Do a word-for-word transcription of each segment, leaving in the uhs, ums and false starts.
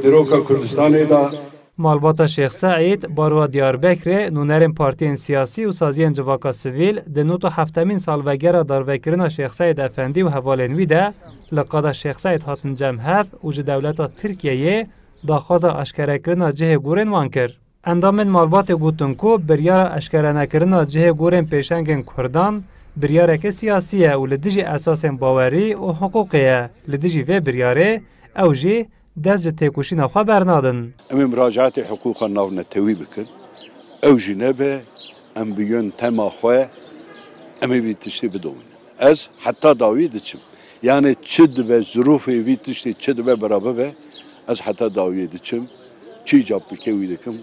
Dîroka Kurdistanê de. Malbata Şêx Seîd, Baroya Diyarbekirê, nûnerên partiyên siyasî û saziyên civaka sivîl di nod û heftemîn salvegera darvekirina Şêx Seîd Efendî û hevalên wî de li qada Şêx Seîd hatin cem hev û ji dewleta Tirkiyeyê daxwaza aşkerekirina cihê gorên wan kir. Endamên malbatê gotin ku biryara eşkerenekirina cihê gorên pêşengên Kurdan biryareke siyasî ye û li dijî esasên bawerî û hiqûqê ye. Li dijî vê biryarê ew jî dest ji têkoşîna xwe bernadin. Em ê muracaetê hiqûqa navnetewî bikin. Ew jî nebe, em bi yöntema xwe em ê vî tiştê bidomînin. Ez heta dawî diçim. Yani çi dibe, zirûfê vî tiştê çi dibe bira bibe, ez heta dawiyê diçim. Çi îcab bike wî dikim.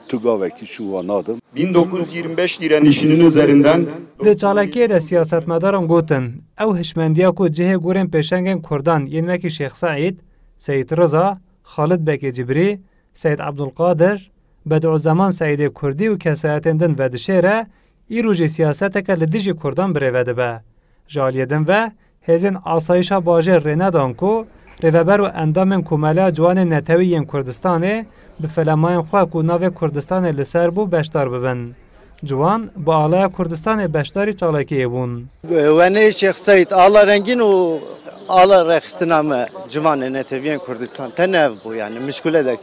Tu gavekî şûva nadim. bin dokuz yüz yirmi beş direnişinin üzerinden Di çalakiyê de siyasetmedaran gotin, ew hişmendiya ku cihê gorên pêşengên Kurdan yên wekî Şêx Seîd, Seyîd Riza, Xalid Bekê Cibrî, Seyîd Ebdulqadir, Bedûzzeman Seîdê Kurdî û kesayetên din vedişêre, îro jî siyaseteke li dijî Kurdan birêve dibe. Ji aliyê din ve hêzên asayîşa bajêr rê nedan ku rêveber û endamên Komeleya Ciwanên Netewî yên Kurdistanê bi felemayên xwe ku navê Kurdistanê li ser bû beşdar bibin. Ciwan bi alaya Kurdistanê beşdarî çalakiyê bûn. Wenê Şêx Seîd, ala rengîn û ala rêxistina me ciwanê netewiyên Kurdistan tenê ev bû, yani mişkule de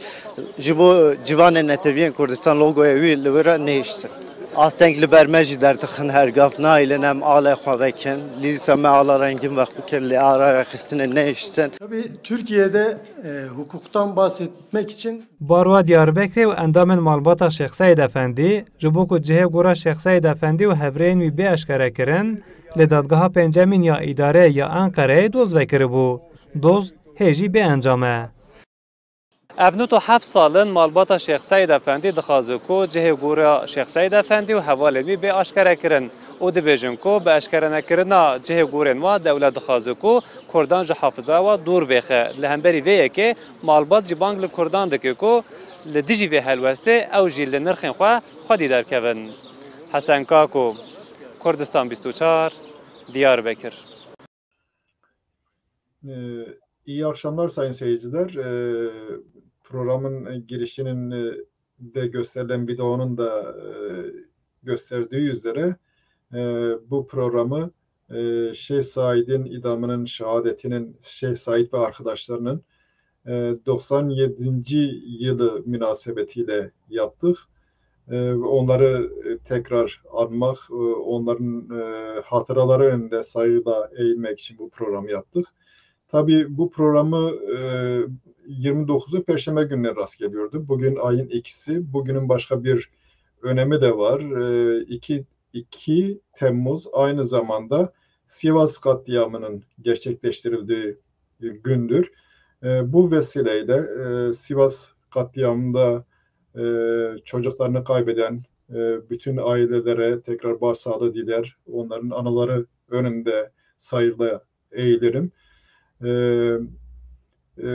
ji bo ciwanê netewiyên Kurdistan logoya wî li wir e nehiştin. Asteng li ber me jî derdixin her gav, nahêlin em alê xwe vekin. Lîsa me ala rengîn veqû kir, lê ala rêxistinê nehiştin. Tabii Türkiye'de, e, hukuktan bahsetmek için Baroya Diyarbekirê û endamên malbata Şêx Seîd Efendî, ji bo ku cihê gora Şêx Seîd Efendî û hevrêyên wî bê eşkerekirin, li Dadgeha Pêncemîn ya Îdareyê ya Enqereyê doz vekiribû. Doz hê jî bê encam e. Ev nod û heft sal in malbata Şêx Seîd Efendî dixwaze ku cihê gora Şêx Seîd Efendî û hevalên wî bê aşkerekirin û dibêjin ku bi eşkerenekirina cihê gorên wan dewlet dixwaze ku Kurdan ji hafizaya wan dûr bêxe. Li hemberî vê yekê malbat jî bang li Kurdan dike ku li dijî vê helwestê ew jî li nirxên xwe xwedî derkevin. Hesen Kako, Kurdistan bîst û çar, Diyarbekir. Ee, iyi akşamlar sayın seyirciler. Ee, programın, e, girişinin, e, de gösterilen videonun da, e, gösterdiği üzere, e, bu programı, e, Şeyh Said'in idamının şehadetinin, Şeyh Said ve arkadaşlarının, e, doksan yedinci yılı münasebetiyle yaptık. E, onları, e, tekrar anmak, e, onların, e, hatıraları önünde saygıyla eğilmek için bu programı yaptık. Tabii bu programı, e, yirmi dokuzu Perşembe gününe rast geliyordu. Bugün ayın ikisi. Bugünün başka bir önemi de var. E, iki, iki Temmuz aynı zamanda Sivas katliamının gerçekleştirildiği, e, gündür. E, bu vesileyle, e, Sivas katliamında, e, çocuklarını kaybeden, e, bütün ailelere tekrar başsağlığı diler. Onların anıları önünde saygıyla eğilirim. E, e,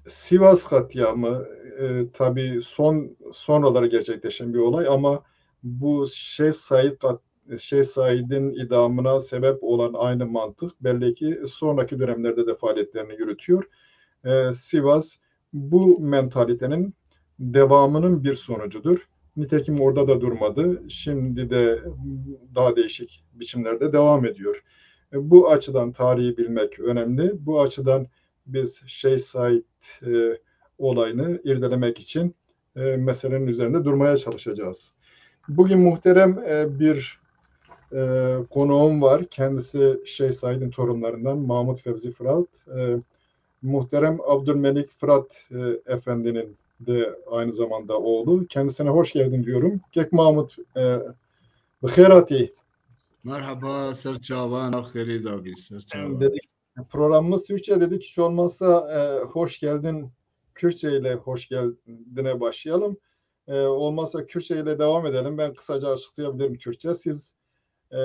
Sivas katliamı, e, tabii son, sonraları gerçekleşen bir olay ama bu Şeyh Said kat-, Şeyh Said'in idamına sebep olan aynı mantık belli ki sonraki dönemlerde de faaliyetlerini yürütüyor. E, Sivas bu mentalitenin devamının bir sonucudur. Nitekim orada da durmadı. Şimdi de daha değişik biçimlerde devam ediyor. E, bu açıdan tarihi bilmek önemli. Bu açıdan biz Şeyh Said, e, olayını irdelemek için, e, meselenin üzerinde durmaya çalışacağız. Bugün muhterem, e, bir, e, konuğum var. Kendisi Şeyh Said'in torunlarından Mahmut Fevzi Fırat. E, muhterem Abdülmelik Fırat, e, Efendi'nin de aynı zamanda oğlu. Kendisine hoş geldin diyorum. Kek Mahmut, e, bi xêr hatî. Merhaba, ser çavan, xêrê dabî, ser çavan. Dedik, programımız Türkçe, dedik, hiç olmazsa, e, hoş geldin, Kürtçe ile hoş geldine başlayalım. E, olmazsa Kürtçe ile devam edelim. Ben kısaca açıklayabilirim Kürtçe. Siz, e,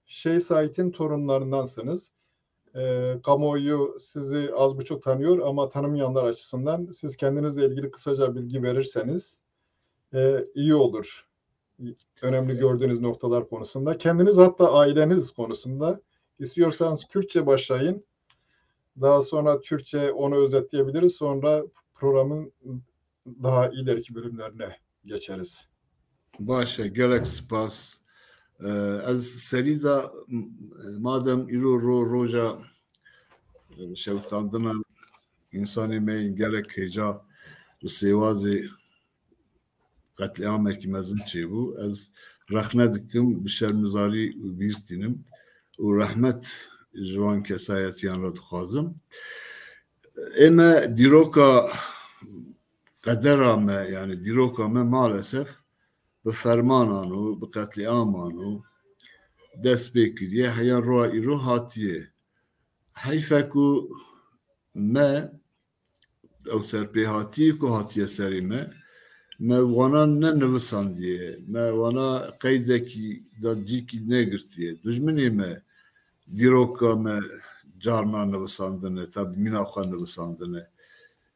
Şeyh Said'in torunlarındansınız. E, kamuoyu sizi az buçuk tanıyor ama tanımayanlar açısından siz kendinizle ilgili kısaca bilgi verirseniz, e, iyi olur. Önemli gördüğünüz noktalar konusunda. Kendiniz, hatta aileniz konusunda. İstiyorsanız Kürtçe başlayın. Daha sonra Türkçe onu özetleyebiliriz. Sonra programın daha ileriki bölümlerine geçeriz. Baş e, gelek spas. E, ez serî de, m-, madem îro ro-, roja, e, şewitandina însanê me yên gelek hêja li Sêwazê qetlîamekî mezin çêbû, ez rexne dikim, bi şermizarî bîr tînim û rehmet ji wan kesayetiyan re dixwazim. Ê me dîroka qedera me, yani dîroka me maalesef bi fermanan û bi qetlîaman û dest pê kiriye, heya roya îro hatiye. Heyf e ku me ew serpêhatiyê ku hatiye serê me, me wana nenivisandiye, me wana qeydekî da cîkî negirtiye. Dijminê me dîroka me carna nivisandine, tabî mîna xwe nivisandine.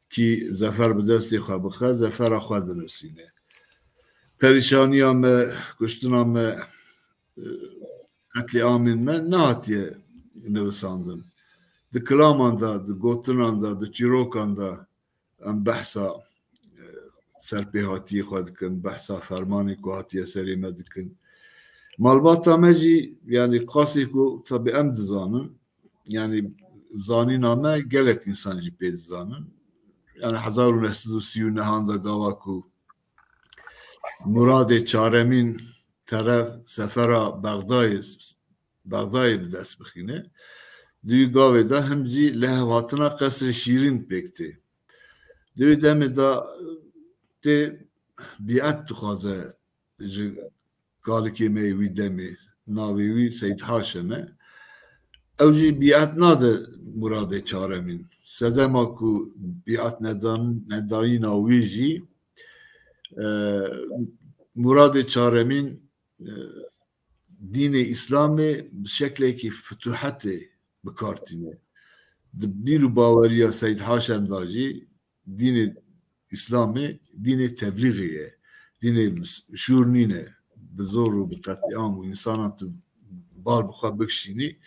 Kî zefer bi destê xwe bixe, zefera xwe dinivîsîne. Perîşaniya me, kuştina me, e, qetlîamên me nehatiye nivisandin. Di kilaman de, di gotinan de, di çîrokan de em behsa, e, serpêhatiyê xwe dikin, behsa fermanê ku hatiye serê me dikin. Malbata me jî, yani qasê ku tabi em dizanin, yani zanîna me gelek însan jî pê dizanin. Yani hezar û neh sed û sî û nehan de gava ku Muradê çaremîn tere sefera Bexdayê, Bexdayê bi dest bixîne. Di wî gavê de him jî lihevhatina Qesrê Şîrîn pêk tê. Di wî demê de tê bîet dixwaze ji kalikê me yê wî demê, navê wî Seyd Haşem e. Ew jî bîet nade Muradê çaremîn. Sedema ku bîet nedan-, nedayîna wî jî, e, Muradê çaremîn, e, dînê Îslamê bi şeklekî fituhetê bi kar tîne. Di bîr û baweriya Seyd Haşem de jî dînê Îslamê dînê teblîxê ye. Dînê şûr nîne. Bi zor û bi qetlîam û însanan tu bal bi xwe bikişînî.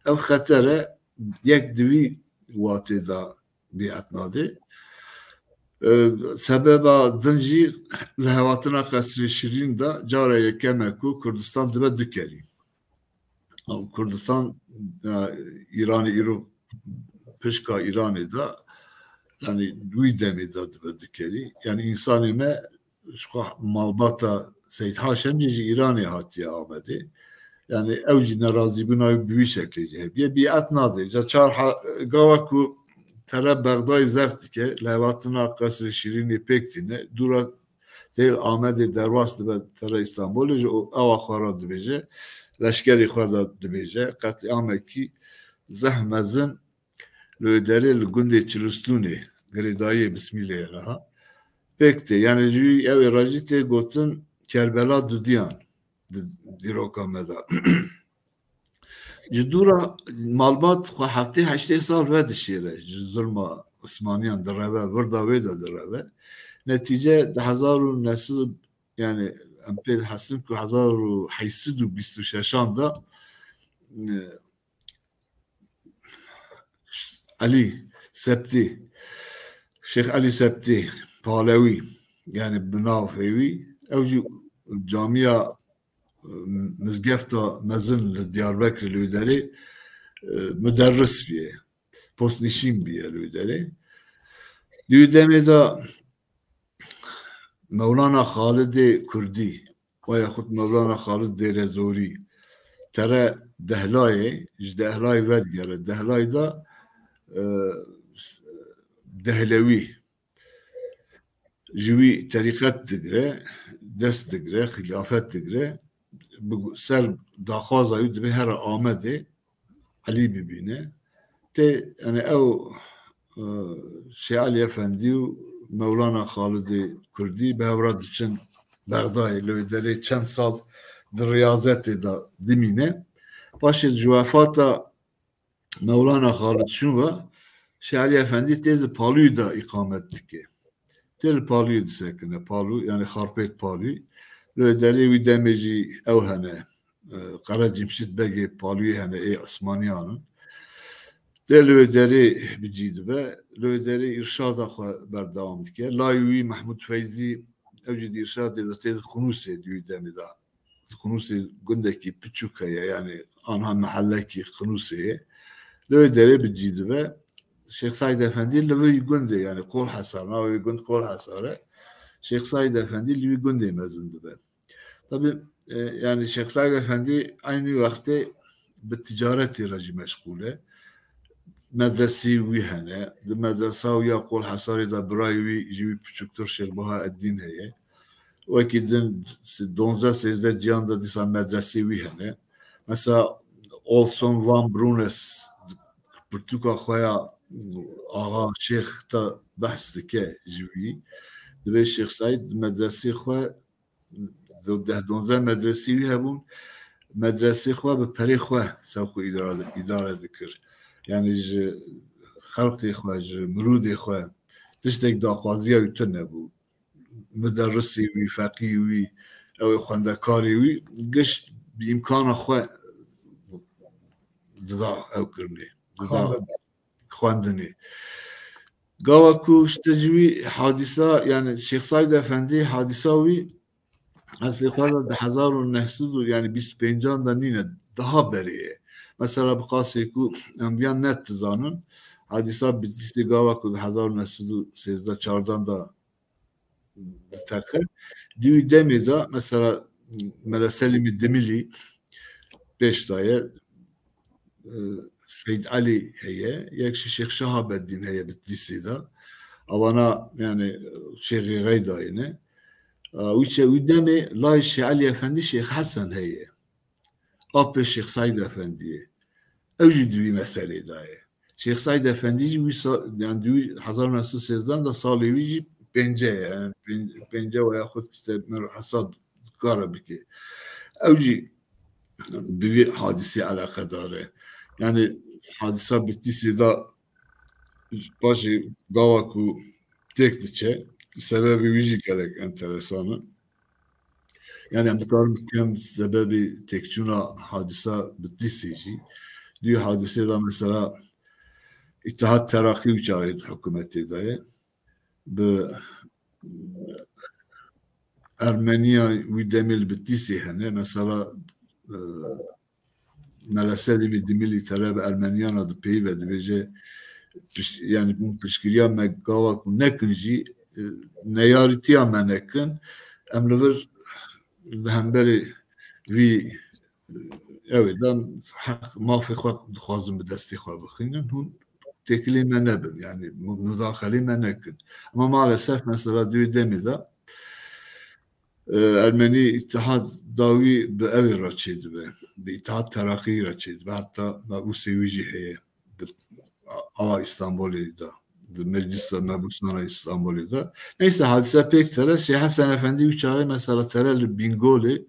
Ev xeter e, yek di wî watê de bîet nade. E, sebeba din jî lihevhatina Qesrê Şirîn de cara yekem e ku Kurdistan dibe du kerî. Kurdistan, ya, Îranê îro pişka Îranê de, yani wî demê de dibe du kerî. Yani însanê me ji xwe malbata Seyd Haşemcî ji Îranê hatiye Amedê. Yani ew jî nerazîbûna wî bi wî şeklê jî hebiye. Bîet nade. Ca çar ha-, gava ku tere Bexdayê zeft dike, lihevhatina Qesrê Şirînê pêk tîne, dûra tê li Amedê derbas dibe tere Îstanbulê, ji o-, ewa xwe re dibêje, leşkerê xwe de dibêje, qetlîamekî zeh mezin li wê derê li gundê Çilistûnê, girêdayiyê Bismîlê ye niha. Pêk tê, yani ji wî ew ê re jî tê gotin Kerbela dudiyan di dîroka me de. Ji dû re malbat xwe heftê heştê sal vedişêre, ji zulma Osmaniyan direve, virda wê de direve. Netîce di hezar û neh sed, yani em pê dihestin ku hezar û heşt sed û bîst û şeşan de, e, Elî Septî, Şêx Elî Septî, Palewî, yani bi navê wî, ew jî camiya, e, mizgefta mezin li Diyarbekirê li wî derê, e, muderris bûye. Postnîşîn bûye li wî derê. Di wî demê de Mewlana Xalidê Kurdî, Waya xut Mewlana Xalid Dêrezorî. Tere Dehlayê, ji Dehlayê vedigere. Dehlay de, e, s-, Dehlewî. Ji wî terîqet digire, dest digire, xilafet digire. Bi ser daxwaza wî dibe here Amedê, Elî bibîne. Tê, yani ew, e, Şêx Elî Efendî û Mewlana Xalidê Kurdî bi hev re diçin Bexdayê, li wê derê çend sal di riyazetê de dimîne. Paşê ji wefata Mewlana Xalid çûn ve Şêx Elî Efendî tê di Palûyê de îqamet dike. Tê li Palûyê disekine. Palû, yani Xarpêt Palûyê. Li wê derê wî demê jî ew hene. E, Qere Cimşit Begê Palûyê hene, ê Osmaniyan in. Tê li wê derê bi cî dibe. Li wê derê îrşada xwe berdewam dike. Layê wî Mehmûd Feyzî, ew jî di îrşadê de tê di Xinûsê di wî demê de. Xinûsê gundekî piçûk heye, yani anha mehellekî Xinûsê ye. Li wê derê bi cî dibe. Şêx Seîd Efendî li vî gundê, yani Qolhesar, navê wî gund Qolhesar e. Şêx Seîd Efendî li wî gundê mezin dibe. Tabi, e, yani Şêx Seîd Efendî eynî wextê bi ticaretê re jî meşgûl e. Medresî wî hene. Di medresa wî ya Qolhesarê de birayê wî ji wî piçûktir Şêx Bahaeddîn heye. Wekî din donzdeh sêzdeh ciyan de dîsa medresê wî hene. Mesela Olson van Brunes pirtûka xwe ya Axa Şêx te behs dike ji wî. Dibê Şêx Seîd di medresê xwe deh donzdeh medresî wî hebûn. Medresê xwe bi perê xwe sewq û îdare, îdare dikir. Yani ji xelqê xwe, ji mirûdê xwe tiştek daxwaziya wî tune bû. Muderrisê wî, feqî wî, ew ê xwendekarê wî, giş bi îmkana xwe dida ew kirinê. Dida xwendinê. Gava ku işte ji wî hadîsa, yani Şêx Seîd Efendî hadîsa wî eslê xwe de di hezar û neh sed û, yani bîst û pêncan de nîne, daha berê ye. Mesela bi qasê ku em viyan net dizanin, hadîsa Bitîsê gava ku di hezar û neh sed û sêzdeh çardan de diteqe. Di wî demê de mesela Mele Selîmî Dimilî pêş daye, e, Seyd Elî heye, yek jî Şêx Şahabedîn heye Bitîsê de. Avana yani Şêxê Xeydayê ne. E, wî çe-, wî demê lay Şêx Elî Efendî Şêx Hesen heye. Apê Şêx Seîd Efendî ye. Ew jî di wî meselê de ye. Şêx Seîd Efendî jî wî sa-, yani di wî hezar neh sed û sêzdeh de salê wî jî pênce ye. Yani pên-, pênce we ya xwe işte mero hesab dikare bike. Ew jî bi vî hadîsê eleqedar e. Yani hadîsa Bitîsê de paşê gava ku têk diçe, sebebê wî jî gelek enteresan e. Yani em dikarin bikin sebebê têkçûna hadîsa Bitîsê jî. Di wî hadîsê de mesela Îttihat Teraqî wî çaxê di hikûmetê de ye. Bi Ermeniya wî demê li Bitîsê hene. Mesela, e, Mele Selîmî Dimilî tere bi Ermeniyana dipeyve, dibêje, piş-, yani hûn piştgiriya me gava ku nekin jî, e, neyarîtiya me nekin. Em li vir li hemberê vî, e, ew ê de heq mafê xwe dixwazin bi destê xwe bixînin. Hûn têkilê me nebin, yani mu-, mudaxelê me nekin. Ama maalesef mesela di wê demê de, e, Ermenî îtihad dawî bi ew ê re çêdibe, bi Îtihad Teraqî re çêdibe. Heta mebûsê wî jî heye di, a, a Îstanbulê de, di Meclisa Mebûsana Îstanbulê de. Neyse, hadise pêk tere, Şêx Hesen Efendî wî çaxê mesela tere li Bîngolê,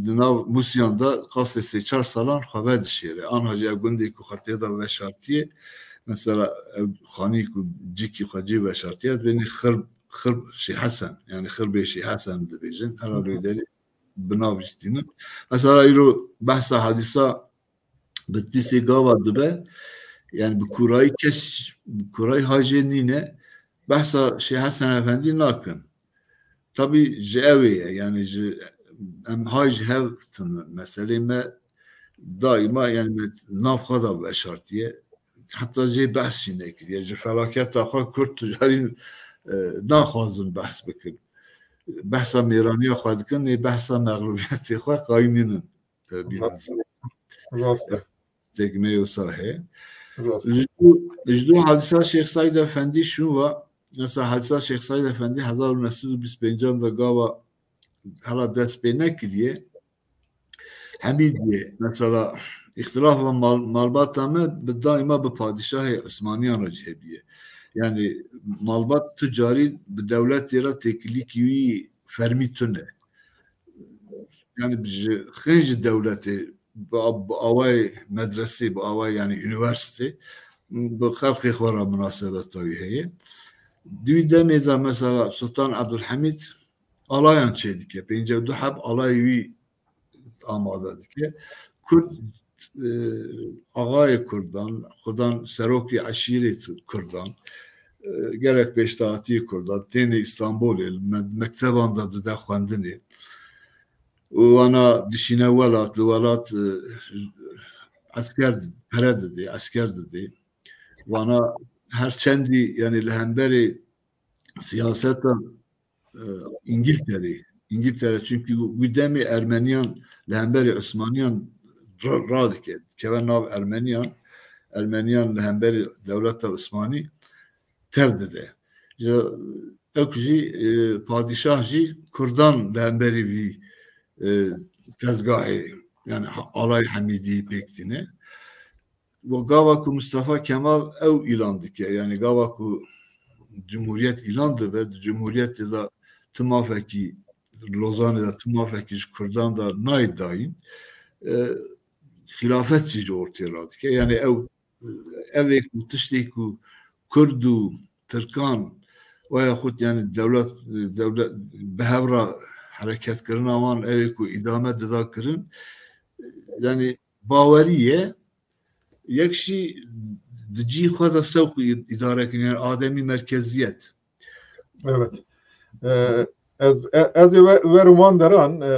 di nav Musyan de qasê sê çar salan xwe vedişêre. Anha jî ev gundê ku xwe tê de veşartiye, mesela ev xanî ku cikî xwe cê veşartiye, dibênê Xir-, Xir-, Şêx Hesen, yani Xirbê Şêx Hesen dibêjin, hera li wê derê bi nav jî tînin. Mesela îro behsa hadîsa Bitîsê gava dibe, yani bi kûrayî kes, bi kûrayî hajê nîne, behsa Şêx Hesen Efendî nakin. Tabî ji ew ê ye, yani ji em hay ji hev tune. Meselê me daîma yani me nav xwe de veşartiye. Heta jê behs jî nekiriye. Ji felaketa xwe Kurd tu carî, e, naxwazin behs bikin. behsa mêraniya xwe dikin, ê behsa mexlûbiyetê xwe qayîl nînin, e, bînin. Rast e. Tek me wisa heye. Rast. Ji, ji bo hadisa Şêx Saîd Efendî şûn ve, mesela hadisa Şêx Saîd Efendî hezar û neh sed û bîst û pêncan de gava hela dest pê nekiriye. Hemîdiyê, mesela, îxtilafa mal-, malbata me bi daîma bi padîşahê Osmaniyan re jî hebiye. Yani malbat tu carî bi dewletê re têkilîkî wî fermî tune. Yani ji xên ji dewletê bi, bi awayê medresê, bi awayê yani üniversite bi xelqê xwe re minasebeta wî heye. Di wî demê de mesela Sultan Abdulhamid alayan çêdike. Pêncî û du heb alayê wî amade dike. Kurd, e, axayê Kurdan, xudan serokê eşîrê Kurdan, e, gerek pêşdahatiyê Kurdan, tênê Îstanbulê, li me-, mekteban de dide xwendinê. Û wana dişîne welat, li welat, e, esker did-, pere didê, esker didê. Wana her çendî, yani li hemberê siyaseta, e, Îngilterê, Îngiltere, çünkü wî demê Ermeniyan li hemberê Osmaniyan ra-, radike, keve nav Ermeniyan, Ermeniyan li hemberê dewleta Osmanî tev dide. Ji, ew jî, e, padîşah jî Kurdan li hemberî vî, e, tezgahê, yani ha-, Alay Hemîdî pêk tîne. Û gava ku Mustafa Kemal ew îlan dike, yani gava ku cumhuriyet îlan dibe, di cumhuriyetê de tu mafekî, Lozanê de tu mafekî ji Kurdan de nayê dayîn, e, xilafet jî ji ortê radike. Yani ew, ev ê ku tiştê ku Kurd û Tirkan veya xut yani dewlet, dewlet bi hev re hereketkirina wan ev ê ku îdame dida kirin, yani bawerî ye. Yek jî di cî xwe de sewq î-, îdare kirin, yani ademî merkeziyet. Evet. Ee, ez, e-, ez ê we-, werim wan deran, e,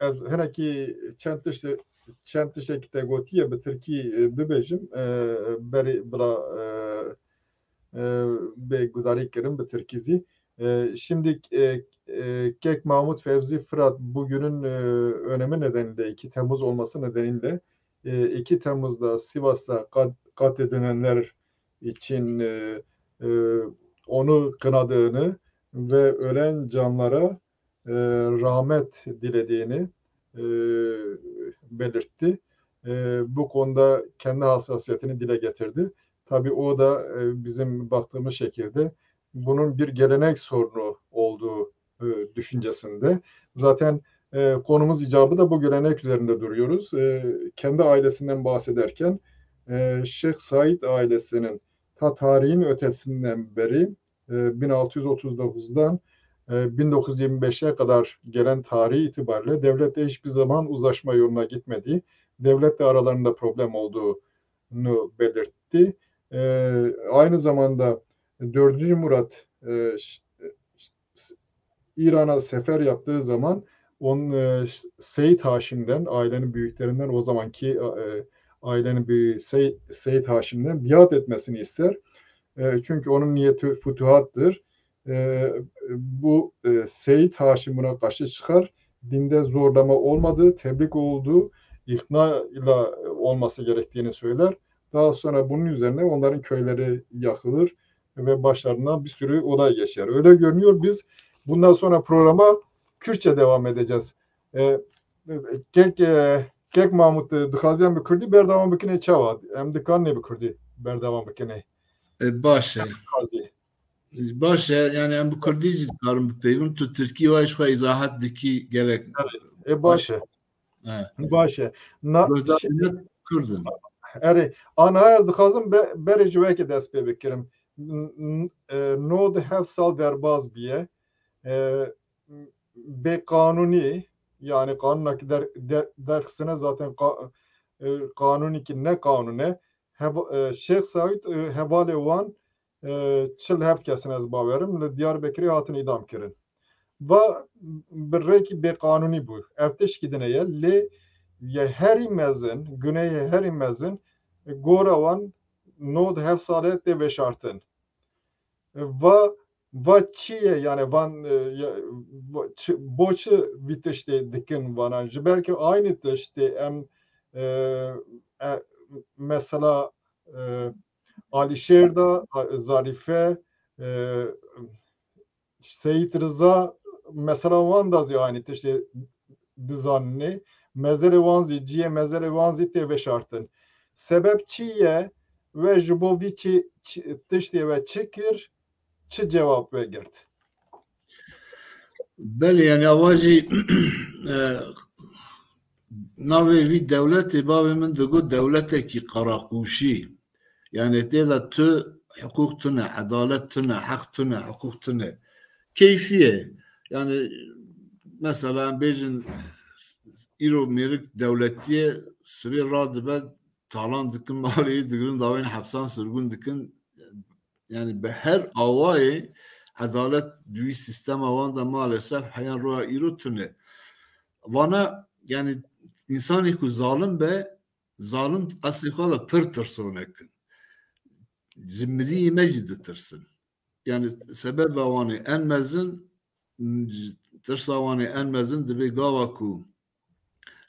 ez hinekî çend tişt-, çend tiştekî te gotiye bi tirkî, e, bibêjim, e, berî bila, e, e, bê gudarî kirin bi tirkî zî. E, şimdi, e, e, Kek Mahmut Fevzi Fırat bugünün, e, önemi nedeniyle, iki Temmuz olması nedeniyle, e, iki Temmuz'da Sivas'ta kat-, katledilenler için, e, e, onu kınadığını ve ölen canlara, e, rahmet dilediğini, e, belirtti. E, bu konuda kendi hassasiyetini dile getirdi. Tabii o da, e, bizim baktığımız şekilde bunun bir gelenek sorunu olduğu, e, düşüncesinde. Zaten, e, konumuz icabı da bu gelenek üzerinde duruyoruz. E, kendi ailesinden bahsederken, e, Şeyh Said ailesinin ta tarihin ötesinden beri, e, bin altı yüz otuz dokuzdan, e, bin dokuz yüz yirmi beşe kadar gelen tarihi itibariyle devletle hiçbir zaman uzlaşma yoluna gitmediği, devletle aralarında problem olduğunu belirtti. E, aynı zamanda dördüncü Murat, e, ş-, s-, İran'a sefer yaptığı zaman onun, e, ş-, Seyit Haşim'den, ailenin büyüklerinden, o zamanki, e, ailenin büyüğü Sey-, Seyit Haşim'den biat etmesini ister. E, çünkü onun niyeti fütuhattır. E, bu, e, Seyit Haşim buna karşı çıkar. Dinde zorlama olmadığı, tebliğ olduğu, ikna ile olması gerektiğini söyler. Daha sonra bunun üzerine onların köyleri yakılır ve başlarından bir sürü olay geçer. Öyle görünüyor, biz bundan sonra programa Kürtçe devam edeceğiz. E, kek, e, kek Mahmut, e, dixwaziyan bi Kurdî berdewam bikinê çawa? Em dikanê bi Kurdî berdewam bikinê. E, baş e. Dixwazî. Baş e, yani em bi Kurdî jî dikarin bipeyvin. Tu Tirkî wa ji xwe îzahat dikî gerek. E, baş e. He. Baş e. Na, Kurd in. Erê, ana ez dixwazim be-, berê ji wekî dest pê bikirim. N-, n-, e, nod heft sal derbaz biye. E, bê qanûnî, yani qanûna ki der-, der-, derxistine zaten qa-, e, qanûnî ki ne qanûn e. Heva-, e, Şêx Saîd, e, hevalê wan, e, çil heft kesin ez bawerim, li Diyarbekirê hatin îdam kirin. Va bi rêkî bêqanûnî bû. Ev tişkî din heye, lê yê herî mezin, gunehê herî mezin, e, gora wan nod heft sal e tê veşartin. E, va va çi ye? Yani van, e, ya, va-, çi, bo çi vî tiştê dikin vana? Ji ber ki aynî tiştê em, e, e, mesela, e, Alîşêr de, a-, Zarîfe, e, Seyîd Riza, mesela wan da zî aynî tiştê dizanînê. Mezerê wan zî, ciyê mezerê wan zî tê veşartin. Sebeb çi ye? We ji bo vî çi, çi, tiştê we çi kir? Çi cewab we girt? Belê, yani ava jî, e, navê vî dewletê bavê min digot dewletekî qereqûşî. Yani tê de tu hiqûq tune, edalet tune, heq tune, hiqûq tune. Keyfî ye. Yani mesela em bêjin îro mêrik dewletî ye, sibê radibe talan dikin, malê wî digirin, dawên hepsan sirgûn dikin. Yani bi her awayê edalet di wî sîstema wan de maalesef heyan roya îro tune. Vana yani însanê ku zalim be, zalim eslê xwe de pir tirsonek in. Ji miriyê me jî ditirsin. Yani sebeba wan ê en mezin, tirsa wan ê en mezin dibê gava ku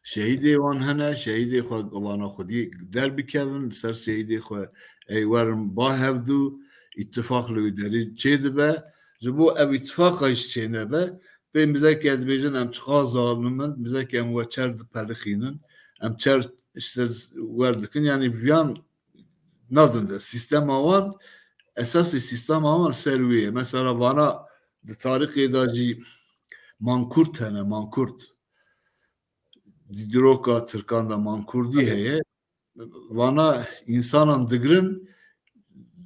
şehîdê wan hene, şehîdê xwe vana xwedî derbikevin, li ser şehîdê xwe ey werin ba hevdû, îtifaq li wî derî çêdibe. Ji bo ev îtifaqa jî çênebe, pê mizeke dibêjin em çiqas zalim in, mizeke em we çer dipelixînin, em çer ji ser wer dikin, yanî viyan nadin de. Sîstema wan, esasê sîstema wan ser wê ye. Mesela vana di tarîxê de jî mankurt hene, mankurt. Di dîroka Tirkan de mankurdî heye. Vana însanan digirin,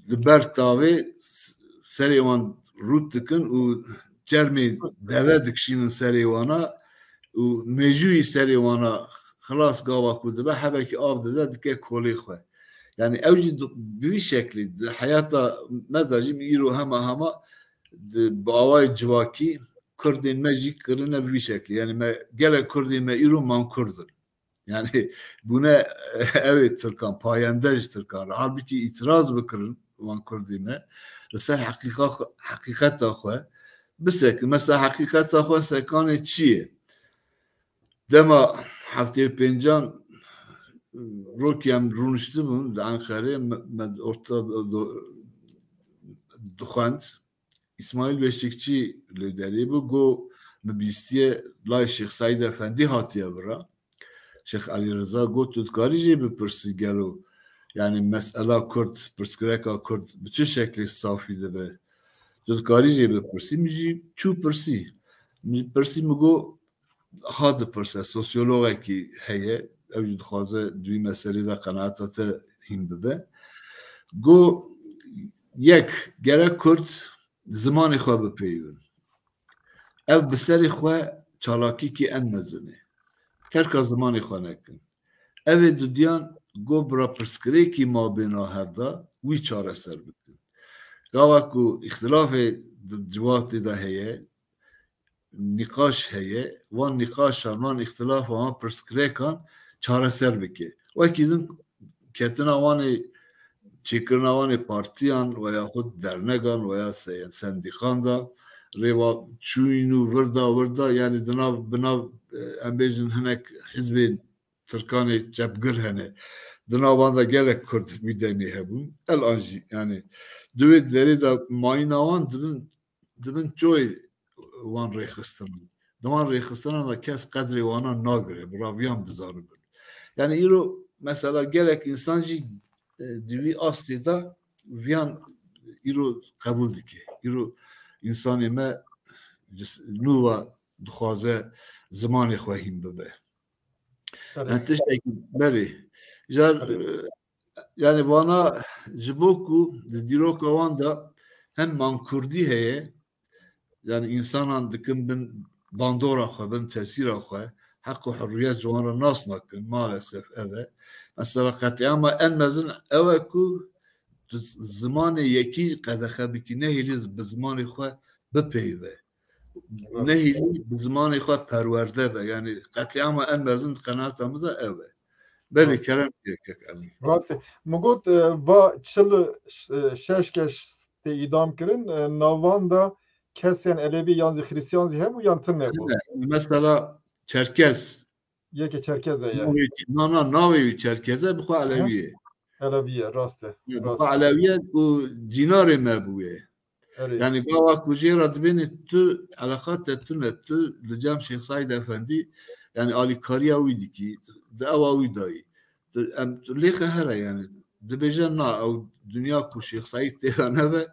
li ber tavê serê wan rût dikin û çermê deve dikişînin serê wana û mêjûyî serê wana xilas gava ku dibe hebekî av dide dike kolê xwe. Yani ew jî di, bi vî şeklî di heyata me de jî îro hema hema di, bi awayê civakî Kurdên me jî kirine bi vî şeklî. Yani me gelek Kurdên me îro mankurd in. Yani bûne ew ê Tirkan, payende ji Tirkan re. Halbûkî îtiraz bikirin van Kurdî me li ser heqîqa-, heqîqeta xwe bisekin. Mesela heqîqeta xwe sekanê çi ye? Dema heftê û pêncan rokî em rûniştibûn li Enqerê, me, me orta do-, do-, dixwend. Îsmaîl Beşikçî li derê bû, got, min bîstiye lay Şêx Seîd Efendî hatiye vira. Şêx Elî Riza got, tu dikarî jê bipirsî gelo, yani mesela Kurd, pirsgirêka Kurd bi çi şeklê safî dibe? Tu dikarî jê bipirsî, min jî çû pirsî. Min pirsî, min got, ha dipirse, sosyologekî heye, ew jî dixwaze di wî meselê de qenaeta te hîn bibe. Got, yek, gerek Kurd zimanê xwe bipeyivin. Ev bi serê xwe çalakîkî en mezin e. Terka zimanê xwe nekin. Ev ê dudiyan got bira pirsgirêkî mabêna hevda wî çareser bikin. Gava ku îxtilafê di civatê de heye, nîqaş heye, van nîqaşan, van îxtilafan, van pirsgirêkan çareser bike. Wekî din ketina wan ê, çêkirina wan ê partiyan we ya xwe dernegan we ya se-, sendîqan de rêva çûyîn û virda, virda, yani di nav, bi nav, e, em bêjin hinek hizbên Tirkanê çepgir hene. Di nav wan de gelek Kurd wî demê hebûn. El an jî, yani di wê derê de mayîna wan di bin, di bin çoyê wan rêxistinan. Di wan rêxistinan de kes qedrê wana nagire, bi raviyan bizanibin. Yani îro mesela gelek însan jî, e, di wî astê de viyan îro qebûl dike. Îro însanê me cis-, nû ve dixwaze zimanê xwe hîn bibe. Belê. Yani tiştekî belê. Jar, Belê. e, yani vana ji bo ku di dîroka wan de hem mankurdî heye, yani însanan dikin bin bandora xwe, bin tesîra xwe, heq û hurriyet ji wan re nas nakin, maalesef ev e. Mesela qetlîama en mezin ew e ku tu zimanê yekî qedexe bikî, nehêlî bi zimanê xwe bipeyive. Evet. Nehêlî bi zimanê xwe perwerde be. Yani qetlîama en mezin di qenaeta min de ew e. Belê, Rast. kerem kek Elî. Rast e. Min got, e, va çil û şeş ke tê îdam kirin, e, nav wan de kesên Elewî yan zî Xristiyan zî hebû yan tune bû? Mesela Çerkez. Yekê Çerkez e ye. Navê, na, na, navê wî Çerkez e, bi xwe Elewî ye. Elewî ye, rast e. Bi xwe Elewî ye û cînarê me bûye. Erê. Yani gava ku jê re dibêne tu eleqa te tune, tu li cem Şêx Seîd Efendî, yani alîkariya wî dikî, di ewa wî dayî. Tu, em, tu lêxe here yani. Dibêje na, ew dinya ku Şêx Seîd tê de nebe,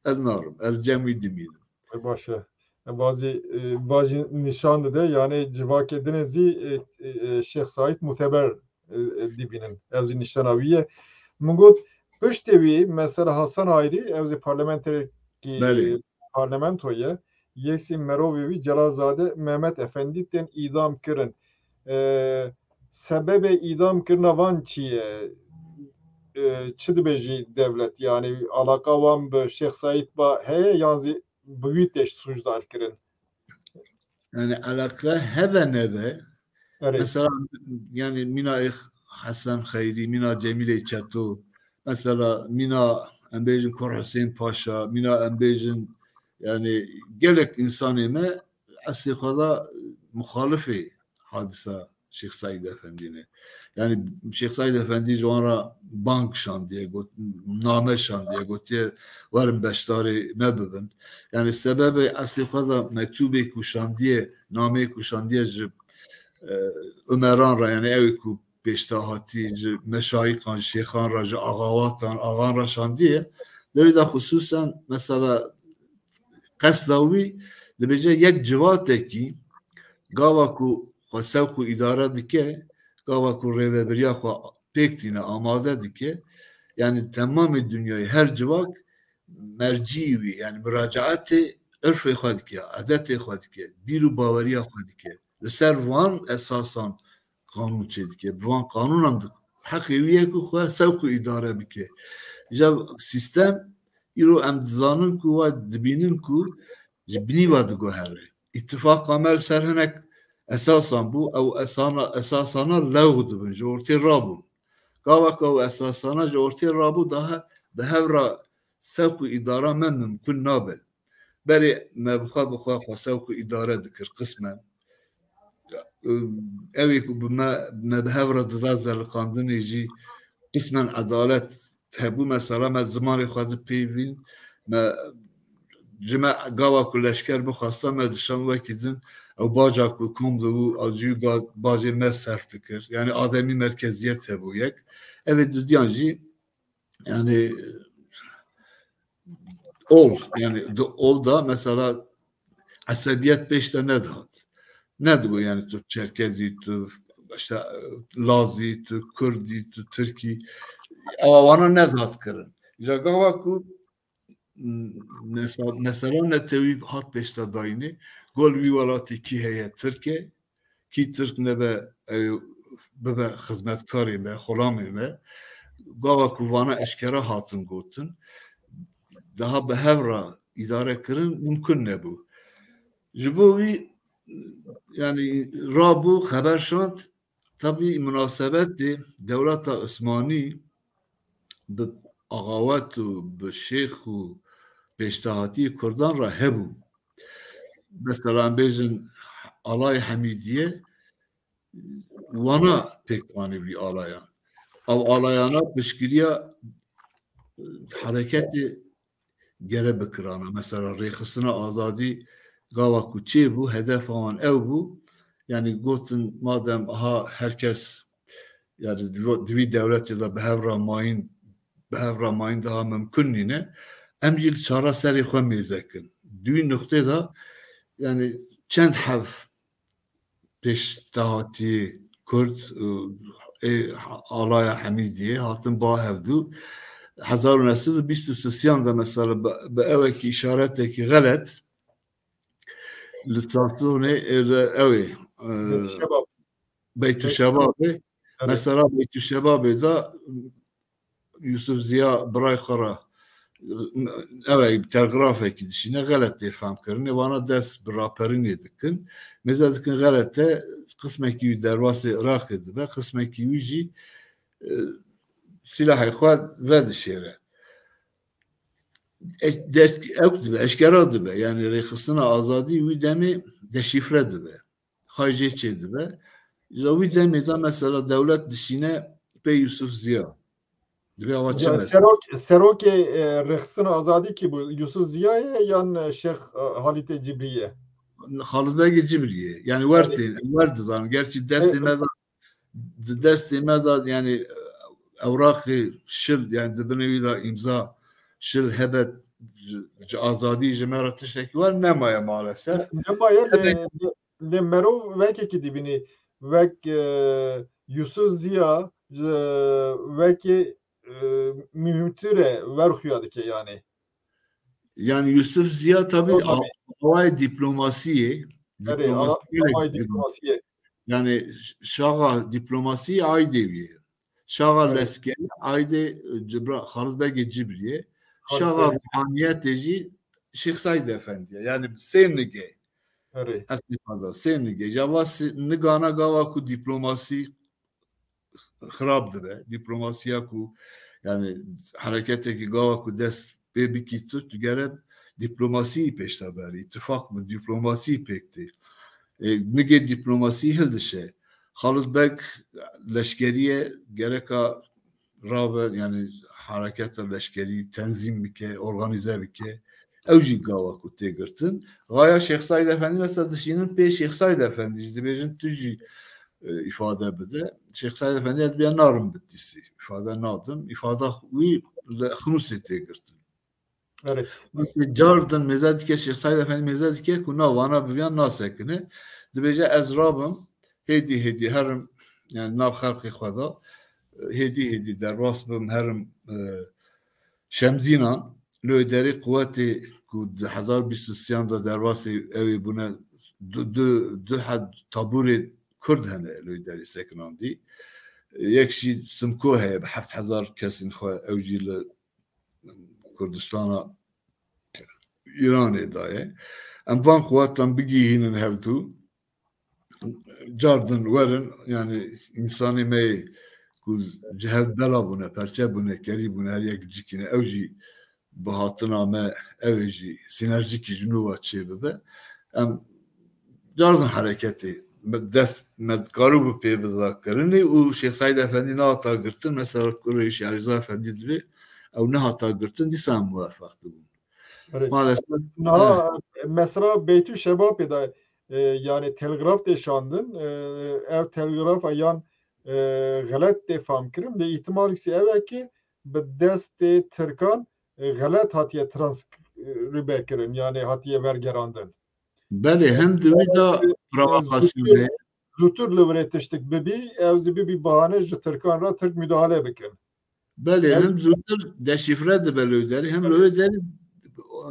ez narim. Ez cem wî dimînim. E, baş e. E, bazî, e, bazî nîşan dide, yani civakê dinê zî, e, e, e, Şêx Seîd muteber, e, e, dibînin. Ew zî nîşana wî ye. Min got, piştê wî, mesela Hasan Aydî, ew zî parlamenterekî Belê. parlamento ye. Yek zî merovê wî Celazade Mehmet Efendî tên îdam kirin. E, sebebê îdam kirina van çi ye? E, çi dibêjî dewlet? Yani alaqa wan bi Şêx Seîd ba heye yan zî bi wî tê sûcdar kirin? Yani eleqe hebe nebe. Erê. Mesela yani mîna êx Hesen Xeyrî, mîna Cemîlê Çeto, mesela mîna em bêjin Kur Husên Paşa, mîna em bêjin yani gelek insanê me eslê xwe de muxalifê hadisa Şêx Seîd Efendî ne. Yani Şêx Seîd Efendî ji wan re bang şandiye, got, name şandiye, gotiye werin beşdarê me bibin. Yani sebebê eslê xwe de mektûbê ku şandiye, nameyê ku şandiye ji, e, Umeran re, yani ew ku pêşdahatî ji meşayîkan, ji şêxan re, ji axawatan, axan re şandiye. Lewê de xisûsen mesela qesda wî dibêje yek civatekî gava ku xwe sewq û îdare dike, gava ku rêvebiriya xwe pêk tîne, amade dike, yani temamê dinyayê her civak mercî wî, yani muracaetê irfê xwe dike, edetê xwe dike, bîr û baweriya xwe dike. Li ser van esasan qanûn çêdike. Bi van qanûnan di-, heqê wî ye ku xwe sewq û îdare bike. Îja sîstem îro em dizanin ku wa dibînin ku ji binî ve diguhere. Îtifaqa me li ser hinek esasan bû, ew esana, esasana lewh dibin, ji ortê rabûn. Gava ku ew esasana ji ortê rabû, daha bi hev re sewq û îdara me mimkun nabe. Berê me bi xwe, bi xwe xwe sewq û îdare dikir qismen. Ew ê ku bi me, me bi hev re dida zeliqandinê jî qismen edalet hebû. Mesela me zimanê xwe dipeyivîn, me ji me gava ku leşker bixwesta me dişan wekî din, ew baca ku kom dibû, ew jî ga-, bacê me serf dikir. Yani ademî merkeziyet hebû yek. Ev ê dudiyan jî yani ol, yani di ol da mesela esebiyet pêş de nedihat. Nedigot yani tu Çerkezî, tu işte Lazî, tu Kurdî, tu Tirkî. Ewa wana nedihat kirin. Îja gava ku, m, mesa-, mesela netewî hat pêş de dayînê, gol wî welatê kî heye, Tirk e, kî Tirk nebe, ew bibe xizmetkarê me, xulamê me. Gava ku vana eşkera hatin gotin, daha bi hev re îdare kirin mimkun nebû. Ji bo wî, yani, rabû, xeber şand, tabî munasebetê dewleta Osmanî bi axawet û bi şêx û pêşdahatiyê Kurdan re hebû. Mesela em bêjin Alayê Hemîdiyê, wana pêk anî vî alayan. Ew alayana piştgiriya, e, hereketê gere bikirana. Mesela rêxistina azadî gava ku çêbû, hedefa wan ew bû. Yani gotin, madem aha her kes, yani di vî dewletê de bi hev re mayîn, bi hev re mayîn daha mimkun nîne, em jî li çareserê xwe mêze kin. Di wî nuqtê de, yani çend heb pêşdahatiyê Kurd, û, ê, Alaya Hemîdiyê hatin ba hevdû. Hezar û neh sed û bîst û sisiyan de mesela bi, bi ewekî îşaretekî xelet li Samsûnê, ê, li, ew ê, e, Beytûşebab. Beytûşebabê. Evet. Mesela Beytûşebabê de Yusuf Ziya biray xwe re, ew ê bi telgrafekî dişîne, xelet tê fehmkirinê, vana dest bi raperînê dikin. Mêze dikin xelet e, qismekî wî derbasê Iraqê dibe, qismekî wî jî, e, sîlahê xwe vedişêre. eş-, deş-, ew dibe, eşkera dibe. Yani rêxistina azadî wî demê deşîfre dibe. Hay jê çê dibe. Ji wî demê de mesela dewlet dişîne pê Yusuf Ziya. Dibe awa çi Ya, mes- serok, serokê, e, rêxistina azadî kî bû? Yusuf Ziya ye yan, e, Şêx, e, Halîtê Cibrî ye? Xalid Begê Cibrî ye. Yani wer Yani tê, wer dizanin. Gerçi destê E, me de, di destê me de yani ewraxê şil, yani di binê wî de îmza şil hebet ji, ji azadî ji me re tiştekî wer nemaye maalesef. Nemaye, Hebe- lê, lê, lê merov wekekî dibînî. Wek, e, Yusuf Ziya, e, wekî, e, muhîmtir e, wer xuya dike yani. Yani Yusuf Ziya tabii O tabii. awayê diplomasiyê, Erê, diplomasi awa, gelek awayê diplomasi. Diplomasiyê. Yani ş-, şaxa diplomasiyê aydê wî ye. Şaxa Evet. Leskeri aydê Cibra, Xalid Begê Cibriye. Xalid Şaxa Begê. Ruhaniyetê jî Şêx Saîd Efendi ye. Yani sê nigê. Erê. Eslî fada sê nigê. Cava si-, nigana gava ku diplomasi xirab dibe. Diplomasiya ku, yani, hereketekî gava ku dest pê bikî tu, tu gere diplomasiyî pêş de berî, îtifaq bi diplomasiyî pêk tê. E, nigê diplomasiyî hildişe. Xalid Beg leşkerî ye, gereka rabe, yani, hereketa leşkerî tenzîm bike, organîze bike. Ew jî gava ku tê girtin. Xaya Şêx Saîd Efendî mesela dişînin pê Şêx Saîd Efendî jî dibêjin tu jî, e, îfade bide. Şêx Saîd Efendî ez biya narim Bitlisî. Îfade nadim. Îfada wî li Xinûsê tê girtin. Erê. Wekî car din mêze dike, Şêx Saîd Efendî mêze dike ku na vana bi viyan nasekine. Dibêje ez rabim, hêdî hêdî herim, yani nav xelqê xwe de, hêdî hêdî derbas bim, herim, e, Şemdînan, Loyderê quwetê ku di hezar bîst û sêyan de derbasê ew ê bûne du, du, du heb tabûrê Kurd hene Loyderê sekinandî. Yek jî Simko heye bi heft hezar kesên xwe, ew jî li Kurdistana Îranê de ye. Em van quwetan bigihînin hevdu. Car din werin, yani însanê me yê ku ji hev bela bûne, perçe bûne, kerî bûne, her yek cikîne, ew jî bi hatina me, ew ê jî sînerjikî ji nû ve çêbibe. Em car din hereketê me dest me dikaribû pê bida kirinê û Şêx Seîd Efendî nehata girtin, mesela kurê Şêx Rîza Efendî dibê ew nehata girtin, dîsa em muwefeq dibûn. Erê. Maalesef. Niha, eh, mesela Beytû Şebabê de, e, yani telgraf tê şandin, e, ev telgrafa yan, e, xelet tê fam kirin, lê îhtimalî ew e ki bi destê Tirkan, e, xelet hatiye transkrîbe kirin, yani hatiye vergerandin. Belê, hem di wî de, e, provokasyon zûtir, heye. Zûtir li virê tiştik bibî, ew zî bibî bahane ji Tirkan re Tirk müdahale bikin. Belê, Ev hem zûtir deşifre dibe li wê derê, hem li wê derê,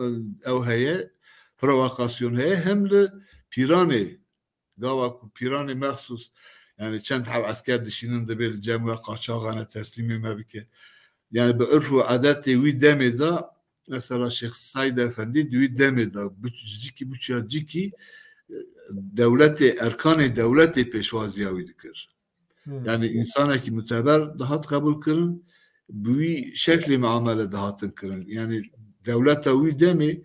e, ew heye, provokasyon heye, hem li Pîranê, gava ku Pîranê mexsûs, yani çend heb esker dişînin dibê li cem we qaçaxane teslîmê me bike. Yani bi urf û edetê wî demê de, mesela Şêx Seîd Efendî di wî demê de, bi-, ji cîkî biçûya cîkî, e, dewletê, erkanê dewletê pêşwaziya wî dikir. Hmm. Yani însanekî muteber dihat qebûl kirin, bi wî şeklê muamele dihatin kirin. Yani dewleta wî demê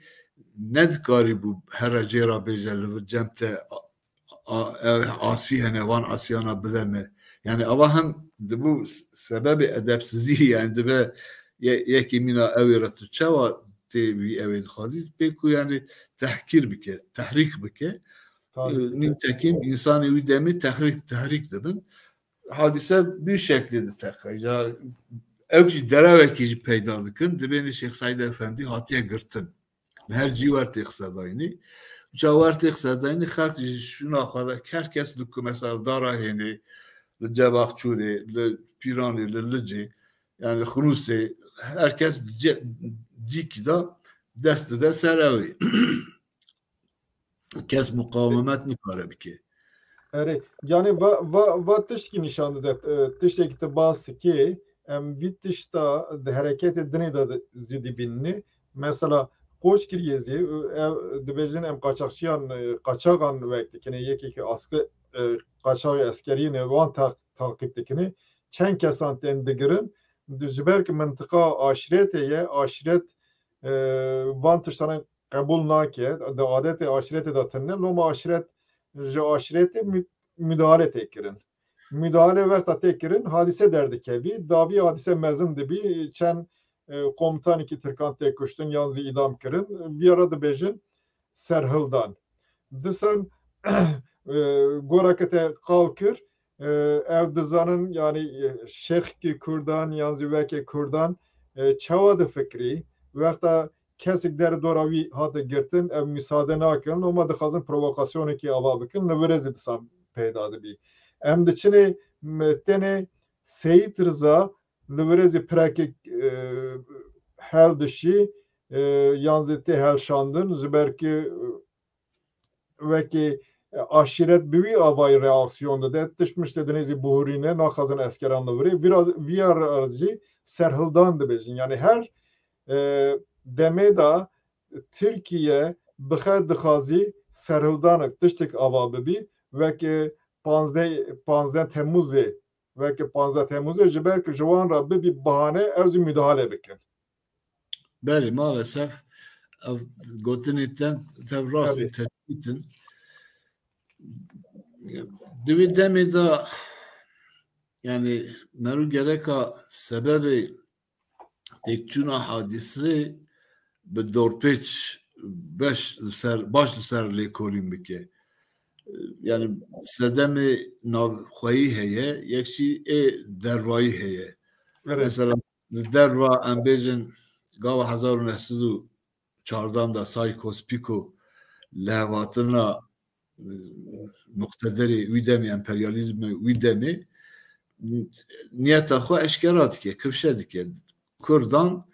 nedikarîbû here jê re bêje li vir cem te a-, a-, e, asî hene, van asiyana bide me. Yani ava hem dibû s-, sebebê edepsizî, yani dibe ye-, yekî mîna ew ê re tu çawa tê wî ew ê dixwazî, pê ku yani tehkîr bike, tehrîk bike. Tabii. E, nîtekim însanê wî demê tehrîk, tehrîk dibin. Hadîse bi şeklê diteqe. Ya ew jî derewekî jî peyda dikin, dibêne Şêx Seîd Efendî hatiye girtin. Li her cî wer tê qsedayînî. Uca wer tê qsedayînî, xelk ji şûna xwe de, her kes li ku mesela Darahênê, li Cebaxçûrê, li Pîranê, li Licê, yani Xinûsê, her kes ce-, cîkî de dest dide ser ew ê. Kes muqawemet nikare bike. Erê, yani va, va, va tiştkî nîşan dide, e, tiştekî tu bas dikê, em vî tişta di hereketê dinê de di-, zî dibînî. Mesela Qoçgiriyê zî, e, ev dibêjin em qaçaxçiyan, e, qaçaxan wek dikinê, yekekî askı, e, qaçaxê eskeriyê ne wan ta-, taqîb dikinê. Çend kesan tên digirin, di-, ji ber ki mintiqa aşiretê ye, aşiret e, van tiştanan qebûl nake, di adetê aşîretê de tune, loma aşîret ji aşîretê mü-, müdahale tê kirin. Müdahale wexta tê kirin, hadîse derdikevî, davî hadîse mezin dibî, çend, e, komutanekî Tirkan tê kuştin yan zî îdam kirin, viya re dibêjin serhildan. Disan, e, gora ke te qal kir, e, ew dizanin, yanî, e, şêxkî Kurdan yan zî wekê Kurdan, e, çawa difikirî, wexta kesek der dora wî hate girtin, ev mîsade nakin, loma dixwazin provokasyonekî ava bikin, li vir zî disan peyda dibî. Em diçinê, m-, tenê Seyîd Riza li vir zî pirekek, e, hel dişî, e, yan zî tê helşandin, ji ber ki, e, wekî, e, aşîret bi wî avayî reaksiyon dide, tişt miştê dinê zî bihurîne, naxwazin eskeran li virê. Vira, viya re jî serhildan dibêjin. Yanî her, e, demê de Tirkiye bixe dixwazî serhildanek tiştek ava bibî, wekî panzdeh, panzdeh Temmûzê, wekî panzdeh Temmûzê, ji ber ku ji wan re bibî bahane, ew zî müdahale bikin. Belê, maalesef ev gotinê te, tev rast Belê. tespît in. Di wî demê de, yani, mero gereka sebebê têkçûna hadîsê bi dorpêç beş li ser, baş li ser lêkolîn bike. Yani sedemê navxweyî heye, yek jî ê dervayî heye. Evet. Mesela li derva em bêjin gava hezar û neh sed û çardan de Sykes-Picot li hevatina, e, muqtederê wî demê, emperyalîzmê wî demê niyeta xwe eşkera dike, kifşe dike. Kurdan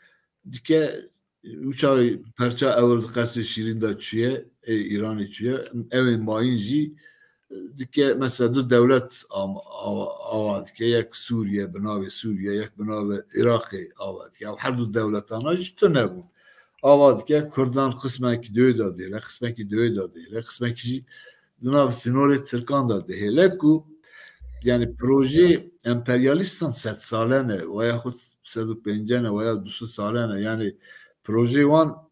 dike, û çaxê perça ewil di qesrê Şîrîn de çûye, ê Îranê çûye, ew ê mayîn jî dike, mesela du dewlet am-, awa, awa dike, yek Sûriye, bi navê Sûriye, yek bi navê Iraqê awa dike. Ew her du dewletana jî tune bûn. Awa dike, Kurdan qismekî di wê de dihêle, qismekî di wê de dihêle, qismekî jî di nav sînorê Tirkan de dihêle ku, yani, projeyê emperyalîstan sed sale ne, weya xwe sed û pêncî ne, weya du sed sale ne. Yani, projeyê wan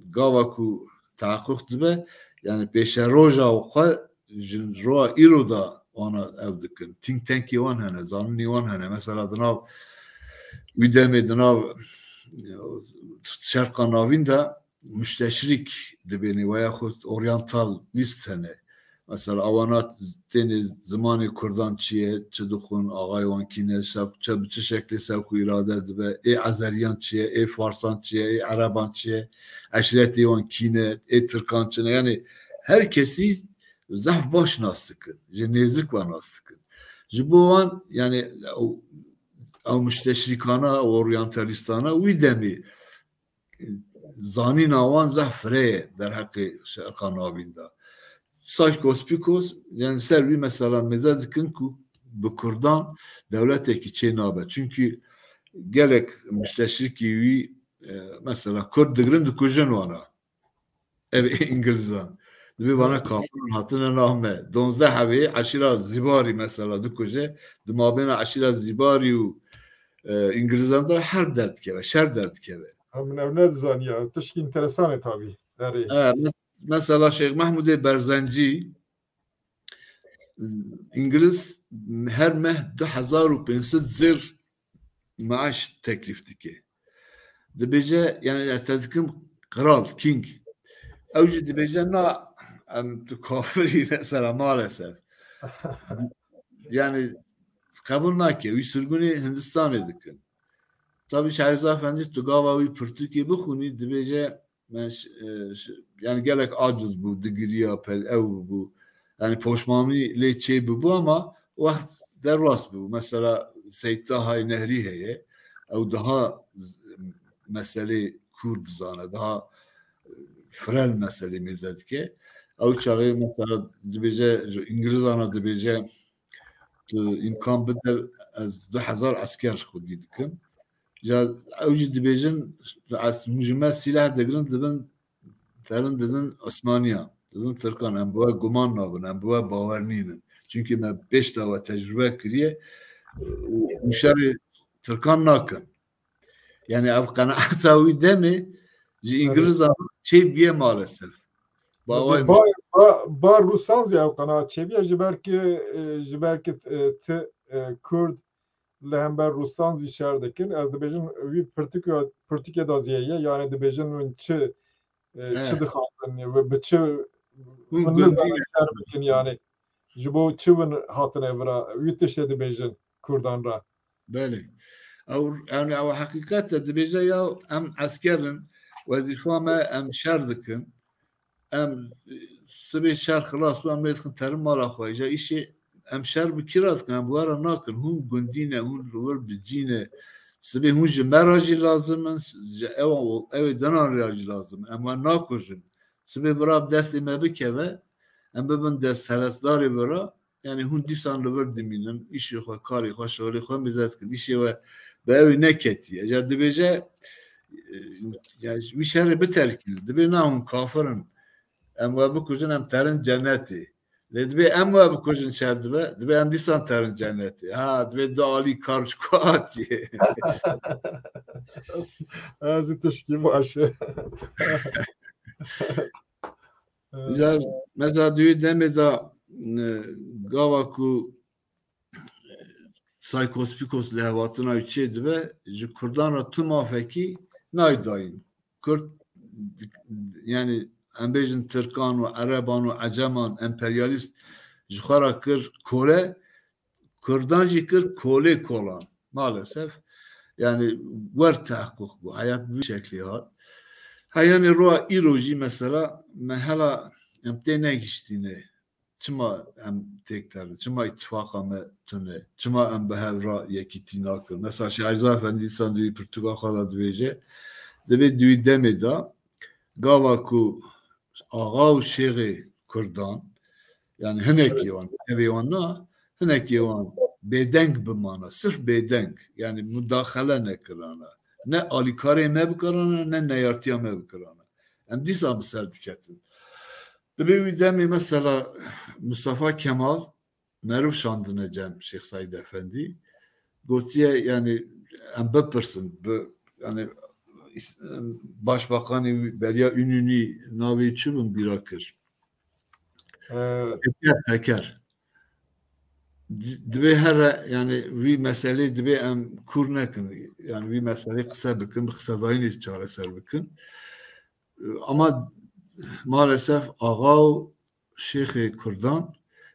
gava ku teheqquq dibe, yani, pêşeroja xwe ji roya îro de wana ew dikin. Think tankê wan hene, zanînê wan hene. Mesela, di nav wî demê, di nav Şerqa Navîn de muşteşrîk dibênê, weya xwe oryantalîst hene. Mesela, awana tênê zimanê Kurdan çi ye, çi dixwin, axayê wan kî ne, şev-, çi, bi çi şeklê sewq û îrade dibe, ê Ezeriyan çi ye, ê Farsan çi ye, ê Ereban çi ye, eşîretê wan kî ne, ê Tirkan çi ne. Yani her kesî zehf baş nas dikin, ji nêzik ve nas dikin. Ji bo wan, yani ew, ew muşteşrîkana, ew oryantalîstana wî demê zanîna wan zehf firê ye derheqê Şerqa Navîn de. Sykes-Picot, yani ser wî mesela mêze dikin ku bi Kurdan dewletekî çê nabe. Çünkü gelek muşteşrikî wî, e, mesela Kurd digirin, dikujin wana. Ev Îngilizan. Dibê vana kafir hatine nav me. Donzdeh hebê eşîra Zîbarî mesela dikuje. Di mabêna eşîra Zîbarî û, e, Îngilizan de herb derdikeve, şer derdikeve. Ha, min ew nedizaniya. Tişkî enteresan e tabî. Erê. E, mes-, mesela Şêx Mehmûdê Berzencî, Îngiliz her meh du hezar û pênc sed zêr maaş teklîf dike. Dibêje, yani ez te dikim kral, king. Ew jî dibêje, na, em, tu kafirî mesela, maalesef. Yani qebûl nake. Wî sirgûnê Hindistanê dikin. Tabî Şehrîza Efendî tu gava wî pirtûkê bixwînî, dibêje, me ş-, e, ş-, yani gelek aciz bû, digiriya pel ew bû. Yani poşmanî lê çê bû, ama wext derbas bû. Mesela Seyîd Tahayê Nehrî heye. Ew daha z-, meselê Kurd dizane, daha, e, firel meselê mêze dike. Ew çaxê mesela dibêje, ji Îngilizana dibêje, tu îmkan bide ez du hezar esker xwedî dikim. Ja, ew jî dibêjin, ez, ji me sîleh digirin, dibin, terin didin Osmaniyan, didin Tirkan, em bi we guman nabin, em bi we bawer nînin. Çünkü me pêş de we tecrube kiriye, û şerê Tirkan nakin. Yani ev qenaeta wî demê ji Îngilizan çêbûye maalesef. Ba, ba, ba Rûsan zî ew qenaet çêbûye, ji ber ki, e, ji ber ki, e, ti, e, Kurd li hember Rûsan zî şer dikin. Ez dibêjim wî pirtûka, pirtûkê de zî heye, yani dibêjin hûn çi, e, çi dixwazin, e, ve bi çi hûn nizanin şer bikin, yani ji bo çi hûn hatine vira, wî tiştê dibêjin Kurdan re. Belê. Ew, yani ew heqîqet e, dibêje ya em esker in, wezîfa me em şer dikin. Em, e, sibê şer xilas bû, em lê dixin terin mala xwe. Îja îşê em şer bi kî re dikin, em bi we re nakin. Hûn gundî ne, hûn li wir bi cî ne. Sibê hûn ji me re jî lazim in, ji ew, ew ê dinan re jî lazim in. Em we nakujin. Sibê vira bi destê me bikeve, em bibin desthevesdarê vira. Yani hûn dîsan li vir dimînin, îşê xwe, karê xwe, şixulê xwe mêze dikin. Îşê we bi ew ê neketiye. Ya dibêje, e, yani wî şerê biterkînin. Dibê na hûn kafir in. Em we bikujin, em terin cenetê. Lê dibê em we bikujin şer dibe, dibê em dîsan terin cenetê. Ha, dibê du alî kar ji ku hatiye. Ez ê tişkî baş e. Îcar, mesela di wî demê de, e, gava ku, e, Saykos-Pîkos lêhatina wî çê dibe, ji Kurdan re tu mafekî nayê dayîn. Kurd, yani em bêjin Tirkan û Ereban û Eceman emperyalîst ji xwe re kir kole, Kurdan jî kir kolê kolan. Maalesef, yani wer teheqquq bû. Heyat bi vî şeklî hat. Heyanê roya îro jî mesela me hela em tê negiştîne. Çima em têk terin? Çima îtifaqa me tune? Çima em bi hev re yekîtî nakin? Mesela Şehrizad Efendî dîsan di wî pirtûka xwe de dibêje, dibê di wî demê de gava ku axa û şêxê Kurdan, yani hinekî wan, hevê wan na, hinekî wan bêdeng bimana, sirf bêdeng, yani mudaxele nekirana. Ne alîkarê me bikirana, ne neyartiya me bikirana. Em dîsa bi ser diketin. Dibê wî demê mesela Mustafa Kemal meriv şandine cem Şêx Seîd Efendî. Gotiye, yani em bipirsin, bi, yani, is-, başbakanê wî beriya Ününî navê çi bûn bîra kir? Ee, Peker, Peker. Dibê here, yani vî meselê dibê em kûr nekin. Yani vî meselê qise bikin, bi qisedayînê çareser bikin. Ama maalesef axa û şêxê Kurdan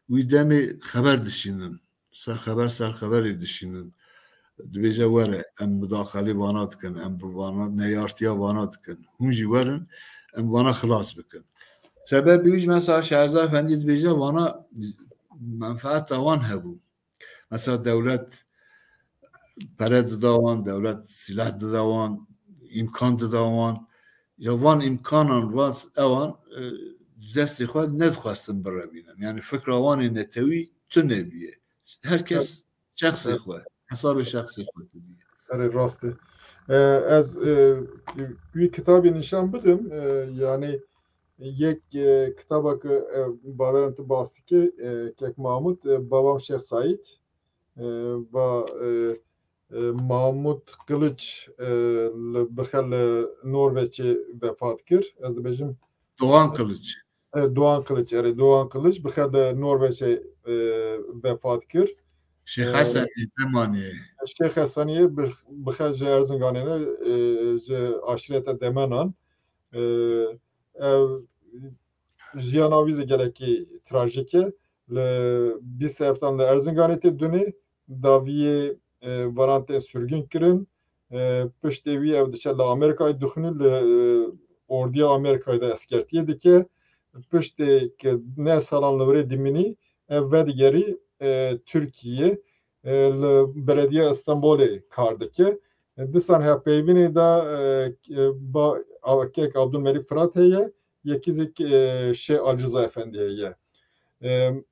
wî demê xeber dişînin. Ser xeber, ser xeberê dişînin. Dibêje were, em mudaxelê vana dikin, em bi vana neyartiya vana dikin. Hûn jî werin, em vana xilas bikin. Sebebê wî jî mesela Şehrizad Efendî dibêje vana menfeeta wan hebû. Mesela dewlet pere dida wan, dewlet sîleh dida wan, îmkan dida wan. Ya van îmkanan, van ewan, e, destê xwe nedixwestin birevînin. Yani fikra wan ê netewî tune bûye. Her kes şexsê xwe, hesabê şexsê xwe didiye. Erê, rast e. E, ez, e, wî kitabê nîşan bidim. E, yani yek, e, kitaba ku, e, bawerim tu bas dikî, e, kek Mahmud, e, Babam Şêx Saîd, e, ba, e, e, Mahmud Kılıç, e, li, bixe li Norveçê vefat kir. Ez dibêjim Doğan Kılıç. E, Doğan Kılıç, erê, Doğan Kılıç bixe li Norveçê, e, vefat kir. Şêx E, Hesenê Demanê. Şêx Hesenê bi-, bixe ji Erzinganê ne, e, ji aşîreta Demenan. E, ev jiyana wî zî gelekî trajîk e. Li bîst heftan li Erzinganê tê dunê, daviyê, e, varan tên sürgün kirin. E, piştê wî ev diçe li Amerîkayê dixwînî, li, e, ordiya Amerîkayê de eskertiyê dike. Piştê ku neh salan li wirê dimînî, ev vedigerî, e, Tirkiyê, e, li Belediya Stenbolê kar dike. E, disan hevpeyvînê de, e, ba-, a-, kek Abdulmelîk Firat heye, yekî zî, e, Şêx Alî Riza Efendî heye. E,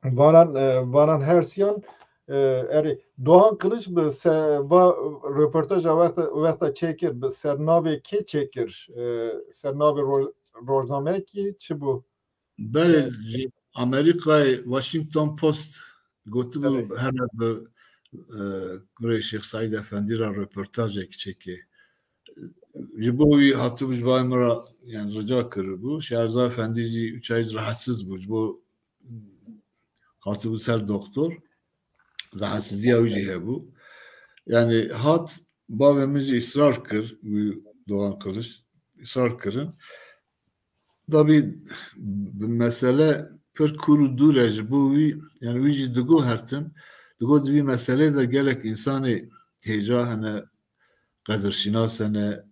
vanan, e, vanan her siyan, e, erê, Doğan Kılıç bi se-, va röportaja wexta, wexta çêkir, bi ser navê kê çêkir? E, ser navê roj-, rojnameyekî çi bû? Belê, ji Amerîkayê Washington Post gotibû, Evet. Here bi e, kurê Şêx Seîd Efendî re röportajek çêkê. Ji bo wî hatibû ji bar min re, yani rica kiribû. Şêx Reza Efendî jî û çayî rahatsiz bû. Ji bo hatibû ser doktor. Rahatsiziya wî jî hebû. Yani hat bavê min jî israr kir, wî Doğan Kılıç israr kirin. Tabî bi mesele pir kûr û dûr e ji bo wî, yani wî jî digo her tim, digo di vî meselê de gelek însanê hêja hene, qedirşînas hene,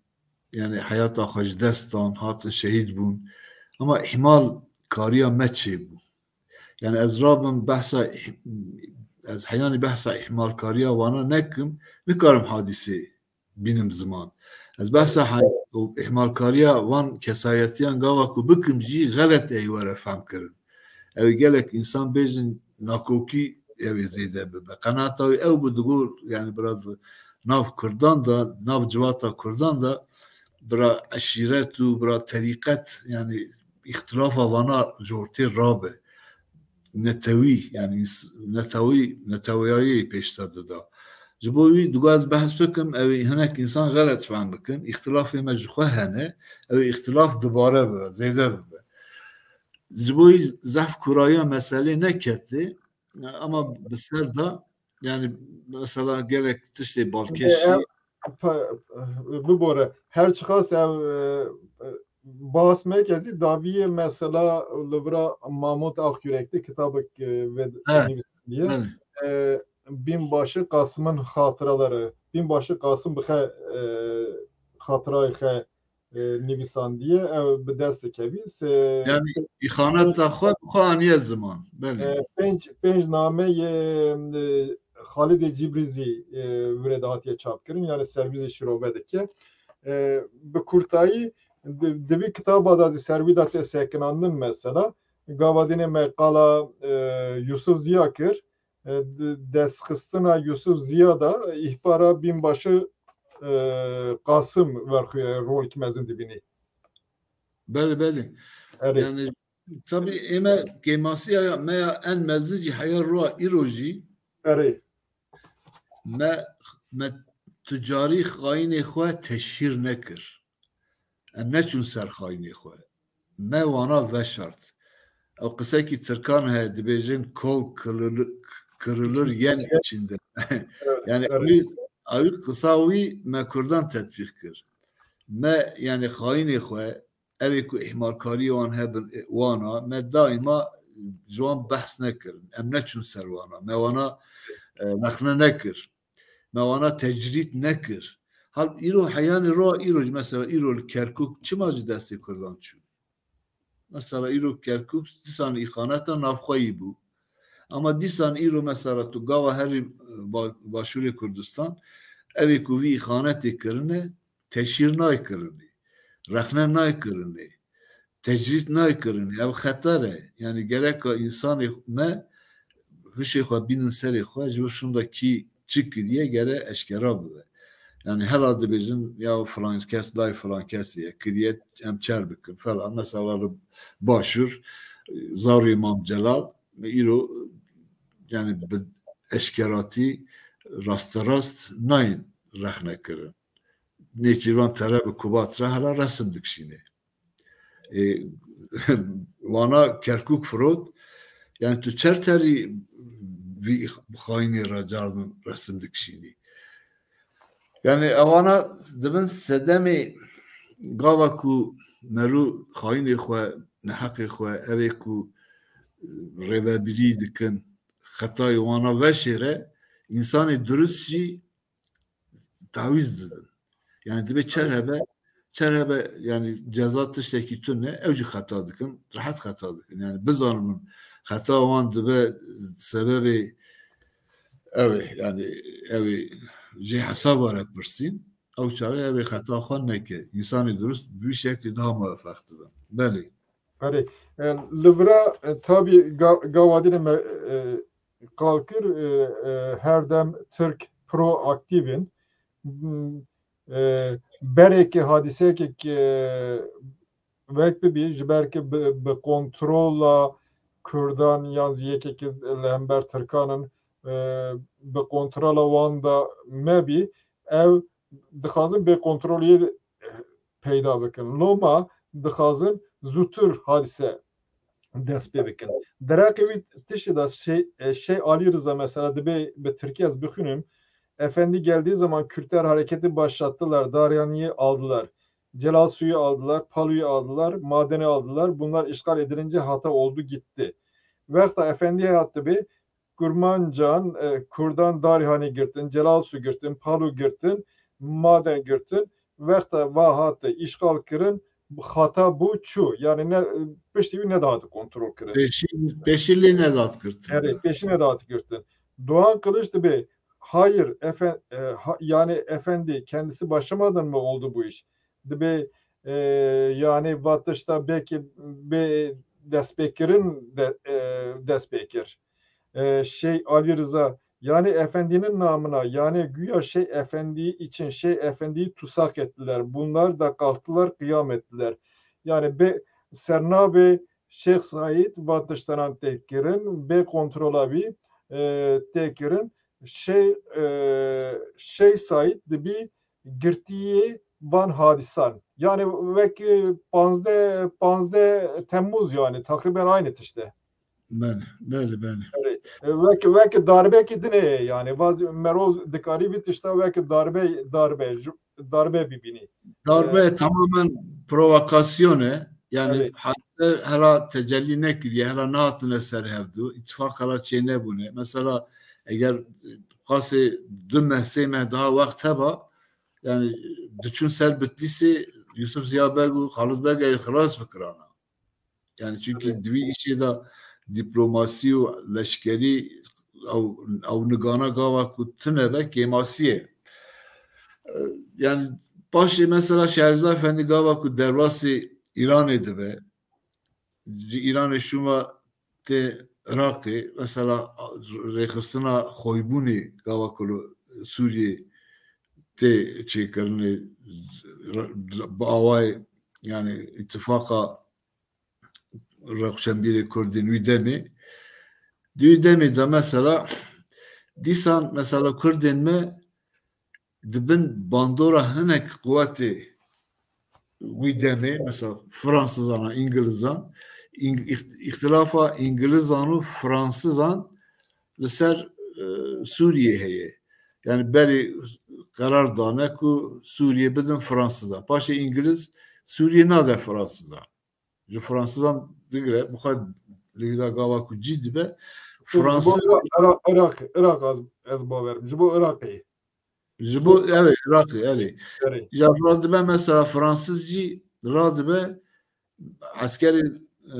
yani heyata xwe ji dest dan, hatin şehîd bûn. Ama îhmalkariya me çêbû. Yani ez rabim behsa, ez heyanî behsa îhmalkariya wana nekim, nikarim hadîsê bînim ziman. Ez behsa hay-, û îhmalkariya van kesayetiyan gava ku bikim jî xelet ey were fehm kirin. Ew ê gelek însan bêjin nakokî ew ê zêde bibe. Qenaeta wî ew bû, digo, yani biraz nav Kurdan da, nav civata Kurdan da bira eşîret û bira terîqet, yani îxtilafa vana ji ortê rabe. Netewî, yani ins-, netewî, neteweyayê pêş de dida. Ji bo wî digo ez behs bikim, ew ê hinek însan xelet fehm bikin. Îxtilafê me ji xwe hene, ew ê îxtilaf dubare bibe, zêde bibe. Ji bo wî zehf kûrayiya meselê neketê, ama bi ser de, yani mesela gelek tiştê balkêşî. Ev, pa-, bibore. Her çiqas ev, e, e, bas meke zî daviyê mesela li vira Mahmut Akyürek de kitabek, e, ve He, nivîsandiye. Belê. E, Binbaşı Kasım'ın hatıraları. Binbaşı Kasım bi xe, e, hatırayê xe, e, nivîsandiye, ew bi dest dikevî. Se-, Yani îxaneta xwe bi xwe aniye ziman. Belê. E, pênc, pênc nameyê, e, Xalidê Cîbrî zî, e, virê de hatiye çapkirin, yani servîzê şîrove dike. E, bi kurtayî, di, di vî kitaba de zî servî de tê sekinandin mesela. Gava dînê me qala, e, Yusuf Ziya kir. E, d-, destxistina Yusuf Ziya da îhbara Binbaşı, e, Kasım verxuye rolek mezin dibînî. Belê, belê. Erê. Yani, tabî ême kêmasiya me ya en mezin jî heya roa îro jî Erê. me, me tu carî xayinê xwe teşhîr nekir. Em neçûn ser xayinê xwe. Me wana veşart. Ew qisekî tirkan heye, dibêjin kol kırılır, kırılır yen içinde. Evet, yani evet. Ew, ew qisa wî me kurdan tetbîq kir. Me yani xayinê xwe, ew ê ku îhmalkariyê wan hebin, e, wana, me daîma ji wan behs nekirin. Em neçûn ser wana. Me wana, e, rexne nekir. Me wana tecrîd nekir. Hal îro heyanê ro îro jî mesela îro li Kerkûk çima ji destê Kurdan çû? Mesela îro Kerkûk dîsan îxaneta navxweyî bû. Ama dîsan îro mesela tu gava herî, e, ba-, başûrê Kurdistan, ev ê ku vî îxanetê kirine, teşhîr nayê kirinê, rexne nayê kirinê, tecrîd nayê kirinê. Ev xeter e. Yani gereka însanê me hişê xwe bînin serê xwe, ji bo şûnda kî çi kiriye gere eşkera bibe. Yani hela dibêjin ya filan kes lay filan kesê ye, kiriye, em çer bikin falan. Mesela li Başûr, Zarê Mam Celal, îro yani bi eşkeratî rasterast nayên rexne kirin. Nêçîrvan tere bi kubat re hela resim dikişînê. Ê, wana Kerkûk firot, yani tu çer terî vî xayinê re cardin resim dikişînî. Yani ewana dibin sedemê gava ku merû xayinê xwe, neheqê xwe, ev ê ku rêvebirî dikin, xetayê wana veşêre, însanê durist jî tawîz didin. Yani dibê çer hebe, çer hebe, yani ceza tiştekî tune, ew jî xeta dikin, rehet xeta dikin. Yani bizanibin xeta wan dibe sebebê ew ê, yani ew ê jê hesaba re pirsîn, ew çaxê ew ê xeta xwe neke. Însanê durist bi vî şeklî daha muwefeq dibe. Belê. Erê, e, li vira, e, tabî ga-, gava dînê me, e, qal kir, e, e, her dem Tirk proaktîv in. M, e, berê ke hadîseyeke ke wek bibî, ji ber ke bi, bi kontrola Kurdan yan zî yekeke li hember Tirkan in, e, bi kontrola wan de mebî, ew dixwazin bê kontroliyê peyda bikin. Loma dixwazin zûtir hadise dest pê bikin. Derheqê wî tiştê de şey, e, şey Alî Riza mesela dibê bi tirkî ez bixwînim. Efendi geldiği zaman Kürtler hareketi başlattılar. Daryaniyı aldılar. Celal suyu aldılar, Palu'yu aldılar, madeni aldılar. Bunlar işgal edilince hata oldu gitti. Wexta Efendi hat dibê, Kurmancan, e, Kurdan Darhanî girtin, Celalsu girtin, Palu girtin, Maden girtin, wexta va hate îşxal kirin, xata bû çû. Yani ne, piştî wî nedihate kontrol kirin. Pêşî, pêşî lê nedat girtin. Evet, pêşî nedat girtin. Doğan Kılıç dibê, hayır, efe-, e, ha-, yani efendi kendisi başlamadan mı oldu bu iş? Dibê, e, yani va tişta belki bê destpêkirin de, e, destpêkir. E, şey Ali Rıza, yani efendinin namına, yani güya şey efendi için şey efendiyi tutsak ettiler. Bunlar da kalktılar, kıyam ettiler. Yani be, sernavê Şeyh Said va tiştanan têkirin, bê kontrola wî, e, têkirin. Şey, e, Şeyh Said dibî girtiyê van hadisan. Yani wek, e, panzdeh, panzdeh Temmuz yani takriben aynı tişt e. Belê, belê, belê. Evet. E, wek, wek darbekî din e yani. Vaz merov dikarî vî tişta wek darbe, darbe, ju-, darbe bibînî. Darbe, e, tamamen provokasyon e. Yani, evet, hadise hela tecellî nekiriye, hela nehatine ser hevdu, îtifaq hela çênebûne. Mesela eger qasê du meh, sê meh daha wext heba, yani diçûn ser Bitlîsê Yusuf Ziya Beg û Xalid Beg ê xilas bikirana. Yani çünkü, evet, di wî îşê de dîplomasî û leşkerî ew, ew nigana gava ku tune be kêmasî ye. E, yani paşê mesela Şehrîza Efendî gava ku derbasî Îranê dibe, ji Îranê şûma tê Iraqê, mesela rêxistina xoybûnê gava ku li Sûriyê tê çêkirinê bi awayê, yani îtifaqa rewşenbîrê Kurdên wî demê. Di wî demê de mesela dîsan mesela Kurdên me di bin bandora hinek quwetê wî demê, mesela Fransizan, Îngilizan, Îng-, îxt-, îxtilafa Îngilizan û Fransizan li ser, e, Sûriyê heye. Yani berê qerar dane ku Sûriyê bidin Fransizan. Paşê Îngiliz Sûriyê nade Fransizan. Ji Fransizan digire, bi xwe li wî de gava ku cî dibe, Fransız Iraq, Iraq, Iraq, Iraq ez, ez bawerim. Ji bo Iraqê. Ji bo, erê, Iraqê, erê. Erê. Ya radibe mesela Fransız jî radibe eskerê, e,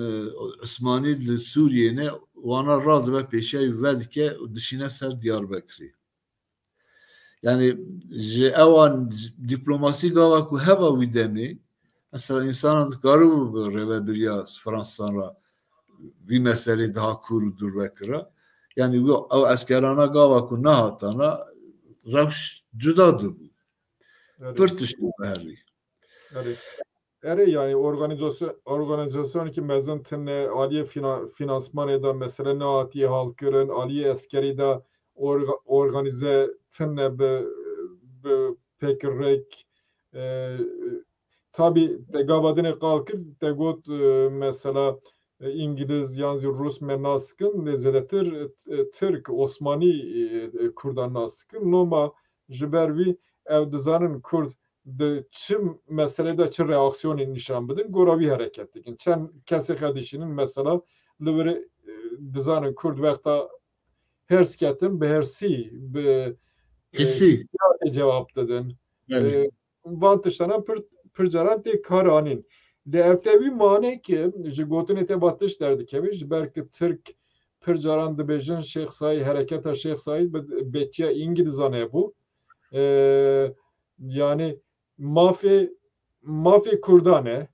Osmanî li Sûriyê ne, wana radibe pêşiya wî vedike û dişîne ser Diyarbekirê. Yani ji ewan dîplomasî gava ku heba wî demê, mesela însanan dikaribû bi rêvebiriya Fransisan re vî meselê daha kûr û dûr vekira. Yani wî, ew eskerana gava ku nehatana rewş cuda dibû. Erê. Pir tişt bû herî. Erê. Erê, yani organizasyon, organizasyonekî mezin tine, aliyê fina-, finansmanê de mesele nehatiye halkirin, aliyê eskerî de orga-, organize tine bi, bi pêkirrek. E, tabî te gava dinê qal kir, te got, e, mesela, e, Îngiliz yan zî Rûs me nas dikin, lê zêdetir, e, Tirk, Osmanî, e, e, Kurdan nas dikin. Loma ji ber vî ew dizanin Kurd di çi meselê de çi reaksiyonê nîşan bidin, gora wî hereket dikin. Çend kesê xwe dişînin, mesela li vir, e, dizanin Kurd wexta hêrs ketin, bi hêrsî, bi, e, hissî, hissiyatê cewab didin. Belê. E, van tiştana pir, pir caran tê kar anîn. Lê ev te wî mane ki ji gotinê te va tişt derdikeve, ji ber ki Tirk pir caran dibêjin Şêx Sayî, hereketa Şêx Sayî bi betiya Îngilizan hebû. E, yani mafê, mafê Kurdan e,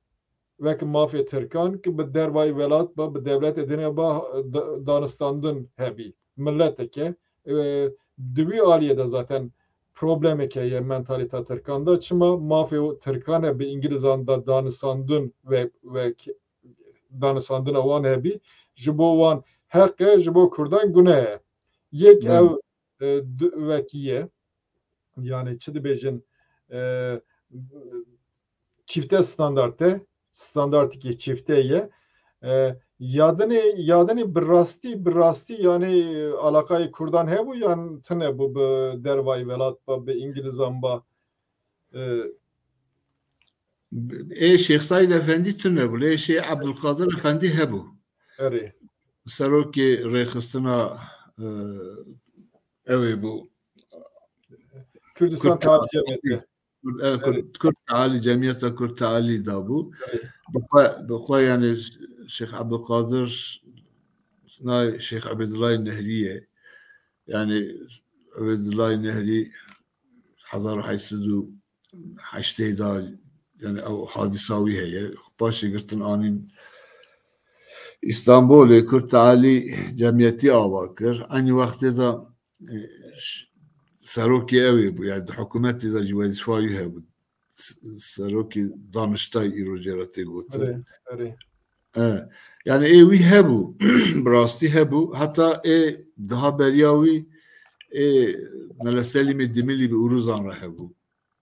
wek mafê Tirkan ki bi dervayî welat ba, bi dewletê dinê ba, da-, danistandin hebî. Mileteke, e, di wî aliyê de zaten problemeke ye mentalîta Tirkan de. Çima mafê Tirkan e bi Îngilizan de danistandin ve, ve danistandina wan hebî, ji bo wan heq e, ji bo Kurdan gune ye. Yek ew e, du wekî ye. Yani çi dibêjin, e, çifte standart e. Standartîkî çifte ye. E, yadinê, yadinê bi rastî, bi rastî yani alaqayê Kurdan hebû yan tune bû bi dervayî welat ba, bi Îngilizan ba? E, Ê Şêx Saîd Efendî tune bû, lê Şêx Ebdulkadir Efendî hebû. Erê. Serokê rêxistina, e, ew ê bû. Kurdistan Tealî Cemiyeti. Kurd, e, Kurd, Kurd Tealî, Cemiyeta Kurd Tealî da bû. Bi xwe, bi xwe yani Şêx Ebdulkadir, na Şêx Ebedullah Nehrî ye. Yani Ebedullah Nehrî hezar û heşt sed û heştê da, yani ew hadîsa wî heye. Paşê girtin anîn Îstanbulê, Kurd Tealî Cemiyetî ava kir. Eynî wextê de, e, ş-, serokê ew ê bû, yani di hikûmetê de jî wezîfa wî hebû. S-, serokê Daniştay îro jê re tê gotin. Erê, erê. E, yani ê wî hebû, bi rastî hebû. Heta ê daha beriya wî ê Mele Selîmê Dimilî bi Uruzan re hebû.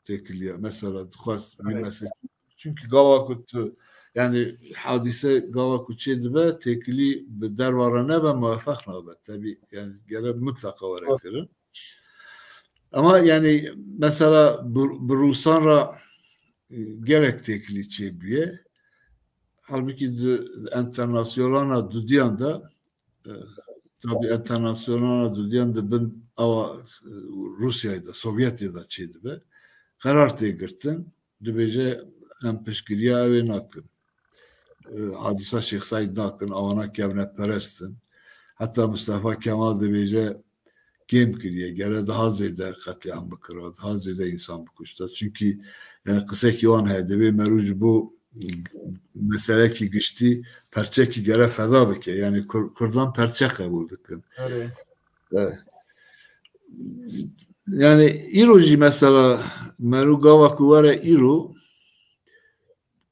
Têkiliya mesela dixwest wî mesele. Çünkü gava ku tu, yani hadîse gava ku çê dibe, têkilî bi derva re nebe, muwefeq nabe. Tabii yani gere mutlaqa were kirin. Ama yani mesela bi, bi Rûsan re, e, gelek têkilî çêbûye. Halbuki di enternasyonala dudiyan de, e, tabii enternasyonala dudiyan de bin awa, e, Rûsyayê de, Sovyetê de çêdibe. Qerar tê girtin, dibêje em piştgiriya ew ê nakin. E, hadîsa Şêx Seîd nakin, awana kevneperest in. Heta Mustafa Kemal dibêje kêm kiriye, gere daha zêde qetlîam bikira, daha zêde însan bikuşta. Çünkü yani qisekî wan heye, divê merû ji bo meselekî giştî perçekî gere feda bike. Yani Kur-, Kurdan perçe qebûl dikin. Erê. Evet. Yani îro jî mesela merû gava ku were îro,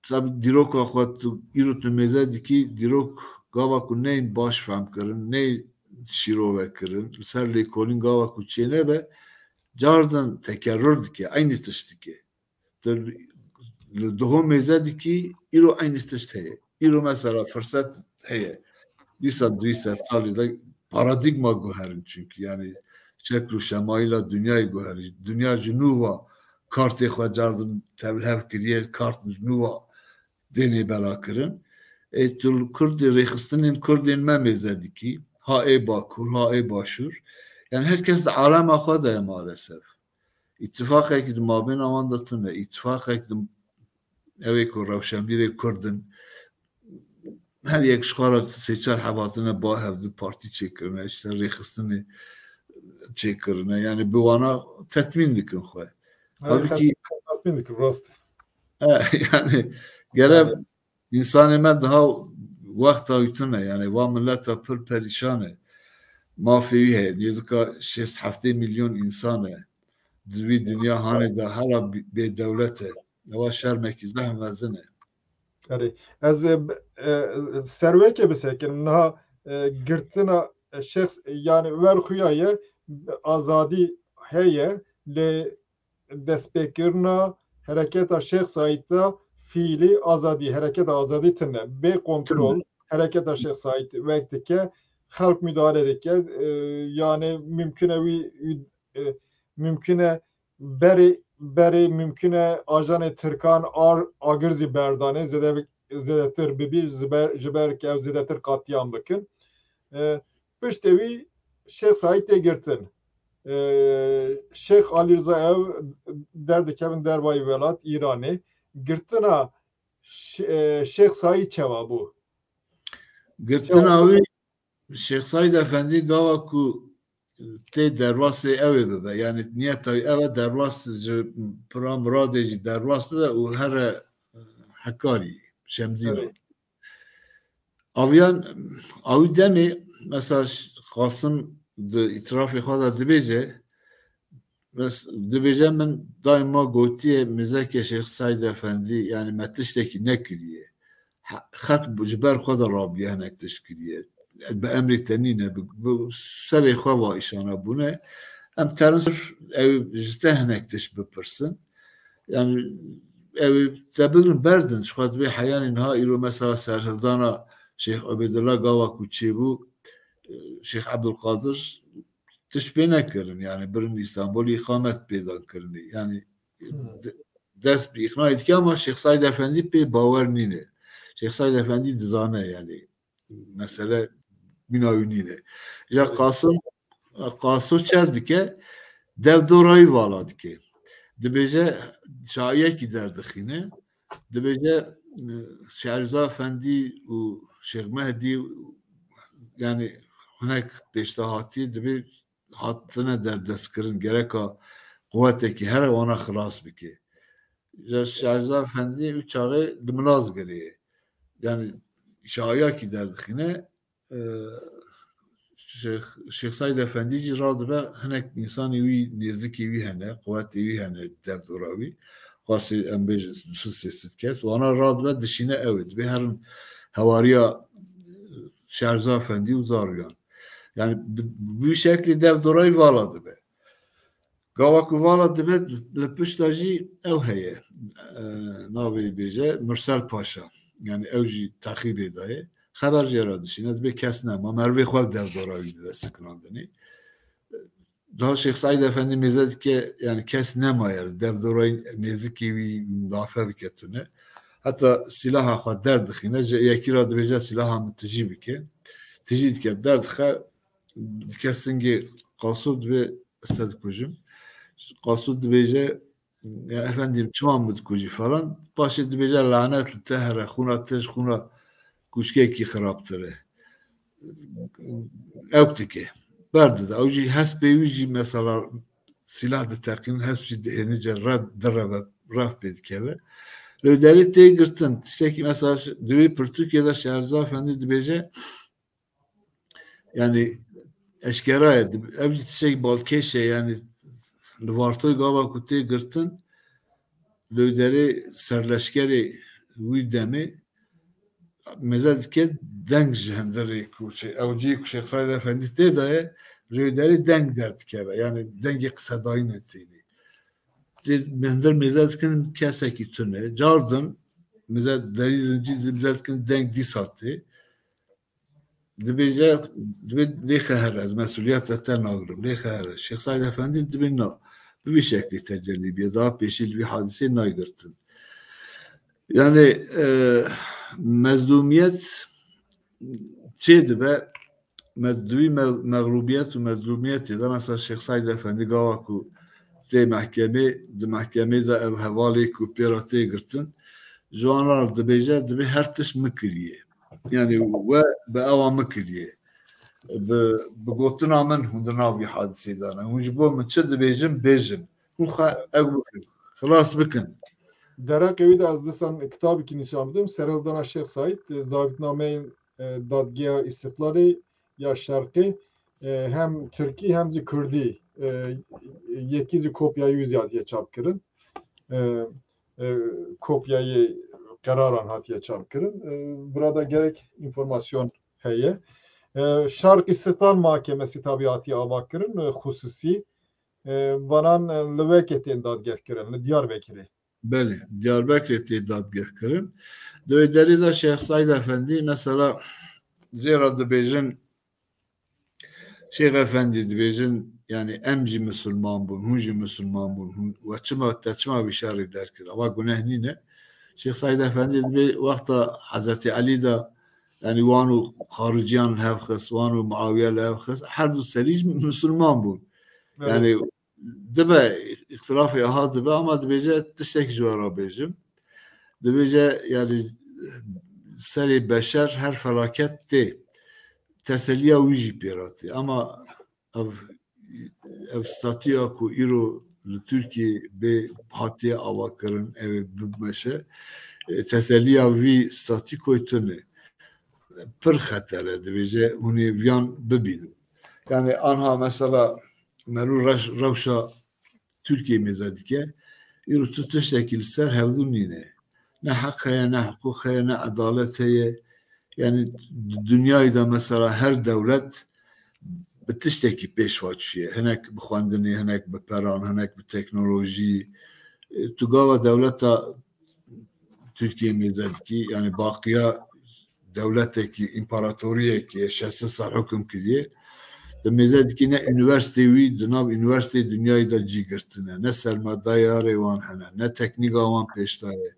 tabi dîroka xwe tu, îro tu mêze dikî, dîrok gava ku neyên baş fehm kirin, ney şîrove kirin, li ser lêkolîn gava ku çênebe, cardin tekerrur dike, eynî tişt dike. Tu li duho mêze dikî, îro eynî tişt heye. Îro mesela firset heye. Dîsa duî sed salî de paradîgma guherin çünkü. Yani şekl û şemaîla dinyayê guherî. Dinya ji nû ve kartê xwe cardin tevlihev kiriye, kart ji nû ve dênê bela kirin. Ê tu li Kurdê rêxistinên Kurdên me mêze dikî. Ha ê Bakur, ha ê Başûr. Yani her kes di alema xwe de ye maalesef. Îtifaqek di mabêna wan de tune. Îtifaqek di, ew ê ku rewşenbîrê Kurd in, her yek ji xwe re sê çar heb hatine ba hev, du partî çêkirine, işte rêxistinê çêkirine. Yani bi wana tetmîn dikin xwe. Halbuki Tatmin dikim, rast. E, yani gere însanê me daha wexta wî tune, yani va mileta pir perîşan e. Mafê wî heye, nêzika şêst heftê milyon însan e. Di vî dinya hanê de hela bê-, bêdewlet e. Ewa şermekî zehf mezin e. Erê. Ez, e, e, serwekê bisekirim. Niha, e, girtina, e, şexs, yani wer xuya ye, azadî heye, lê destpêkirina hereketa Şêx Saîd de fiîlî azadî, hereketa azadî tune. Bê kontrol, hereketa Şêx Saîd wek dike, xelk müdahale dike, e, yani mümkün e wî, wî, e, mümkün e berê, berê mümkün e ajanê Tirkan ar, agir zî berdanê, zêde, zêdetir bibî, ji ber, ji ber ke ew zêdetir qatliam bikin. E, piştê wî Şêx Saîd tê girtin. E, Şêx Alî Riza ew derdikevin dervayî welat Îranê. Girtina Ş-, e, Şêx Saîd çawa bû? Girtina wî Şêx Saîd Efendî gava ku tê derbasê ew ê bibe. Yani niyeta wî ev e derbas ji pira Miradê jî derbas bibe û here Hekarî, Şemdînê. Evet. Aviyan, awî demê, mesela Qasim di îtirafê xwe de dibêje, mes-, dibêje min daima gotiye, mizeke Şêx Seîd Efendî, yani me tiştekî nekiriye. He-, xelk ji ber xwe de rabiye hinek tişt kiriye. bi emrê te nîne, bi, bi serê xwe va îşana bûne. Em terin ser ew ji te hinek tişt bipirsin. Yani ew te bigrin berdin. Ji xwe dibê heyanî niha îro mesela serhildana Şêx Ubeydullah gava ku çêbû, Şêx Ebdulkadir tişt pê nekirin. Yani birin Îstanbulî îqamet pê dan kirinê. Yani de- dest bi îqnayê dike ama Şêx Saîd Efendî pê bawer nîne. Şêx Saîd Efendî dizane yani mesele mîna wî nîne. Ja Qasim, Qaso çer dike, dev dorayî vala dike. Dibêje çayekî derdixîne. Dibêje, e, Şehrîza Efendî û Şêx Mehdî, yani hinek pêşdahatî dibê hatine derdestkirin, gereka quwetekî here wana xilas bike. Ja Şehrîza Efendî û çaxê li Milazgirê ye. Yani çayakî derdixîne, e, Şêx, Şêx Saîd Efendî jî radibe hinek însanî wî nêzikî wî hene, quwetê wî hene dev dora wî. Xwasî em bêjin du sed sê sed kes. Wana radibe dişîne ew ê. Dibê herin hewariya Şehrîza Efendî û zarûyan. Yani bi, bi şeklî dev dorayî vala dibe. Gava ku vala dibe li pişta jî ew heye. E, navê bêje Mursel Paşa. Yani ew jî teqîbê daye. Xeber jê re dişîne, dibê kes nema. Merivê xwe li dev dora wî dide sikinandinê. Daha Şêx Saîd Efendî mêze dike, yani kes nemaye li dev dora nêzikê wî mudafe bike tune. Heta silaha xwe derdixîne, ji yekî re dibêje silaha min tijî bike. Tijî dike, derdixe, dike singê Qaso dibê ez te dikujim. Qaso dibêje, ya efendîm, çima min dikujî falan. Paşê dibêje lanet li te here, xûna te ji xûna kûçkekî xirabtir e. Ew dike. Berdide. Ew jî hespê wî jî mesela silah diteqînin, hesp jî dihêne cere, direve, rev pê dikeve. Li derê tê girtin. Tiştekî mesela di wî pirtûkê de Şehrîza Efendî dibêje, yani eşkera ye, ev jî tiştek balkêş e, yani li Vartoyê gava ku tê girtin, li derê serleşkerê wî demê mêze dike deng ji hundirê ku Şê-, ew cihê ku Şêx Saîd Efendî tê de ye, ji wê derê deng derdikeve, yani dengê qisedayînê tê. Tê hundir mêze dikin kesekî tune. Cardin mêze derî zincî mêze dikin deng dîsa tê. Dibêje, dibê lêxe here, ez mesuliyeta te nagirim, lêxe here. Şêx Saîd Efendî dibê na. Bi vî şeklî tecellî bîye. Daha pêşî li vî hadisê nayê girtin. Yani, e, mezlûmiyet çê dibe, me-, di wî me-, mexlûbiyet û mezlûmiyetê de, mesela Şêx Saîd Efendî gava ku tê mehkemê, di mehkemê de ev hevalê ku pê re tê girtin, ji wan re dibêje, dibê her tişt min kiriye. Yani we bi ewa min kiriye. Bi, bi gotina min hûn di nav vî hadisê de ne. Hûn ji bo min çi dibêjin, bêjin. Hûn xwe ew bikin. Xilas bikin. Dereqê wî de ez disan kitabekî nîşan bidim. Serhildana Şêx Saîd, e, Zabitnameyên, e, Dadgeha Îstîqlalê ya Şerqê, e, hem Tirkî hem jî Kurdî, e, yekî jî kopyayê wî jî hatiye çapkirin. E, e, kopyayê qeraran hatiye çapkirin. E, burada gerek înformasyon heye. E, Şark Îstiqlal Mahkemesi tabi hatiye avakirin, e, xusûsî. E, vanan, e, li wekê tên dadgehkirin, li Diyarbekirê. Belê, Diyarbekirê tê dadgehkirin. Di wê derê de Şêx Saîd Efendî, mesela, jê re dibêjin, Şêx Efendî dibêjin, yani em jî misilman bûn, hûn jî misilman bûn, hûn, we çima, te çima vî şerî derkir? Ava guneh nîne. Şêx Saîd Efendî dibê wexta Hezretî Elî de, yani wan û xariciyan li hev xist, wan û Muawiye li hev xist, her du serî jî misilman bûn. Evet. Yani dibe, îxtilafê aha dibe, ama dibêje tiştek ji we re bêjim. Dibêje, yani, serê beşer her felaket tê. Teseliya wî jî pê re tê. Ama ev, ev statûya ku îro li Tirkiyê bê hatiye avakirin, ew ê bimeşe, e, teseliya vî statûkoyê tune. Pir xeter e, dibêje hûn ê viyan bibînin. Yani anha mesela merû reş-, rewşa Tirkiyê mêze dike, îro tu tiştekî li ser hevdû nîne. Ne heq heye, ne hiqûq heye, ne edalet heye. Yani di dinyayê de mesela her dewlet bi tiştekî pêş ve çûye. Hinek bi xwendinê, hinek bi peran, hinek bi teknolojî. E, tu gava dewleta Tirkiye mêze dikî, yani baqiya dewletekî, împaratoriyekî şeş sed sal hukm kiriye. Di mêze dikî ne unîversîtê wî di nav unîversîtê dinyayê de cî girtine, ne sermadeyarê wan hene, ne teknîka wan pêşda ye,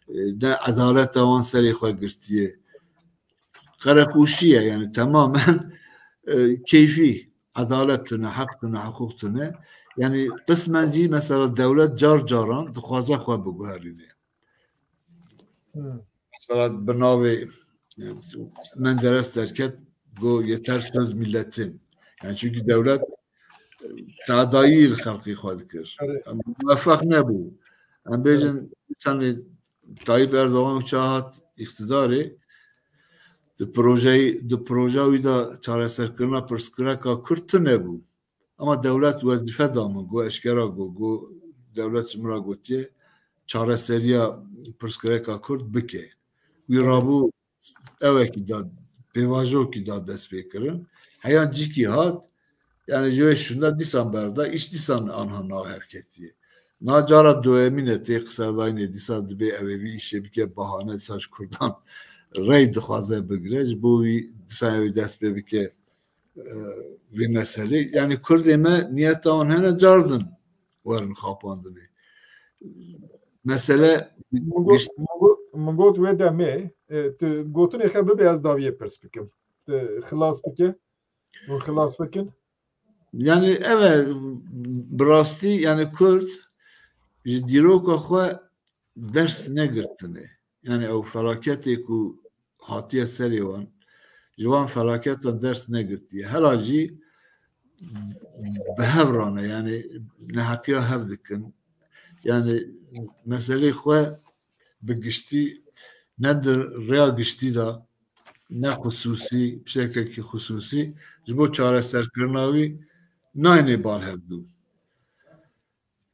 e, ne edaleta wan serê xwe girtiye. Qereqoşî ye, yani temamen, e, keyfî. Edalet tune, heq tune, hiqûq tune. Yani qismen jî mesela dewlet car caran dixwaze xwe biguherîne. Hmm. Mesela bi navê, e, Menderes derket, got yeter söz milletin. Yani çünkü dewlet, e, tadayî li xelqî xwe dikir. Evet. Muwefeq nebû. Em bêjin, evet, insanê Tayyip Erdogan uça hat îqtidarê, di projeyê, di proja wî de çareserkirina pirsgirêka Kurd tune bû. Ama dewlet wezîfe da min, got, eşkera got, got, dewlet ji min re gotiye, çareseriya pirsgirêka Kurd bike. Wî rabû ewekî da, pêvajokî da destpêkirin. Heyan cîkî hat, yani ji wê şûnde dîsan berda, îş dîsan anha nav hevketiye. Na cara doyemîn e tê qisedayînê, dîsa dibê ew ê vî îşê bike bahane, dîsa ji Kurdan rey dixwaze bigire. Ji bo wî dîsa ew ê dest pê bike, e, vî meselê. Yani Kurdê me niyeta wan hene cardin werin xapandinê. Mesele Min got, gişt- min got, min got wê demê, e, tu gotinê xwe bibe, ez dawiyê pirs bikim. Tu xilas bike, hûn xilas bikin. Yani ev e, bi rastî yani Kurd ji dîroka xwe ders negirtine. Yani ew felaketê ku hatiye serê wan, ji wan felaketan ders negirtiye. Hela jî bi hev rane, yani neheqiya hev dikin. Yani meselê xwe bi giştî ne di rêya giştî de, ne xusûsî, bi şekekî xusûsî, ji bo çareserkirina wî nayêne bar hevdû.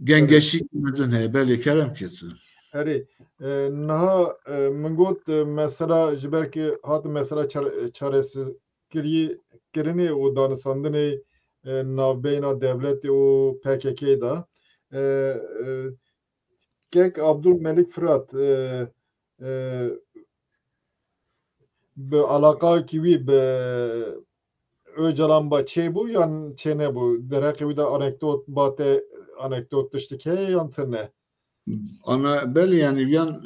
Gengeşî mezin heye, belê kerem kir tu. Erê, e, niha, e, min got, e, mesela ji ber ku hat mesela çar-, çaresizkirî, kirinê û danisandinê, e, navbeyna dewletê û P K K de, e, e, Kek Abdulmelik Firat, e, e, bi alaqayekî wî bi Ocalan ba çêbû yan çênebû? Derheqê wî de anekdot ba te, anekdot tiştik heye yan tune? Ana, belê, yani yan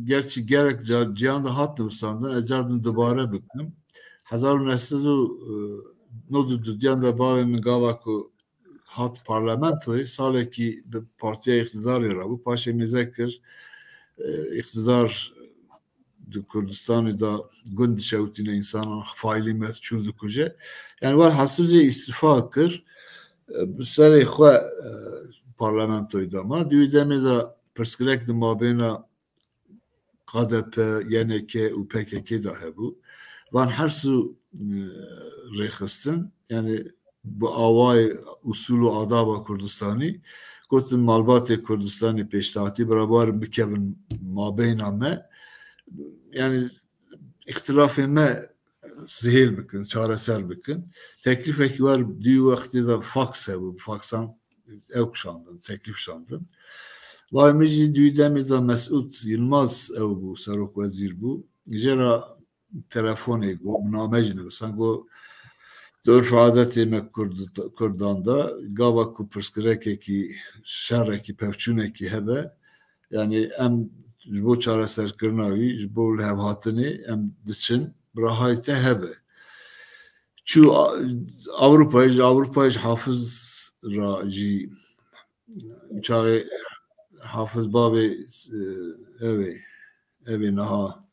gerçi gerek ca-, ciyan de hat nivîsandin, ez cardin dubare bikim. Hezar û neh sed û nod û dudiyan de bavê min gava ku hat parlamentoyê, salekî bi partiya îqtidarê re bû. Paşê mêze kir, e, îqtidar di Kurdistanê de gund dişewitîne, însanan faîlî meçûl dikuje. Yani welhasil jê îstîfa kir. E, bi serê xwe, e, parlamentoyê de ma. Di wî demê de pirsgirêk di mabêna K D P, Y N K û P K K de hebû. Van her su, e, rêxistin, yani bi awayê usul û adaba Kurdistanî, gotin malbatê Kurdistanî pêşdahatî bira barin bikevin mabeyna me. Yani îxtilafê me zihêl bikin, çareser bikin. Teklîfekî wer di wî wextê de faks hebû, faksan ew kişandin, teklîf şandin. Vay min jî di wî demê de Mesûd Yilmaz ew bû, serokwezîr bû. Jê re telefonê got, bi name jî nivîsan, got, di urf û adetê me Kurd-, Kurdan de, gava ku pirsgirêkekî, şerekî, pevçûnekî hebe, yani em ji bo çareserkirina wî, ji bo lihevhatinê em diçin, bi rehayî te hebe. Çû A-, Ewropayê, ji Ewropayê ji Hafiz re jî çaxê Hafiz bavê, e, ew ê, ev ê niha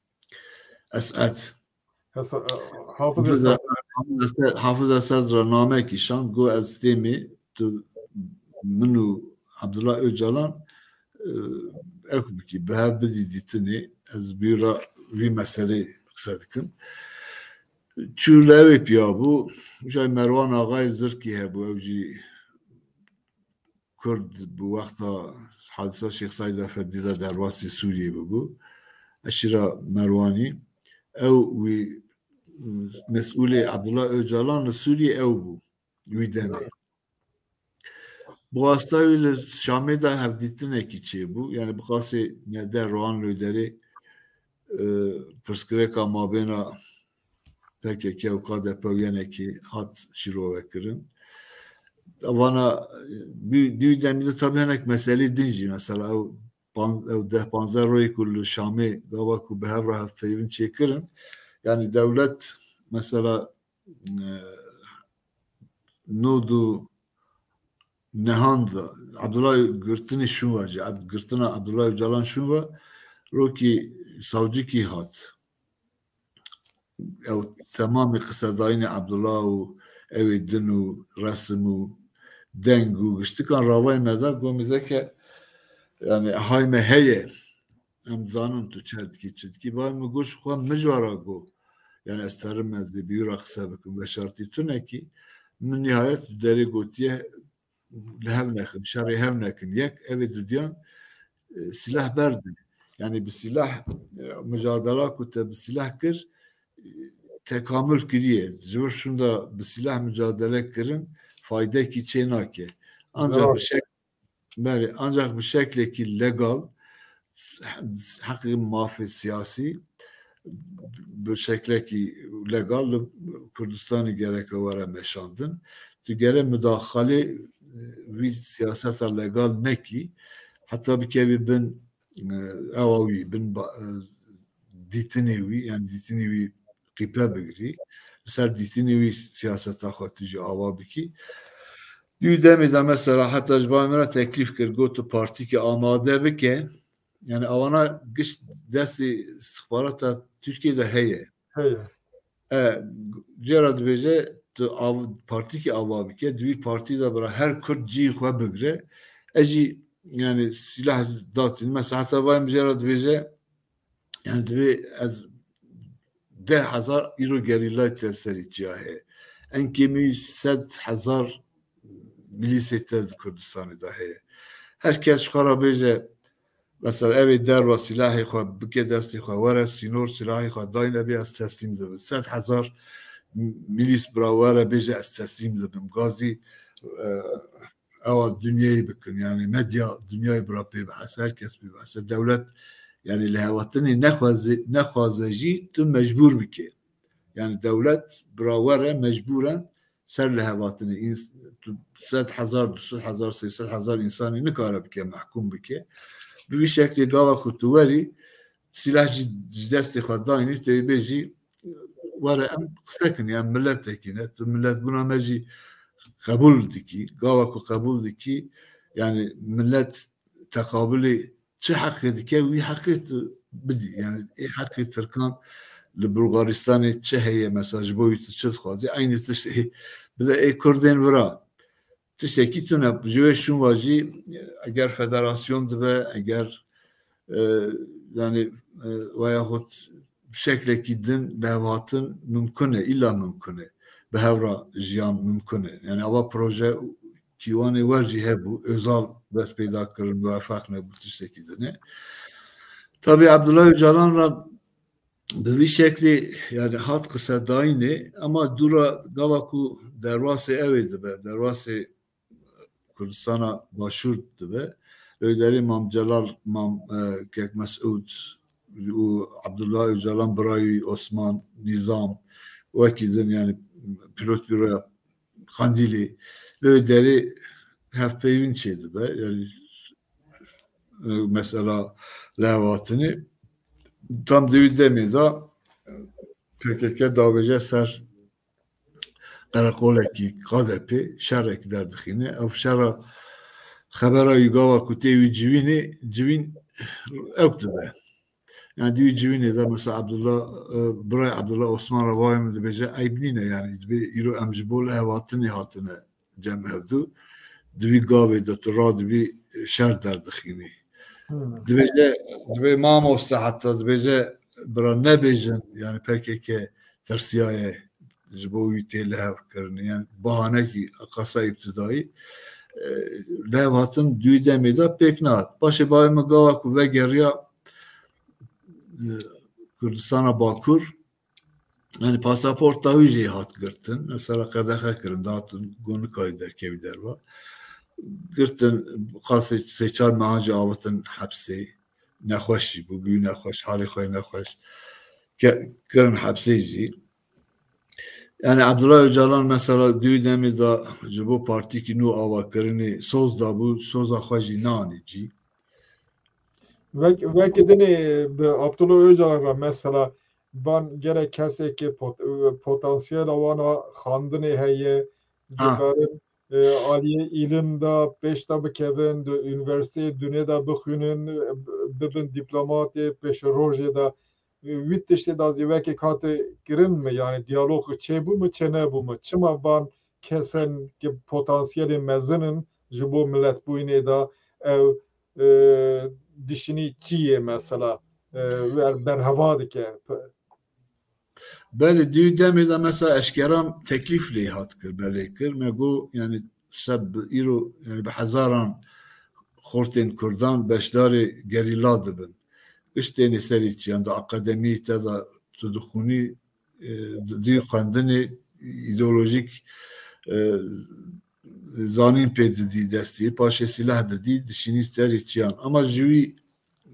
Esed. Hesa-, e, Hafiz Hafiz Esed. Esed, Hafiz Esed, Hafiz Esed re namekî şand, got, ez têmê, tu, min û Abdullah Ocalan, e, ew bikî, bi hev bidî dîtinê, ez bi wî re vî meselê qise dikim. Çû li ew ê piya bû, jay Merwan Axayê Zirkî hebû, ew jî Kurd bû, wexta hadisa Şêx Seîd Efendî de derbasî Sûriyê bûbû. Eşîra Merwanî. ew wî mesûlê Abdullah Ocalan li Sûriyê ew bû wî demê. Bi wasta wî li Şamê de hevdîtinekî çêbû. Yani bi qasê nede Rohan Loyderê, e, pirsgirêka mabêna P K K û K D P û yenekî hat şîrove kirin. Vana, e, dû-, dû demî de tabi hinek meselê din jî, mesela ew pan-, ew deh panzdeh royê ku li Şamê gava ku bi hev re hevpeyvin çêkirin, yani dewlet mesela, e, nod û nehan de Abdullah girtinî şûn ve jî, Ab-, girtina Abdullah Ocalan şûn ve, rokî savcikî hat. Ew temamê qisedayînê Abdullah û ew ê din û resim û deng û giştikan ravayê me da, got, mizeke, yani hay me heye. Em zanin tu çi dikî, çi dikî. Bay min got, ji xwe mijara got. Yani ez terim ez dê bi wî re qise bikim, veşartî tune kî. Min nihayet di derê gotiye, li hev nekin, şerê hev nekin. Yek, ev ê dudiyan, e, silah berdin. Yani bi silah, e, mücadela ku te bi silah kir, e, tekamül kiriye. Ji vir şunda bi silah mücadele kirin, faydekî çê nake. Ancak Doğru. bi şek-, Belê, ancak bi şeklekî legal, s-, heqê mafê siyasî bi şeklekî legal li Kurdistanê gereke were meşandin. Tu gere mudaxalê, e, vî siyaseta legal nekî, heta bikevî bin, e, ewa wî, bin ba-, e, dîtinê wî, yani dîtinê wî qîpe bigirî, li ser dîtinê wî siyaseta xwe tu jî ava bikî. Dû demê de mesela heta ji ba min re teklîf kir, got tu partîkê amade bike. Yani awana giş destê istixbarata Tirkiyê de heye. Heye. E, cera dibêje tu av-, partîkê ava bike, di wî partî de bira her Kurd cihê xwe bigire. Ez jî yani silah datîn. Mesela heta vayê min jera dibêje, yani divê ez deh hezar îro gerîlay te serî çiya heye. En kêmî sed hezar milîsê te di Kurdistanê de heye. Her kes ji xwe re bêje, mesela ev ê derva silahê xwe bike destê xwe, were sînor silahê xwe dayne bê ez teslîm dibim. Sed hezar milîs bira were bêje ez teslîm dibim. Gazî, e, ewa dinyayê bikin, yani medya dinyayê bira pê bihese, her kes pê bihese. Dewlet, yani lihevhatinê nexwaze, nexwaze jî tu mecbûr bike. Yani dewlet bira were mecbûren ser lihevhatinê. Îns-, tu sed hezar, du sed hezar, sê sed hezar însanî nikare bike, mehkûm bike. Bi vî şeklê gava ku tu werî, silah jî ji destê xwe dayînî, tu yê bêjî, were em qise kin, em miletekî ne, tu miletbûna me jî qebûl dikî, gava ku qebûl dikî, yani milet teqabilê çi heqê dike, wî heqê tu bidî. Yani ê heqê Tirkan li Bulgaristanê çi heye, mesela ji bo wî tu çi dixwazî, eynî tiştê bide ê Kurdên vira. Tiştekî tune. Ji wê şûn ve jî eger federasyon dibe, eger, e, yani, e, veyaxut bi şeklekî din lihevhatin mimkun e, îlla mimkun e. Bi hev re jiyan mimkun e. Yani ava proje kîwanê wer jî hebû, Özal dest pêda kirin, muwefeq nebû, tiştekî din e. Tabii Abdullah Öcalan re bi vî şeklî, yani hat qisedayînê, ama dûra gava ku derbasê ew ê dibe, derbasê Kurdistana Başûr dibe. Lê derê Mam Celal, Mam, e, Kek Mesûd û Abdullah Öcalan birayî Osman, Nîzam, wekî din, yani Polîtbüroya Qandîlê, lê derê hevpeyvîn çêdibe. Yani, e, mesela lihevhatinê tam di wî demê de P K K davêje ser qereqolekî K D P şerek derdixîne. Ev şera xebera wî gava ku tê wî civînê, civîn ewk dibe. Yani di wî civînê de mesela Abdullah, e, birayê Abdullah Osman re vayê min dibêje eyb nîne, yani dibê îro em ji bo lihevhatinê hatine cem hevdu. Di vî gavê de tu radibî şer derdixînî. Hmm. Dibêje, dibê mamoste heta dibêje bira nebêjin, yani P K K tirsiyaye ji bo wî tê lihev kirinê. Yani bahanekî qasa îbtidayî, e, lihevhatin di wî demê de pêk nehat. Paşê bavê min gava ku vegeriya, e, Kurdistana Bakur, Yani pasaporta wî jî hat girtin. Mesela qedexe kirin, datin ku nikarî derkevî derva. Girtin, qasê sê çar mehan jî avitin hepsê. Nexweş jî bû, bû nexweş, halê xwe nexweş. Ke-, kirin hepsê jî. Yani Abdullah Öcalan mesela dû demê de ji bo partîkî nû ava kirinê soz dabû, soza xwe jî nanî cî. Wek, wekî dinê bi Abdullah Öcalan re mesela van gelek kesê ki pot, potansiyela wana xandinê heye, dikarin e, aliyê îlim de pêş de bikevin, di unîversîteyê dunê de bixwînin, bibin dîplomatê pêşerojê de. E, wî tiştê de zî wekî hate kirin mi? Yani diyalog çêbû mi, çênebû mi? Çima van kesên ki potansiyelê mezin in ji bo miletbûyînê de ew e, dişinî çi yê mesela e, wer berheva dike? Belê, dû demê de mesela eşkeran teklîf lê hat kir, belê kir. Me got, yani seb îro, yani bi hezaran xortên Kurdan beşdarê gerîla dibin. Giş tênê serî çiyan di akademiyê te de tu dixwînî, e, di, di xwendinê îdeolojîk, e, zanîn pê didî destî, paşê sîleh didî, dişînî serî çiyan. Ama ji wî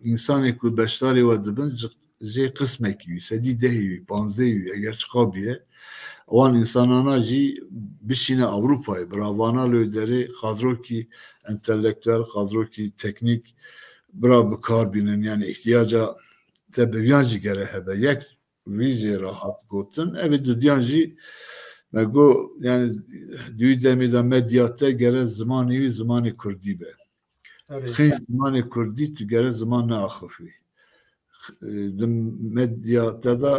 însanê ku beşdarê we dibin, ji, jê qismekî wî, sedî dehê wî, panzdehê wî, eger çiqa bûye, wan însanana jî bişîne Ewropayê, bira vana li wê derê qadrokî entelektuel, qadrokî teknîk, bira bi kar bînin, yani îhtiyaca te bi viyan jî gere hebe. Yek vî jê re hat gotin. Evê dudiyan jî me got, yani dû demê de medya te gere zimanê wî zimanê kurdî be. Erê. Xîn zimanê kurdî tu gere ziman neaxifî. Di medya te de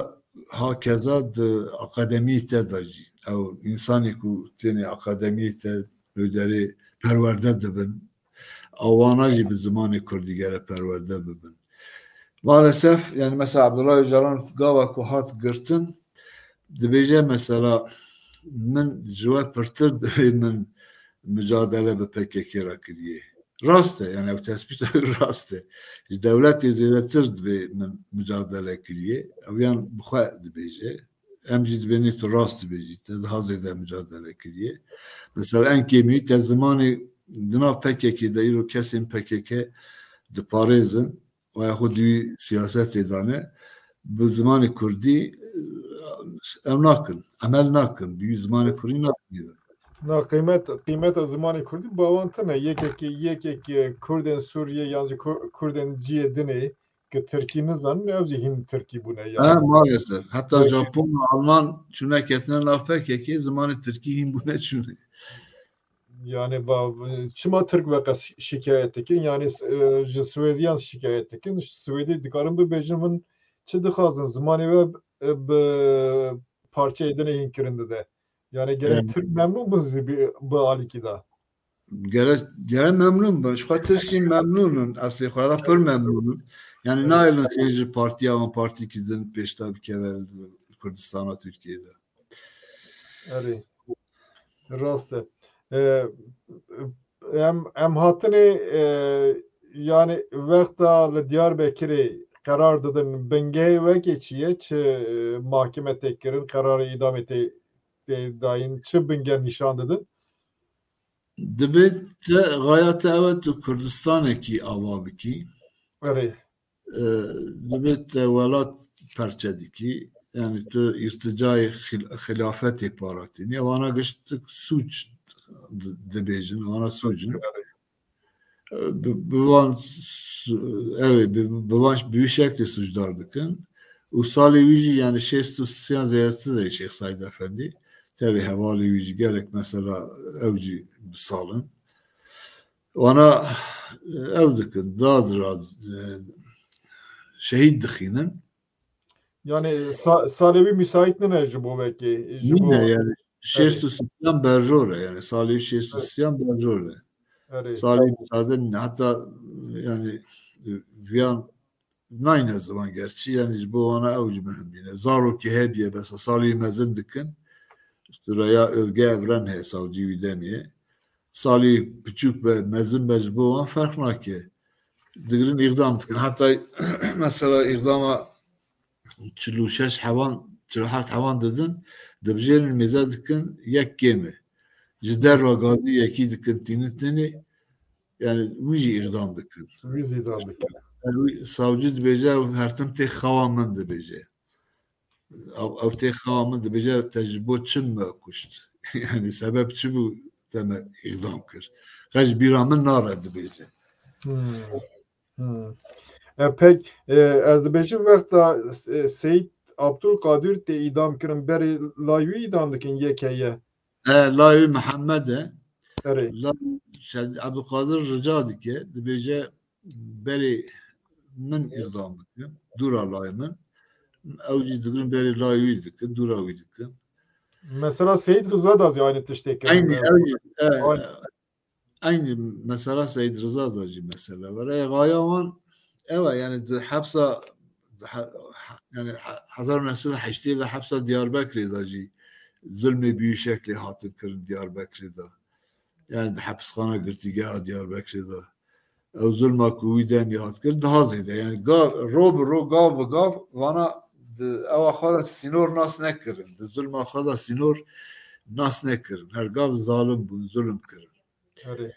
hakeza di akademiyê te de jî. Ew însanê ku tênê akademiyê te li derê perwerde dibin, ewana jî bi zimanê kurdî gere perwerde bibin. Maalesef, yani mesela Abdullah Öcalan gava ku hat girtin, dibêje mesela min ji we pirtir divê min micadele bi P K K re kiriye. Rast e, yani ew tespîta wî rast e. Ji dewletê zêdetir divê min micadele kiriye. Ew yan bi xwe dibêje. Em jî dibênê tu rast dibêjî. Te daha zêde micadele kiriye. Mesela en kêmî te zimanê di nav P K K de îro kesên P K K diparêzin. Waya xwe di wî siyasetê de ne, bi zimanê kurdî, e, ew nakin, emel nakin, bi wî zimanê kurdî nakin. Na qîmet, qîmeta zimanê kurdî bi awan tune. Yekekî, yekekî kurdên Sûriyê yan jî kur-, kurdên ciyê dinê ki tirkî nizanin, ew jî hîn tirkî bûne. Ha, yani maalesef. Heta belkî Japon, Alman çûne ketine nav P K K, zimanê tirkî hîn bûne çûne. Yani ba, çima Tirk veqe şi-, şikayet dikin? Yani e, ji Swêdiyan şikayet dikin. Swêdî dikarin bibêjin, min çi dixwazin? Zimanê we e, bi parçeyê dinê hîn kirin dide. Yani gerek Evet. Tirk memnun bin zî bi, bi alîkî de. Gere, gere memnun bin. Ji xwe Tirk jî memnun in. Eslê xwe de pir memnun in. Yani Evet. Nayêlin xêr ji partiya wan partîkî din pêşta bikeve li Kurdistana Tirkiyê de. Erê. Rast e. E, em, em hatinê e, yani wexta li Diyarbekirê qerar didin, bingehê wekê çi ye, çi e, mahkeme tê kirin, qerarê îdamê tê, tê dayîn, çi bingeh nîşan didin? Dibê te, xaya te ew e tu Kurdistanekî ava bikî. Erê. E, dibê te welat perçe dikî. Yani tu îrticayê xil-, xilafetê paratînî. Wana gişt sûc di-, dibêjin, wana sûc in. E, bi, bi van s-, ew ê, bi, bi van, bi wî şeklê sûcdar dikin. Û salê wî jî, yani şêst û sisiyan zêdetir e Şêx Saîd Efendî. Tevî hevalê wî jî gelek mesela ew jî bi sal in. Wana, e, ew dikin, dad ra, e, şehîd dixînin. Yani sa-, salê wî müsait nine ji bo wekî, ji bo Nîne yani şêst û sisiyan berjor e, yani salê wî şêst û sisiyan berjor e. Erê. Salê wî müsaade nîne. Hatta yani viyan nayne ziman gerçî, yani ji bo wana ew jî muhim nîne. Zarokê hebiye besa salê wî mezin dikin. Süreyya Övge Evren heye, savcî wî demê. Salî piçûk be, mezin be, ji bo wan ferq nake. Digirin îqdam dikin. Heta mesela îqdama çil û şeş hevan çil û heft hewan didin, dibijêrin mêze dikin, yek kêm e. Ji derva gazî yekî dikin tînin tenê, yani wî jî îdam dikin. Wî jî îdam dikin. Yani wî savcî dibêje, ew her tim tê xewa min dibêje. Ew, ew tê xewa min dibêje, te ji bo çi me kuşt? Yani sebeb çi bû te me îdam kir? Qe ji bîra min nare dibêje. Hmm. Hmm. E, pek, e, ez dibêjim wexta, e, Seyîd Abdulkadir tê îdam kirin, berê lay wî îdam dikin Y K Y. E, lay wî Mihemed e. Erê. La, Şehîd Abdulkadir rica dike, dibêje berê min îdam bikin, dûra lay min. Ew jî digirin berê lay wî dikin, dûra wî dikin. Mesela Seyîd Riza da zî aynı tiştê kirin. Aynı, ew jî, e, aynı. Aynı mesela Seyîd Riza da jî mesela var. E, gaya wan, ew e, yani di hepsa, ha-, ha-, yani ha-, hezar û neh sed û heştê de hepsa Diyarbekirê de jî zulmê bî wî şeklê hatin kirin Diyarbekirê de. Yani di hepisxana girtîgeha Diyarbekirê de. Ew zulma ku wî demî hat kirin, daha zêde. Yani gav, ro bi ro, gav bi gav, vana di ewa xwe de sînor nas nekirin. Di zulma xwe de sînor nas nekirin. Her gav zalim bûn, zulm kirin. Erê,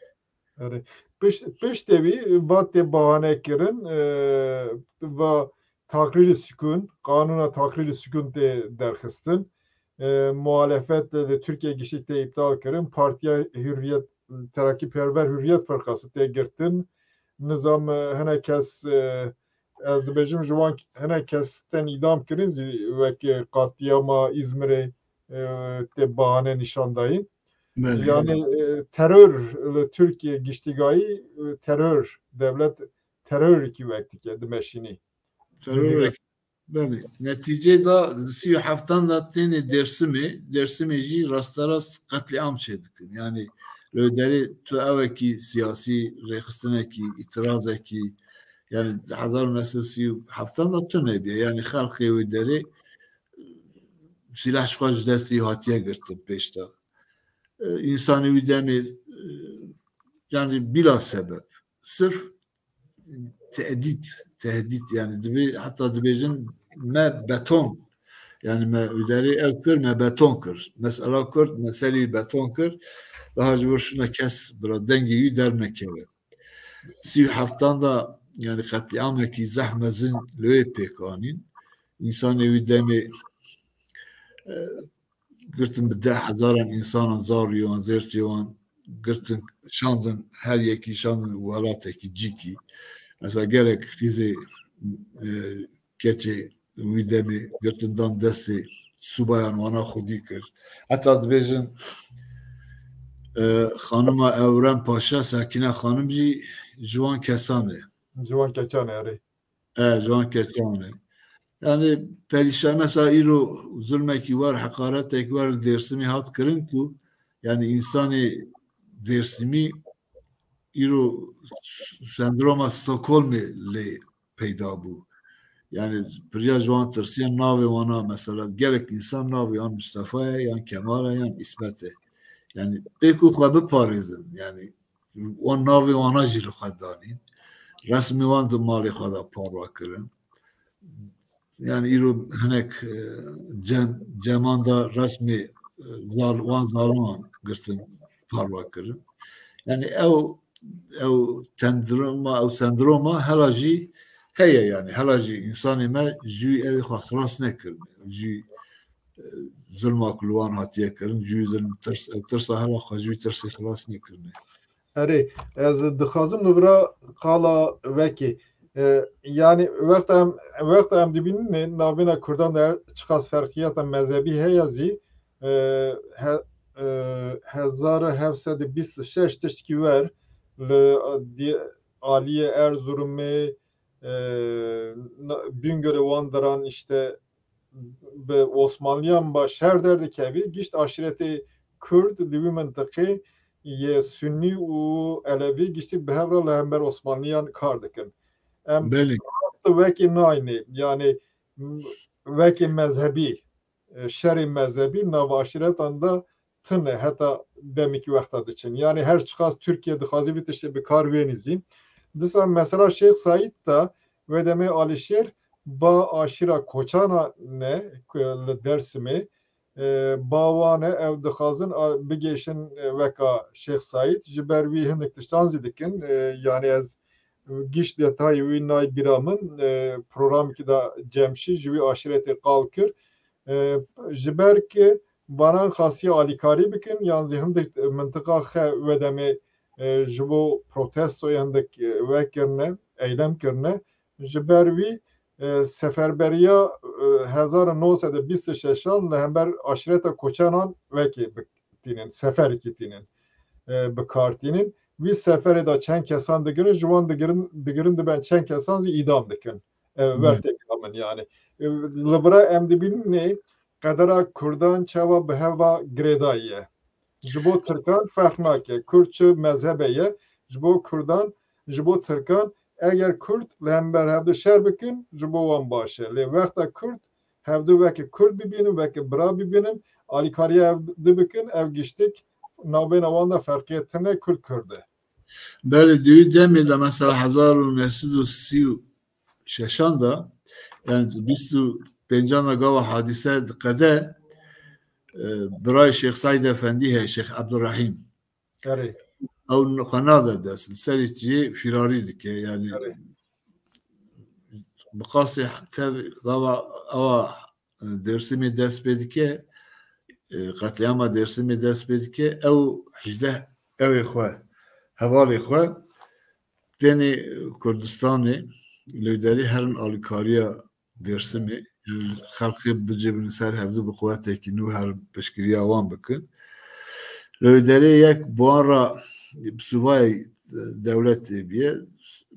erê. Pişt, piştê wî va tê bahane kirin, e, va takrîrî sukûn, qanûna takrîrî sukûn tê derxistin. E, muhalefet li Tirkiye giştî tê îptal kirin. Partiya Hürriyet, Terakîperver Hürriyet Firqası tê girtin. Nizam, e, hinek kes, e, ez dibêjim ji wan hinek kes tên îdam kirin zî wek, e, qatliyama Îzmirê, e, tê bahane nîşan dayîn. Belê. Yani, e, terör li Tirkiye giştîgayî, e, terör, devlet terörekî wek dike, dimeşînî. Terör, belê. Netîcê de di sî û heftan de tênê Dêrsimê, Dêrsimê jî rasterast qetlîam çêdikin. Yani li wê derê tu ewekî siyasî rêxistinekî, îtirazekî, yani hezar û neh sed û sî û heftan de tune bûye. Yani xelqê wê derê sîlah ji xwe ji destê hatiye girtin pêş de. E, însanê wî demê, e, yani bila sebeb. Sirf tehdît, tehdît, yani dibê, heta dibêjin me beton, yani me wî derê ew kir, me beton kir. Mesela Kurd, meselî beton kir, daha ji bo şuna kes bira dengê wî dernekeve. Sî û heftan de, yani qetlîamekî zehf mezin li wê pêk anîn. Însanê wî demê, e, girtin bi deh hezaran însanan, zariyê wan, zêrçê wan girtin, şandin, her yekî şandin welatekî cîkî. Mesela gelek qîzê, e, keçê wî demê girtin dan destê subayan, wana xwedî kir. Heta dibêjin, e, xanima Ewren Paşa, Sekîne Xanim jî ji wan kesan e. Ji wan keçan e, erê. E, ji wan keçan e. Yani perîşan, mesela îro zulmekî wer, heqaretekî wer li Dêrsimê hat kirin ku, yani însanê Dêrsimî îro s-, sendroma Stockholmê lê peyda bû. Yani piriya ji wan tirsiyan, navê wana mesela gelek însan navê wan Mustafa ye, yan Kemal e, yan Îsmet e. Yani pê ku xwe biparêzin, yani wan navê wana jî li xwe danîn. Resmê wan di malê xwe de parve kirin. Yani îro hinek, e, cem, ceman de resmê, e, zal, wan zaliman girtin, parve kirin. Yani ew, ew tendroma, ew sendroma hela jî heye yani. Hela jî însanê me ji wî ew ê xwe xilas nekirine. Ji, e, zulma ku li wan hatiye kirin, ji wî zulm tirs, ew tirsa hela xwe ji wî tirsê xilas nekirine. Erê, ez dixwazim li vira qala wekî. E, yani wexta em, wexta em dibînin navbêna Kurdan de her çiqas ferqiyata mezhebî heye zî, e, he-, e, hezar û heft sed û bîst û şeş tiştkî wer li di-, aliyê Erzurumê, e, na-, Bingölê wan deran işte bi Osmanliyan ba şer derdikevî, gişt aşîretê Kurd li wî mintiqê yê Sunnî û Elevî giştî bi hev re li hember Osmanliyan kar dikin. Em, belê, rast wekî nayne, yani, m-, wekî mezhebî, e, şerê mezhebî nav aşîretan de tune, heta demekî wexta diçin. Yani her çiqas Tirkiye dixwaze vî tiştê bi kar wênî zî. Disa mesela Şêx Saîd de wê demê Alîşêr ba aşîra Koçana ne ku li Dersimê, e, ba wan e, ew dixwazin a, bigêşin, e, weka Şêx Saîd. Ji ber wî hindik tiştan zî dikin. E, yani ez giş detayê wî nay bîra min, e, programekî de Cemşî ji wî aşîretê qal kir. E, ji ber ki banan xasiye alîkarî bikin, yan zî hindik mintiqa xe we demê, e, ji bo protestoyê hindik, e, wekirine, eylem kirine. Ji ber wî, e, seferberiya, e, hezar û neh sed û bîst û şeşan li hember aşîreta Koçanan wekê bi-, tînin, seferekî tînin, e, bi kar tînin. Wî seferê de çend kesan digirin, ji wan digirin, digirin diben çend kesan zî îdam dikin. E, ver têkila min yani. E, li vira em dibînin nê qedera Kurdan çawa bi heva girêdayî ye. Ji bo Tirkan ferq nake. Kurd çi mezhebe ye, ji bo Kurdan, ji bo Tirkan, eger Kurd li hember hevdu şer bikin, ji bo wan baş e. Lê wexta Kurd hevdu weke Kurd bibînin, weke bira bibînin, alîkariya hevdu bikin, ev giştik navbêna wan de ferqiyê tune Kurd Kurd e. Belê, di wî demê de mesela hezar û neh sed û sî û şeşan de, yani bîst û pêncan de gava hadîse diqede, e, birayê Şêx Saîd Efendî heye, Şêx Ebdurrahîm. Erê. Ew xwe nade dest, li serê cihê fîrarî dike, yani Erê. bi qasê tev gava ewa, e, Dêrsimê dest pê dike, e, qetlîama Dêrsimê dest pê dike, ew hejdeh ewê xwe, hevalê xwe tênê Kurdistanê, li wê derê herin alîkariya Dêrsimê, xelkê bicivin ser hevdu bi quwetekî nû herin piştgiriya wan bikin. Li wê derê yek bi wan re, bi sûbayê dewletê bûye,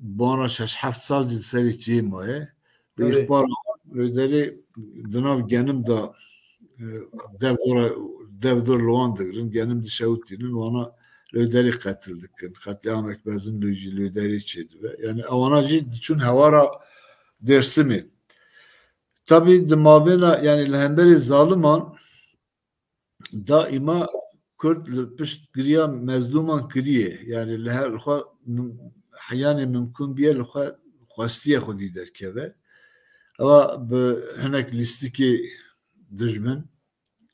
bi wan re şeş heft sal jî li serê çiyê maye. Bi Erê. îxbara wan li wê derê di nav genim de, e, dev dora, dev dor li wan digirin, genim dişewitînin, wana li wê derê qetil dikin. Qetlîamek mezin li, jî li wê derê çêdibe. Yani ewana jî diçûn hewara Dêrsimê. Tabî di mabêna, yani li hemberî zaliman daîma Kurd li piştgiriya mezlûman kiriye. Yani li her xwe mim-, heyanê mimkun biye li xwe xwestiye xwedî derkeve. Ewa bi hinek lîstikê dijmin,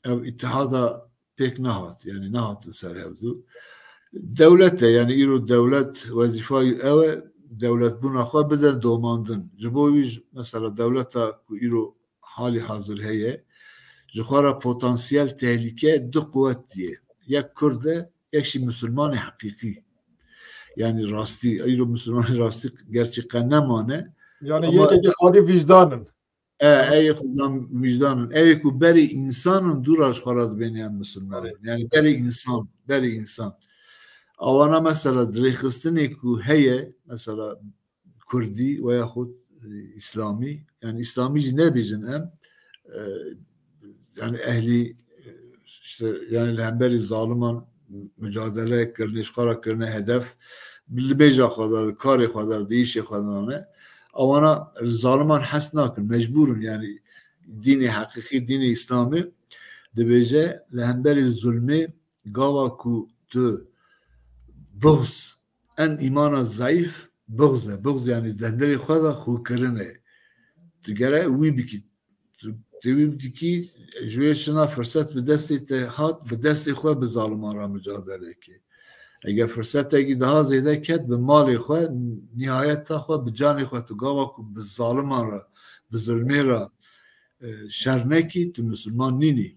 ev îtihada pêk nehat, yani nehatin ser hevdu. Dewlet e, yani îro dewlet wezîfa wî ew e, dewletbûna xwe bide domandin. Ji bo wî ji, mesela dewleta ku îro halî hazir heye, ji xwe re potansiyel tehlîke du quwet diye. Yek Kurd e, yek jî Misilmanê heqîqî. Yani rastî, îro Misilmanê rastî gerçî qe nemane. Yani Ama yekekî xalî vîjdan in. E, ey xudan wîjdan in. Ey ku berî însan in, dûra ji xwe re dibêne em misilman in. Erê. Yani berî însan, berî însan. Awana mesela dirêxistinê ku heye, mesela Kurdî veya xwe, e, Îslamî, yani Îslamî jî nebêjin em, e, yani ehlî, e, işte, yani li hemberî zaliman mücadele kirine, ji xwe re kirine hedef, li bêja xwe de, karê xwe de, di îşê xwe de ne. Ewana li zaliman hes nakin, mecbûr in, yani dînê heqîqî, dînê Îslamê dibêje, li hemberî zulmê gava ku tu buxz, en îmana zayîf buxz e. Buxz yani di hundirê xwe de xwekirin e. Tu gere wî bikî. Tu, tu wî dikî, ji wê çina firset bi destê te hat, bi destê xwe bi zaliman re mücadele kê. Eger firsetekî daha zêde ket, bi malê xwe, nihayeta xwe, bi canê xwe tu gava ku bi zaliman re, bi zulmê re, e, şer nekî, tu misilman nînî.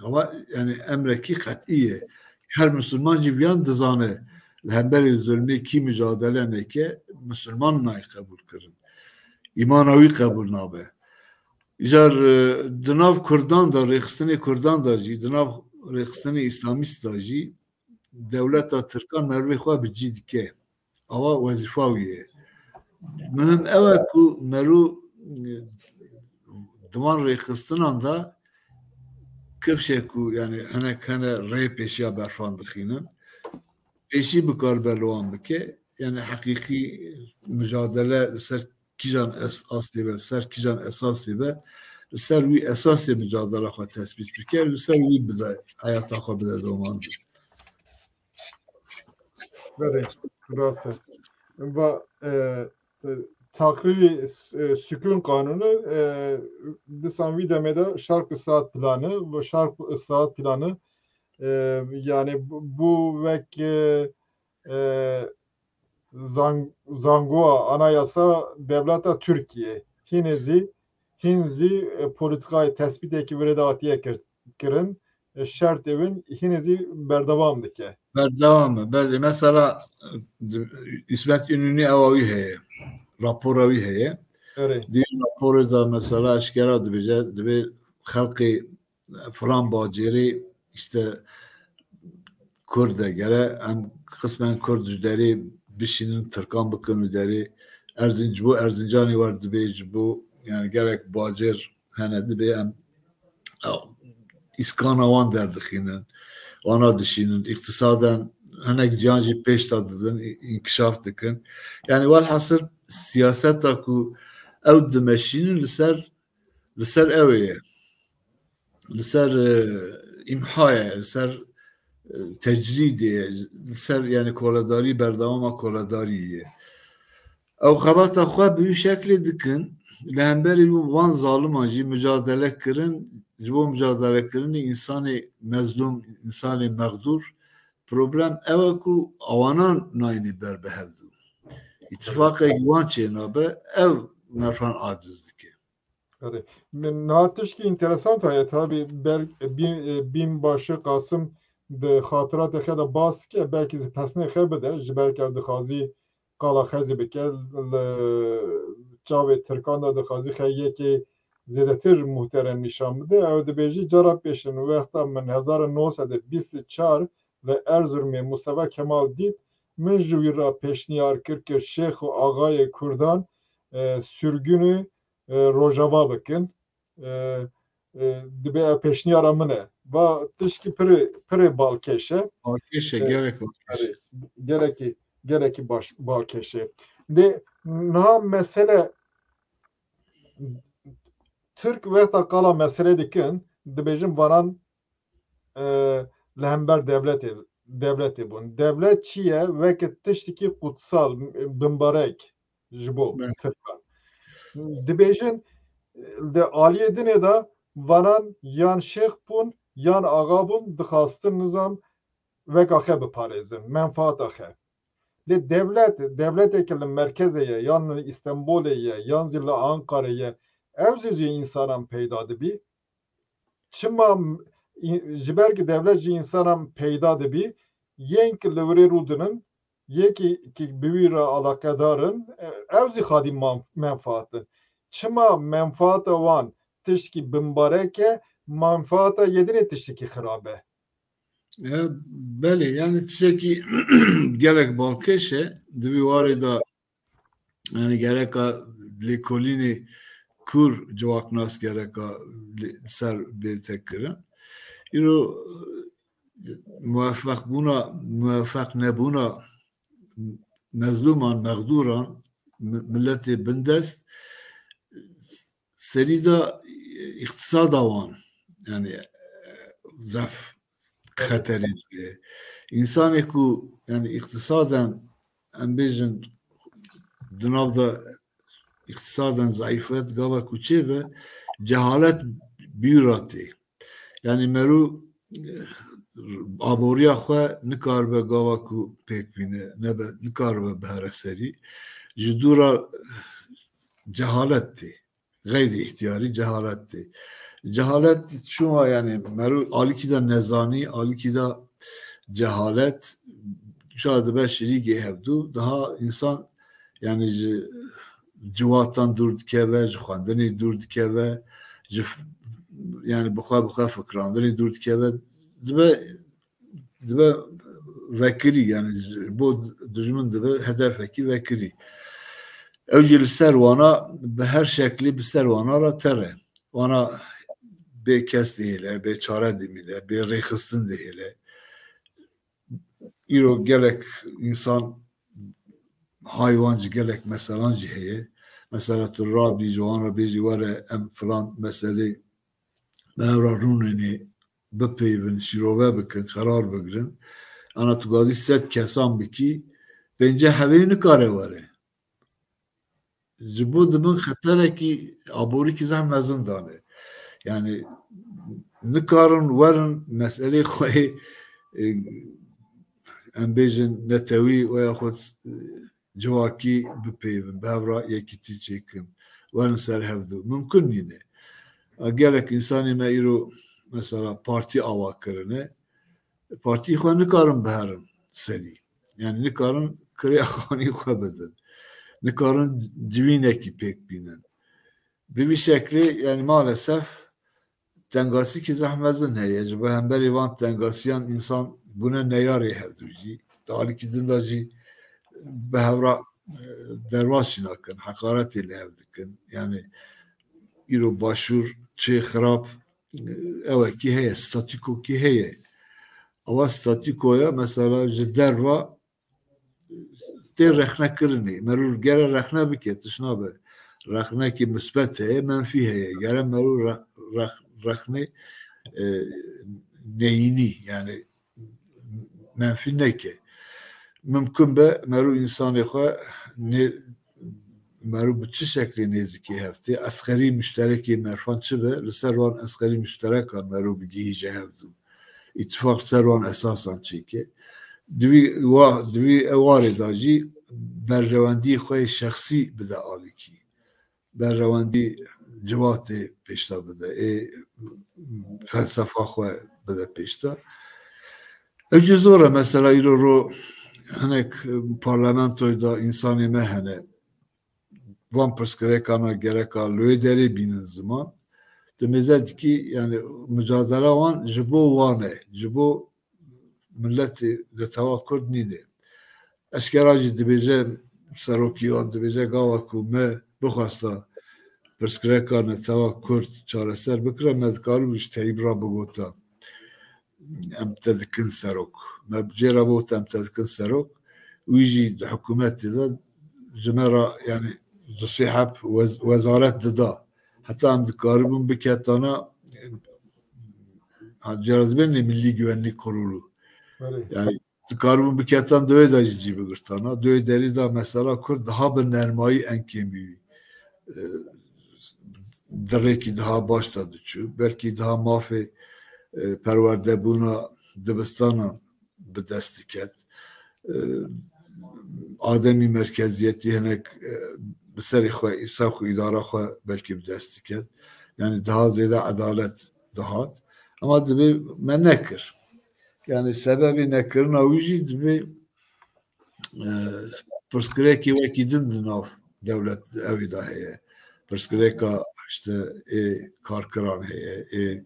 Ama yani emrekî qet'î ye. Her misilman jî viyan dizane, li hemberî zulmê kî mücadele neke, misilman nayê qebûl kirin. Îmana wî qebûl nabe. Îcar, e, di nav Kurdan de, rêxistinê Kurdan de jî, di nav rêxistinê Îslamîst de jî dewleta Tirkan merivê xwe bi cî dike. Awa wezîfa wî ye. Muhim ew e ku mero, e, di van rêxistinan de kifşe ku, yani hinek hene rê pêşiya berfan dixînin. Pêşî bikaribe li wan bike. Yani heqîqî mücadele li ser kîjan es-, aslê be, li ser kîjan esasê be, li ser wî esasê mücadela xwe tesbît bike, li ser wî bide, heyata xwe bide domandin. Belê, rast e. Va, e, te-, takrîrî s-, e, sükûn qanûnî, e, disan vî demê de şerq saat planı ve şerq saat planı, e, yani bu, bu wek, e, e, zang-, zangoa anayasa devleta Türkiye. Hînê zî, hîn zî, e, politikayê tespîtekî virê de hatiye kir-, kirin. E, şertê win hînê zî berdewam dike. Berdewam e. Belê. Mesela, e, di-, İsmet İnönü ewa wî heye. Rapora wî heye. Erê. Di raporê de mesela eşkera dibêje, dibê xelkê filan bacêrê işte Kurd e, gere em qismen Kurd ji derê bişînin, Tirkan bikin û derê Erzinc-, ji bo Erzincanê wer dibê, ji bo, yani, gelek bacêr hene dibê em, ew, îskana wan derdixînin, wana dişînin, îqtisaden hinek ciyan jî pêş de didin, î-, înkişaf dikin. Yani, welhasil siyaseta ku ew dimeşînin li ser, li ser ew ê ye. Li ser, e, îmha ye, li ser, e, tecrîdê ye, li ser, yani, koledarî, berdewama koledarî ye. Ew xebata xwe bi wî şeklê dikin, li hemberî wan zaliman jî mucadele kirin, ji bo mucadelekirinê însanê mezlûm, însanê mexdûr, problem ew e ku awana nayînê ber bi hevdû. Îtifaqek wan çênabe, ev merfan aciz dike. Erê. Min niha tişkî înteresant heye. Tabî ber-, bîn-, e, bînbaşî Qasim di xatiratê xwe de bas dike, belkî zî pesnê xwe bide, ji ber ke ew dixwazî qala xwe zî bike, li çavê Tirkan de dixwazî xwe yekê zêdetir muhterem nîşan bide. Ew dibêjî, cara pêşin wexta min hezar û neh sed û bîst û çar li Erzurumê Mustafa Kemal dît, min ji wî re pêşniyar kir, kir şêx û axayê Kurdan, e, sürgünü, e, Rojava bikin. E, e, dibê ev pêşniyara min e. Va tişkî pirê, pirê balkêş e. Balkêş e, e, gerek balkêş. Erê, gelekî, gelekî baş, balkêş e. Lê niha mesele, Tirk wexta qala mesele dikin, dibêjin vanan, e, li hember devletê, devletê bûn. Devlet çi ye? Weke tiştekî kutsal, bimbarek ji bo, evet, Tirkan. Dibêjin, di aliyê dinê de vanan yan şêx bûn, yan axa bûn, dixwastin nizam weka xwe biparêzin, menfaata xwe. Lê devlet, devleteke li merkezê ye, yan li Îstenbolê ye, yan zî li Ankarê ye, ew zî ji însanan peyda dibî. Çima m-, î-, ji ber ki devlet ji însanan peyda dibî, yên ki li wirê rûdinin, yê ki, ki bi wî re alaqedar in, e, ew zî xadî man-, menfaat in. Çima menfaata wan tiştekî bimbarek e, menfaata yê dinê tiştekî xirab e? E, belê, yani tiştekî gelek balkêş e. Di vî warê de, yani gereka lêkolînê kûr civaknas gereka li ser bête kirin. Îro, e, muwefeqbûna, muwefeq nebûna mezlûman, mexdûran, mi-, miletê bindest, serî de îqtisada wan, yani, zaf xeterê diye. Însanê ku, yani, îqtisaden, em bêjin, di nav de îqtisaden zayîfet, gava ku çê be, cehalet bîra tê. Yani merû, eh, aboriya xwe nikaribe gava ku pêk bîne, nebe, nikaribe bihere serî. Ji dû re cehalet tê. Xeyrî îhtiyarî cehalet tê. Cehalet çûma yani merû alîkî de nezanî, alîkî de cehalet, çawa dibe şirîgê hevdû, daha însan yani ji ciwatan dûr dikeve, ji xwendinê dûr dikeve, ji f-, yani bi xwe, bi xwe fikrandinê dûr dikeve, dibe, dibe vekirî, yani ji bo dijmin dibe hedefekî vekirî. Ew jî li ser wana bi her şeklî bi ser wana re tere. Wana bê kes dihêle, bê çare dimîne, bê rêxistin dihêle. Îro gelek însan, haywan jî, gelek meselan jî heye. Mesela tu rabî ji wan re bêjî, were em filan meselê me ew re rûnenê, bipeyvin, şîrove bikin, qerar bigirin. Ana tu gazî sed kesan bikî, pênceh hebê nikare were. ji bo dibin xeterekî aborîkî zehf mezin dane. Yani nikarin werin meselê xwe, e, em bêjin netewî û ya xwe, e, civakî bipeyvin, bi hev re yekîtî çêkin, werin ser hevdu. Mimkun nîne. A, gelek însanê me îro mesela partî ava kirine. Partî xwe nikarin biherin serî. Yani nikarin kirêya xanî xwe bidin. Nikarin civînekî pêk bînin. Bi vî şeklê, yani maalesef tengasîkî zehf mezin heye. Ji bo hemberî van tengasiyan însan bûne neyarê hevdu jî. Di alîkî din de jî bi hev re, e, derbas jî nakin, heqaretê li hev dikin. Yani îro başûr çê xirab, e, ewekî heye, statîkokî heye. Ewa statîkoya mesela ji derva tê rexnekirinê. Merû gere rexne bike, tişt nabe. Rexnekî misbet heye, menfî heye. Gere merû re-, rex-, rexnê, e, neyînî, yani menfî neke. Mimkun be merû însanê xwe nê-, merû bi çi şeklê nêzikî hev tê? Esxerî muşterekê merfan çi be? Li ser wan esxerî muşterekan merû bigihîje hevdu. Îtifaq ser wan esasan çêke. Divî wa-, divî ew warê de jî berjewendiyê xwe yê şexsî bide alîkî. Berjewendî civatê pêşda bide. Ê felsefa xwe bide pêşda. Ev jî zor e, mesela îro ro hinek parlamentoyê de însanê me hene. Van pirsgirêkana gereka li wê derê bînin ziman. Di mêze dikî, yani, mucadela wan ji bo wan e, ji bo miletê netewa Kurd nîne. Eşkera jî dibêje serokî wan, dibêje gava ku me bixwesta pirsgirêka netewa Kurd çareser bikire, me dikaribû ji Teyîb re bigota, em te dikin serok. Me bi cê re bigota, em te dikin serok. Wî jî di hikûmetê de ji me re, yani, du sê heb wez-, wezaret dida. Heta em dikaribûn biketana, ha, cera dibêne Millî Güvenlik Kurulu. Belê. Yani, dikaribûn biketan di wê de jî cî bigirtana. Di wê derî de mesela Kurd daha bi nermayî enkêm bî, e, di rêkî daha baş de diçû. Belkî daha mafê, e, perwerdebûna dibistanan bi dest diket. E, ademî merkeziyetî hinek, e, bi serê xwe, îsa xwe, îdara xwe belkî bi dest diket. Yani daha zêde edalet dihat. Ama dibê me nekir. Yani sebebê nekirina wî jî dibê, e, pirsgirêkê wekî din di nav dewlet evî de heye. Pirsgirêka işte ê karkiran heye, ê,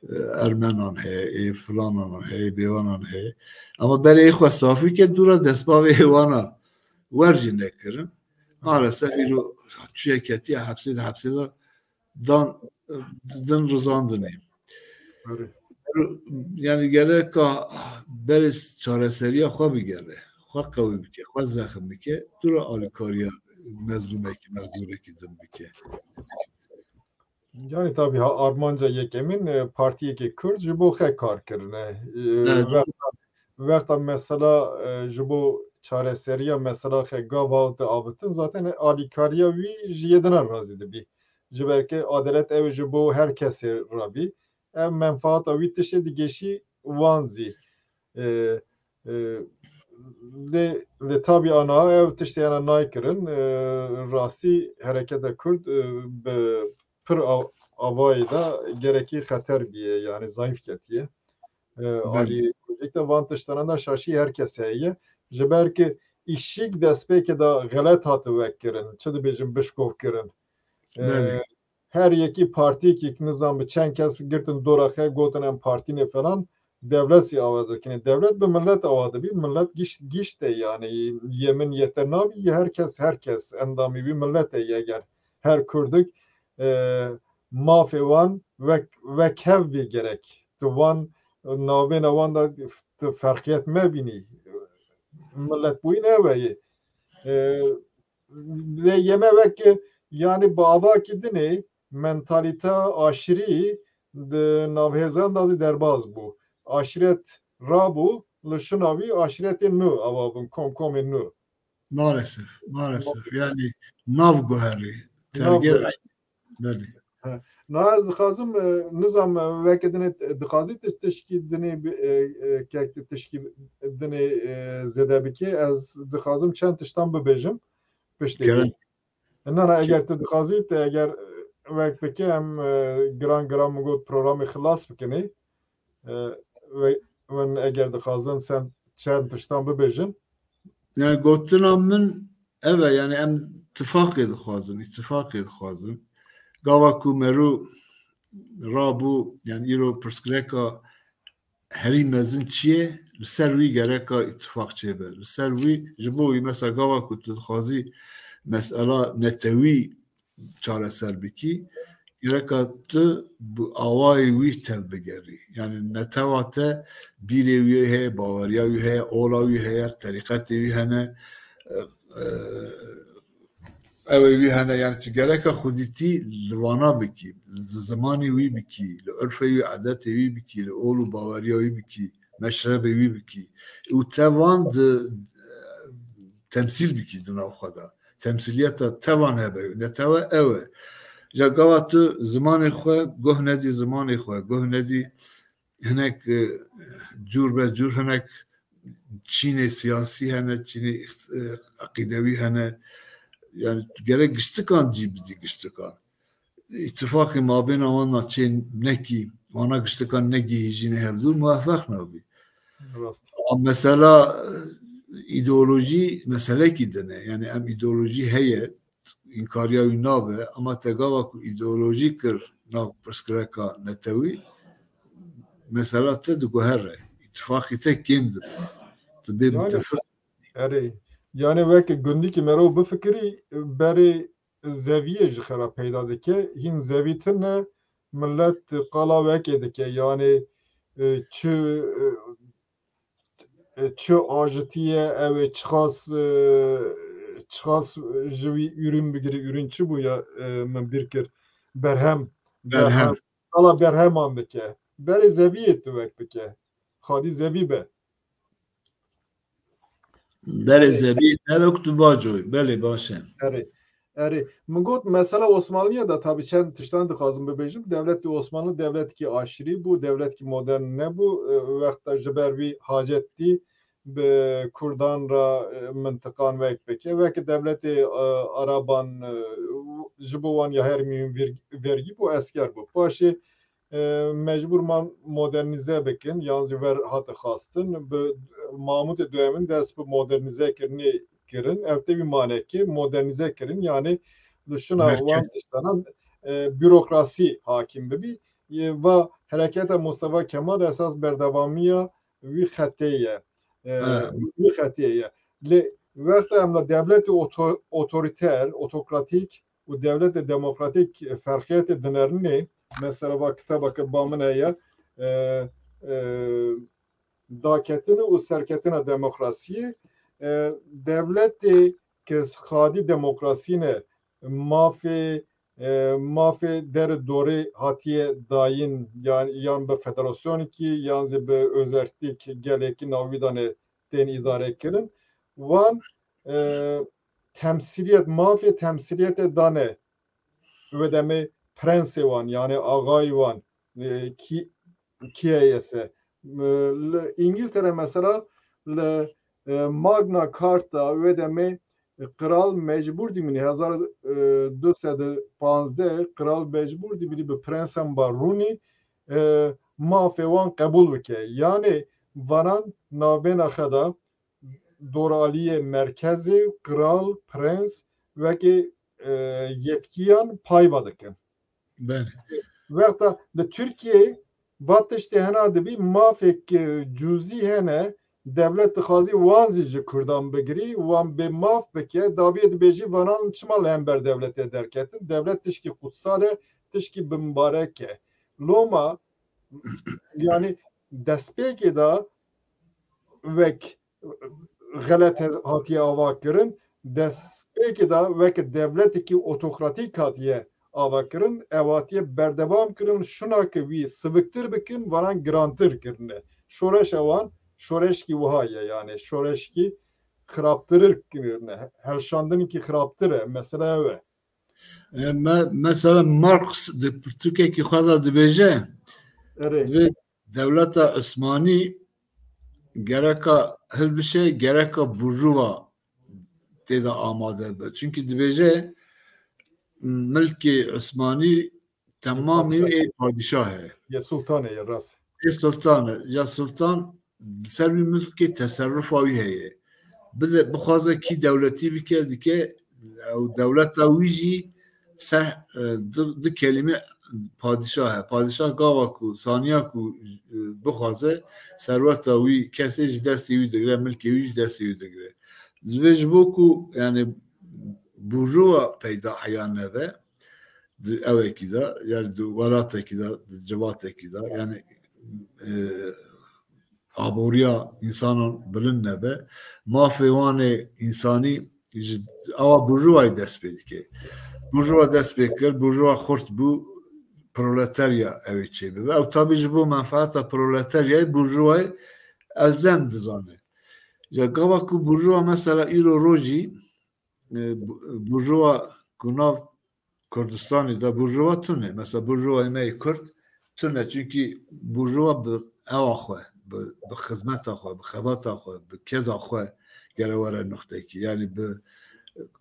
e, ermenan heye, ê filanan heye, bêvanan heye. Ama berê xwe safî ke dûra destbavê wana wer jî nekirin. Maalesef îro çûye ketiye hepsê de, hepsê de dan, din rizandinê. Erê. Yani gereka berê çareseriya xwe bigere, xwe qewî bike, xwe zexm bike, tu re alîkariya mezlûmekî, mexdûrekî din bike. Yani tabii ha, armanca yekemîn, e, partiyekê Kurd ji bo xe kar kirine. E, Evet. wexta, wexta mesela, e, ji bo çareseriya mesela xe gav hate avitin, zaten alîkariya wî ji yê dina razî dibî. Ji ber ke adalet ew ji bo her kesê re bî. Ev menfaata wî tiştê digêşî wan zî. E, e, lê, lê tabî ana ew tiştê hena naykirin. E, rastî hereketa Kurd, e, bi pir av-, avayê de gerekî xeter bîye, yani zayıf ketiye. E, Belê. Alî kujek de van tiştana da şaşî her kes heye. Ji ber ki îşîk destpêkê de xelet hati wek kirin, çi dibêjin bişkov kirin. E, Belê. Her yekî partiyekî nizam bi çend kes girtin dora xe gotin em partî ne falan, dewlet zî awa dikine. Dewlet bi millet awa dibî, millet gişt, gişt e yani, yê min yê te nabî, yê her kes, her kes endamî wî millet e, eger her Kurdik, e, mafê wan wek, wek hev bê gerek. Tu wan navbêna wan de tu ferqiyet mebînî. Millet bûyîn ew e yê. E, lê yeme wek, yani bi avakî dinê mentalîte aşirî di navhêzan de zî derbas bû. Aşiret rabû, li şina wî aşiretê nû ava bûn, komkomê nû. Maalesef, maalesef. Yani nav guherî, terger. Belê. Na ez dixwazim, e, nizam, e, weke dinê dixwazî ti-, tişkî dinê bi-, e, e, kek ti tişkî dinê, e, zêde bikê. Ez dixwazim çend tiştan bibêjim piştê. Na, na, eger tu dixwazî, te eger, e, wek bike em, e, giran giran min got programê xilas bikinê. E, ve, win eger dixwazin sen çend tiştan bibêjin. Yani gotina min ev e, yani em tifaqê dixwazin, îtifaqê dixwazin. Gava ku mero rabû, yani îro pirsgirêka herî mezin çi ye? Li ser wî gereka îtifaq çêbe. Li ser wî, ji bo wî mesela gava ku tu dixwazî mesela netewî çareser bikî, gereka tu bi awayê wî tev bigerî. Yani netewa te bîrê wî heye, baweriya wî heye, ola wî heye, terîqetê wî hene, e, e, ew ê wî hene. Yani tu gereka xwedîtî li vana bikî, li zimanê wî bikî, li urfê wî, edetê wî bikî, li ol û baweriya wî bikî, meşrebê wî bikî. Û te van di, e, temsîl bikî di nav xwe de. Temsîliyeta tevan hebe, netewe ew e. Ja gava tu zimanê xwe, goh nedî zimanê xwe, goh nedî hinek, e, cûr be cûr hinek çînê siyasî hene, çînê, e, eqîdewî hene. Yani gerek giştikan cî bidî giştikan. Îtifaqê mabêna wan çê nekî, wana giştikan negihîjîne hevdû, muwefeq nabî. Rast. Ama mesela, e, îdeolojî meselekî din e. Yani em îdeolojî heye, înkariya wî nabe, ama te gava ku îdeolojî kir nav pirsgirêka netewî, mesela te diguhere. Îtifaqê te kêm dibe. Tu bê Yani, mitefiq. Erê. Yani weke gundî ki mero bifikirî, berê zeviyê ji xera peyda dike. Hîn zevî tune, millet qala wekê dike. Yani, e, çi, e, e, çi ajitiye, ew ê çiqas, e, çiqas ji wî ürün bigirî, ürün çi bû ya, e, min bîr kir? Berhem. Berhem. Berhem. Qala berheman dike. Berê zeviyê tu wek bike. Xadî zevî be. Berê zevî te wek tu bacoy. Belê, baş e. Erê. Erê. Min got, mesela Osmanlıya da tabii çend tiştan dixwazim bibêjim. Dewletê Osmanlı dewletkî aşîrî bû, dewletkî modern nebû. E, wexta ji ber wî hacet dî bi Kurdan re, e, mintiqan wek bike. Wek dewletê, e, Araban, e, ji bo wan ya her mîhûn vir-, vergî bû, esker bû. Paşê, e, mecbûr man modernîze bikin, yan zî ver hate xwestin. Bi Mahmûdê Duyemin dest bi modernîze kirinê kirin. Ev tevî mane ki modernîze kirin, yani li şuna wan tiştanan, e, bürokrasî hakim bibî. E, va hereketa Mustafa Kemal esas berdewamiya wî xetê ye. E, wî xetê ye. Lê wexta em li dewletê oto-, otorîter, otokratîk û dewletê demokratîk ferqiyetê dinerinê, mesela va kitaba ke ba min heye, e, e, Daketin û Serketina Demokrasiyê, e, dewletê ke xadî demokrasî ne, mafê, e, mafê der dorê hatiye dayîn, yan, yan bi federasyonekî, yan zî bi özerklîk gelekî navî dane tên îdare kirin. Wan, e, temsîliyet, mafê temsîliyetê dane wê demê prensê wan, yani axayî wan, e, kî, kî heye se. E, li Îngiltere mesela li, e, Magna Carta wê demê, e, qral mecbûr dimînî, hezar, e, du sed û panzdeh qral mecbûr dimînî bi prensan ba rûnî, e, mafê wan qebûl bike. Yani vanan navbêna xwe de doraliyê merkezê, qral, prens wekî, e, yetkiyan pay ve dikin. Belê. Wexta li Tirkiyeyê va tiştê hena dibî, mafek, e, cuzî hene, dewlet dixwazî wan zî ji Kurdan bigirî, wan bê maf bike, daviyê dibêjî vanan çima li hember dewletê derketin? Dewlet tişkî qutsal e, tişkî bimbarek e. Loma, yani destpêkê de wek xelet he-, hatiye ava kirin, destpêkê de weke dewletekî otokratîk hatiye ava kirin, ew hatiye berdewam kirin, şuna ke wî siviktir bikin, varan girantir kirine. Şoreşa wan, şoreşkî wiha ye, yani şoreşkî xirabtirir kirine. Helşandinekî xirabtir e. Mesele ew e. E, me, mesela Marx di pirtûkekî xwe de dibêje, Erê. Dibê dewleta Osmanî gereka hilbişe, gereka burjuva tê de amade be. Çünkü dibêje milkê Osmanî temamî ê padîşah e. Ya sultan e, ya rast. Ê sultan e. Ya sultan ser wî milkê teserrufa wî heye. Bide, bixwaze kî dewletî bike, dike, ew dewleta wî jî ser, e, du, du kelîme padîşah e. Padîşah gava ku, saniya ku, e, bixwaze serweta wî kesê ji destê wî digire, milkê wî ji destê wî digire. Divê ji bo ku, yani, burjuva peyda heya nebe, di ewekî de, yani di welatekî de, di civatekî de, yani, e, aboriya insanan bilind nebe, mafê wan ê insanî ji awa burjuvayê dest pê dike. Burjuva dest pê kir, burjuva xurt bû, proleterya ew ê çêbibe. Ew tabî ji bo menfaeta proleteryayê burjuvayê elzem dizane. Ya gava ku burjuva mesela îro rojî, e, bu-, burjuva ku nav Kurdistanê de burjuva tune. Mesela burjuvayê me yê Kurd tune. Çünkü burjuva bi ewa xwe, bi, bi xizmeta xwe, bi xebata xwe, bi keda xwe gere were nuxtekî. Yani bi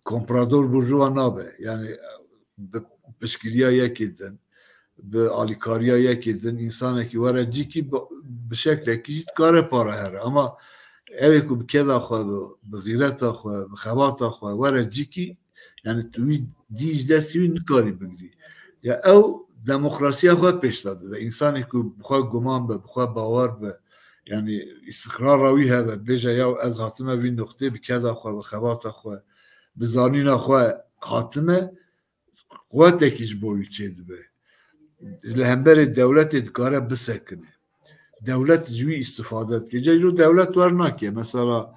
komprador burjuva nabe. Yani bi piştgiriya yekê din, bi alîkariya yekê din, insanekî were cîkî bi, bi şeklekî jî dikare para here. Ama ew ê ku bi keda xwe, bi, bi xîreta xwe, bi xebata xwe were cîkî, yani tu wî dî ji destê wî nikarî bigirî. Ya ew demokrasiya xwe pêş de dide. Însanê ku bi xwe guman be, bi xwe bawer be, yani îstiqrara wî hebe, bêje ya ez hatime vî noqtê bi keda xwe, bi xebata xwe, bi zanîna xwe hatime, quwetekî ji bo wî çêdibe. Li hemberê dewletê dikare bisekine. Dewlet ji wî îstifade dike. Ca îro dewlet wer nake. Mesela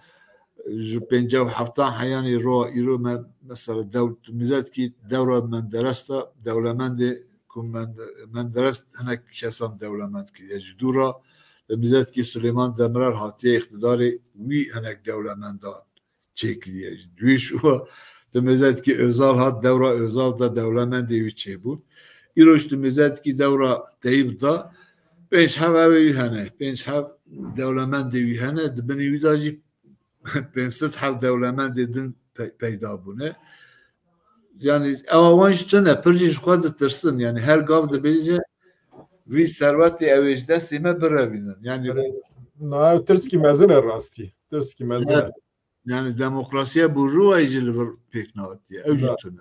ji pêncî û heftan heyanî ro îro me, mesela dew-, tu mizetkî dewra Menderes de dewlemendê ku Mende-, Menderes hinek kesan dewlemend kiriye. Ji dû re li mizetkî Suleyman Demirel hatiye îqtidarê wî hinek dewlemendan çêkiriye. Ji duyê şû de mizetkî Özal hat, dewra Özal de dewlemendê wî çêbûn. Îro ji mizetkî dewra Teyîb de pênc heb ew ê wî hene. Pênc heb dewlemendê wî hene. Di binê wî de jî pênc sed heb dewlemendê din pe-, peyda bûne. Yani ewa wan jî tune, pir jî ji xwe ditirsin. Yani her gav dibêje vî serwetê ew ê ji destê me birevînin. Yani na ew tirskî mezin e rastî. Tirskî mezin e. Yani demokrasiya burjuvayê jî li vir pêk nehatiye. Ew jî tune.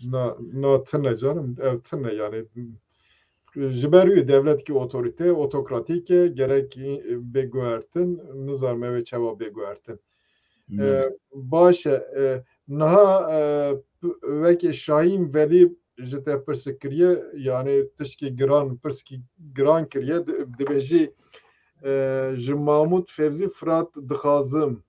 Na, na tune canım, ev tune yani. Ji ber wî dewletkî otorîte, otokratîk e, gerek bê guhertin, nizanim ew ê çawa bê guhertin. E, baş e, e, niha, e, p-, wekî Şahîn Velî ji te pirsik kiriye, yani tişkî giran, pirskî giran kiriye, di-, dibêjî, e, ji Mahmûd Fevzî Firat dixwazim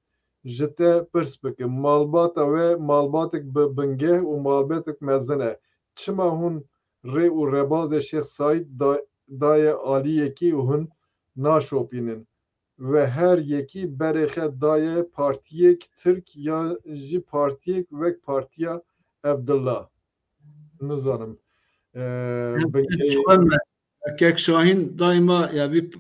ji te pirs bikim. Malbata we malbatek bi bingeh û malbatek mezin e. Çima hûn rê û rebazê Şêx Saîd da-, daye aliyekî û hûn naşopînin? Ve her yekî berê xwe daye partiyek Tirk ya jî partiyek wek Partiya Evdillah. Nizanim. E, bingehê Kek Şahîn daima ya bir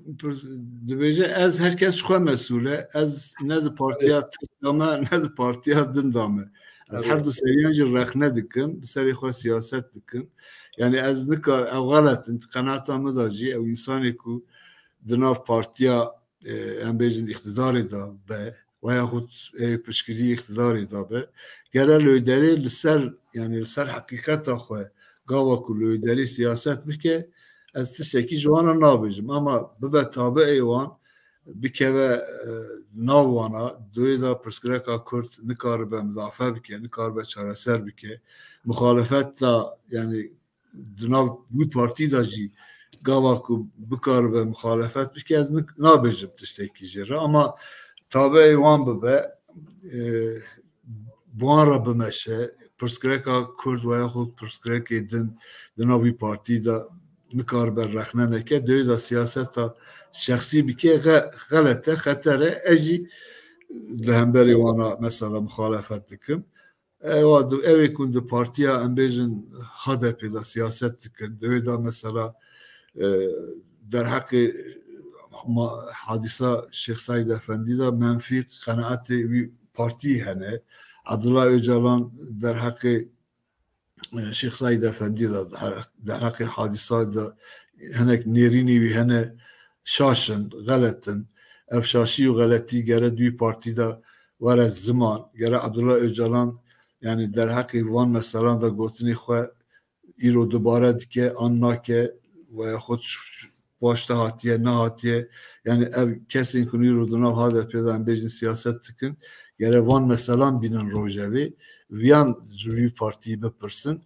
dibêje, ez herkes ji xwe mesûl e. Ez ne di partiya Tirk de me, ne di partiya din de me. Ez her du seriyan jî rexne dikim, bi serê xwe siyaset dikim. Yani ez nikar, ew xelet in, qenaeta min de jî ew însanê ku di nav partiya, e, em bêjin îqtidarê de be, weya xwe, e, piştgirî îqtidarê de be. Gere lêderê li ser, yani li ser heqîqeta xwe, gava ku lêderî siyaset bike, ez tiştekî ji wan re nabêjim. Ama bibe tabiê wan, bikeve, e, nav wana, duyê de pirsgirêka Kurd nikaribe mudafe bike, nikaribe çareser bike. Muxalefet de, yani di nav wî partî de jî gava ku bikaribe muxalefet bike, ez nik-, nabêjim tiştekî jê re. Ama tabiê wan bibe, e, bi wan re bimeşe, pirsgirêka Kurd we yaxud pirsgirêkê din di nav wî partî de nikaribe rexne neke, dê da siyaseta şexsî bike, xe-, xelet e, xeter e. Ez jî li hemberî wana mesela muxalefet dikim. Ewa di, ew ê ku di partiya, em bêjin, H D P de siyaset dikin, di wê de mesela, e, derheqê ma-, hadîsa Şêx Seîd Efendî de menfî qenaetê wî partiyê hene. Abdullah Ocalan derheqê Şêx Seîd Efendî de, derheqê hadîsa de hinek nêrînî wî hene, şaş in, xelet in. Ev şaşî û xeletî gere di wî partî de were ziman. Gere Abdullah Ocalan, yanî derheqê van meselan de gotinê xwe îro dubare dike an nake, veya xwe paşta hatiye, nehatiye. Yani ev kesên ku îro di nav H D P de em bêjin siyaset dikin, gere van meselan bînin rojevê, viyan ji wî partî bipirsin.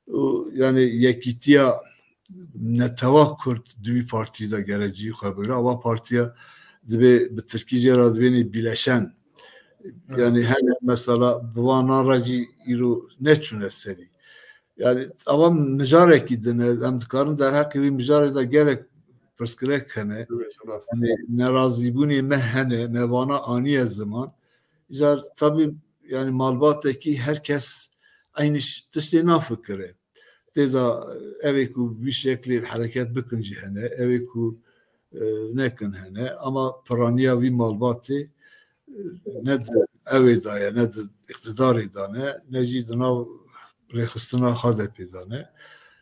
Û yani yekîtiya netewa Kurd di wî partî de gere cî xwe bigre. Ava partiya dibê bi tirkî jê re dibênê bileşen. Yani hene mesela bi vanan re cî îro neçûne serî. Yani ava mijarekî din e, em dikarin derheqê wî mijarê de gelek pirsgirêk hene. Rast. Yani nerazîbûnê me hene, me vana aniye ziman. Îcar tabî yani malbatekî her kes eynî ş-, tiştê nafikire. Têza ev ê ku vî şeklê hereket bikin jî hene, ev ê ku, e, nekin hene. Ama piraniya vî malbatê, e, ne di ew ê de ye, ne di îqtidarê de ne, ne jî di nav rêxistina H D P de ne.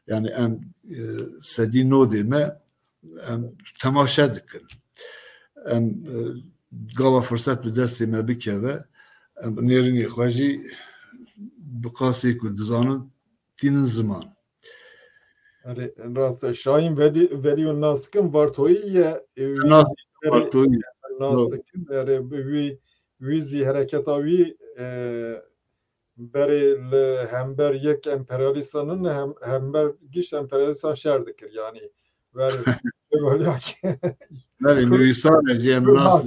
Yani em, e, sedî nodê me, em temaşe dikin. Em, e, gava firset bi destê me bikeve, em nêrînê xwe jî bi qasê ku dizanin tînin ziman. Erê, rast e. Şahin Velî, Velî û nas dikim, Vartoyî ye. E, Nas, wî Vartoyî. Nas Doğru. Dikim. Erê, bi wî, wî zî hereketa wî, e, berê li hember yek emperyalîstan in, hem, hember gişt emperyalîstan şer dikir. Yani, ver, Berê nivîsar e, cem nas.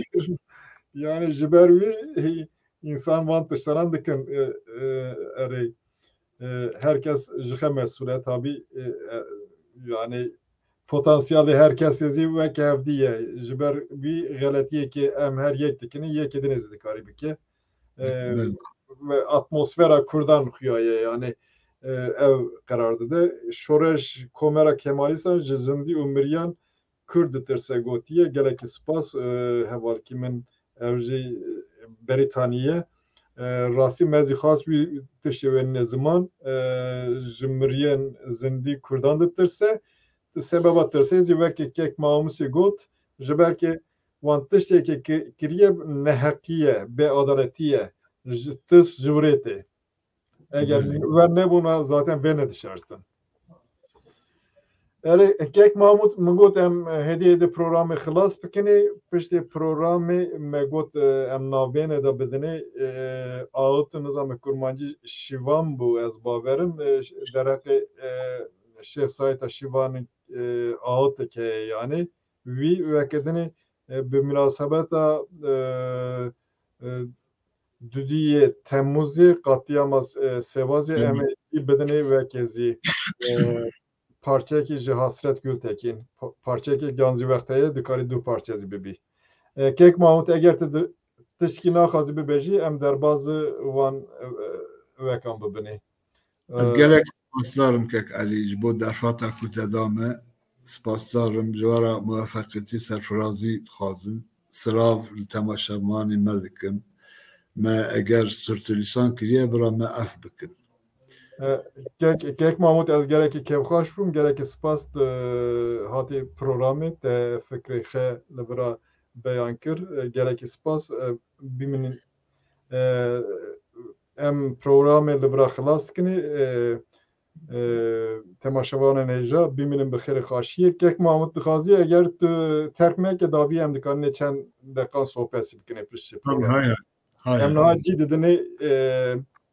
Yani, ji ber wî, însan van tiştanan dikin, e, e, erê. E, her kes ji xe mesûl e, tabî, e, e, yani potansiyelê her kesê zî weke hevdî ye. Ji ber vî xeletiyekê em her yek dikinî, yekê dinê zî dikarî bike. E, Belê. Ve atmosfera Kurdan xuya ye, yani, e, ev qerar dide. Şoreş Komera Kemalîstan ji zindî û miriyan Kurd ditirse gotiye. Gelekî spas, e, hevalkî min ev jî, e, Berîtanî ye. E, rastî me zî xwest wî tiştê wênine ziman, e, ji miriyên zindî Kurdan ditirse. Sebeba tirsê zî wekî kek Mamusê got, ji ber ke wan tiştekê ki-, kiriye neheqî ye, bêadaletî ye, ji tirs ji wirê tê. Eger Belê. Wer nebûna zaten vê nedişartin. Erê, kek Mahmûd, min got em hêdî hêdî programê xilas bikinê. Piştê programê me got, e, em navbêne de bidinê. E, Aot, nizam kurmancî şîvan bû, ez bawerim. E, dereqê, e, Şêx Saîta Şîvan, e, Aot heye yanî. Wî weke dinê, e, bi minasebeta, e, e, dudiyê Temmuzê, qatiyama, e, Sêvazê, Hı hı. Em ê jî bidinê weke zî, e, parçekî ji Hasret Gultekin, pa-, parçekî gan zî wexte ye, dikarî du parçe zî bibî. E, kek Mahmûd, eger tu di-, tiştkî naxwazî bibe jî, em derbazî wan, e, e, wekan bibinê. Ez gelek spasdar im kek Elî ji bo derfata ku te da me. Spasdar im, ji we re muwefeqiyetî, serfirazî dixwazim. Silav li temaşevanê me dikim. Me eger sirtulîsan kiriye, bira me ef bikin. E, kek, kek Mahmûd, ez gelekî kêfxweş bûm, gelekî spas tu hatî programê, te fikrê xwe li vira beyan kir. E, gelekî spas, e, bimînin. E, em programê li vira xilas dikinê. E, e, temaşevanên hêja, bimînin bi xêrê xaşiyê. Kek Mahmûd dixwazî, eger tu terk meke, davî em dikanîne çend deqan sohbetî bikinê piştî programê. Tabii, hay hay. Hay hay. Em niha cî didinê, e,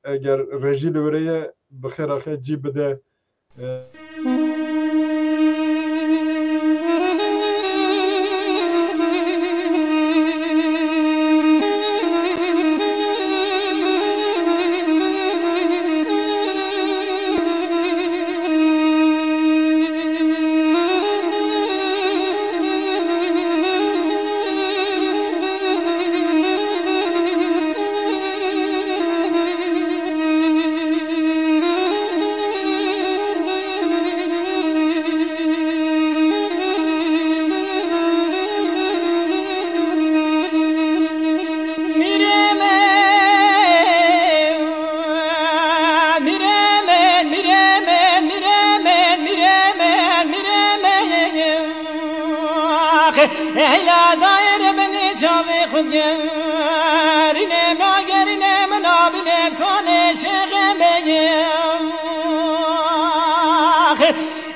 eger rejî li were ye, bi xêra xwe cî bide. Heyla daîre binê çavê xwe digerîne, nagerîne min abîne kanê şêxê bêgim.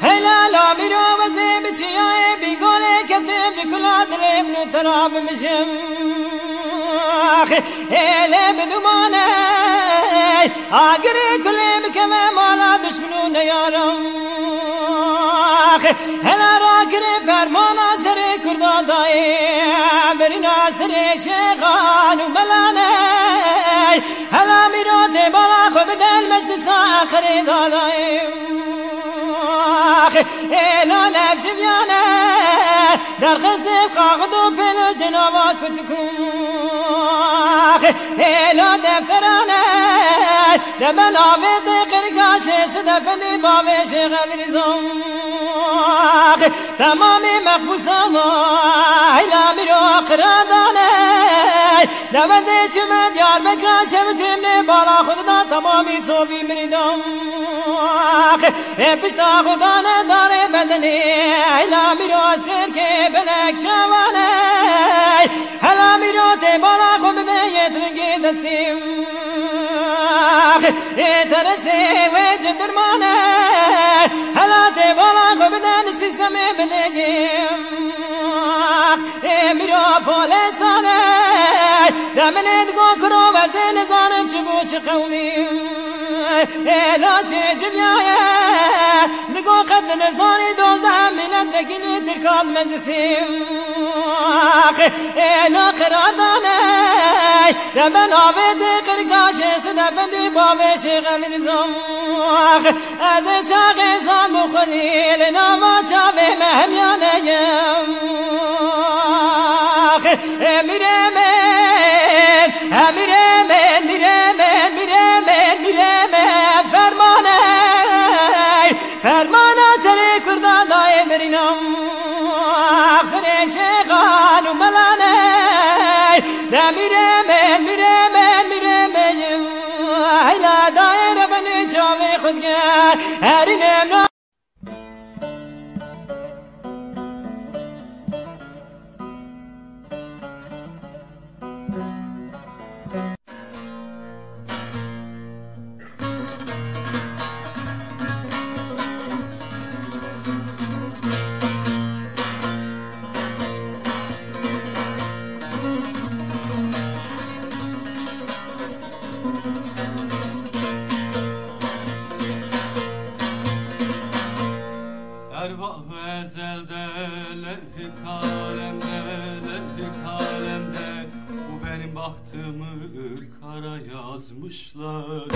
Heyla lamîro wezê bi çiyayê bîgolê ketim ji kula dilê min û te ra bimijim. Hêlê bi dumanê agirê kulê bikeve mala dişmin û neyaran. Hela rakirê fermana serê kurda dayê, birîna serê şêxan û melanê. Hela mîrotê bala xwe bide li meclisa axirê dadayê. Êlo lev civiyane, derxistê qaxid û pêl û cinava kutikû. Êlo defterane, de ben avêtê qirkaşê Sidefendî bavê Şêx Elî Rîza. Temamî mexbûsana, heyla mîro qiradane. Lewendê çime Diyarbekira şevitîmnê bala xwe dida temamî sovî mirîdan. Ê pişta xwe dane darê bedenê, heyla mîro stêrkê belek çawane. Hela mîro tê bala xwe bide yê tringê destî. Ê teresê wê ci dirmane, hela tê bala xwe bide li sîstemê binêgê. Ê mîra polêsane, de min ê digo kuro wezê nizanim çi bû çi qewmî. Ê lasê cilyaye, digo qet nizanî dozdeh milet vekîlî tirkan meclisî. Ê na qirardane, de ben avêtê qirkaşê Sidefendî bavê Şêx Elî Rîza. Ez ê çaxê zan bixwelî li nava çavê me hemiyane yim. Emirê min, emirê min, mirê min, mirê min, mirê min, fermanê, fermana serê kurdan dayê birînam. Axsirê şêxan û melanê, de mirê min, mirê min, mirê min. Heyla dayê re benê çavê xwe dike, herî nêmna. Ervah ezelde levh-i kalemde, levh-i kalemde bu benim bahtımı kara yazmışlar.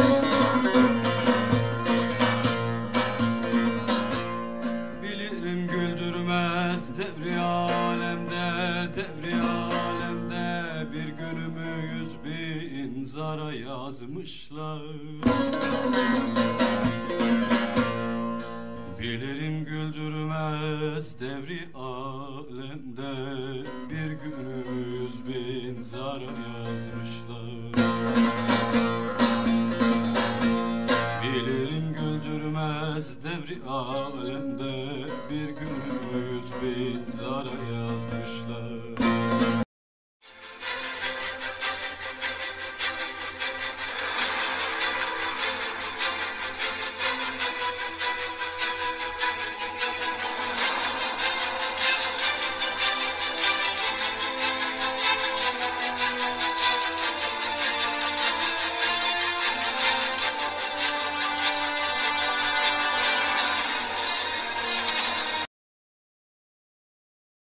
Bilirim güldürmez devri alemde, devri alemde bir günümü yüz bin zara yazmışlar. Bilirim güldürmez devri alemde bir günü yüz bin zara yazmışlar. Bilirim güldürmez devri alemde bir günü yüz bin zara yazmışlar.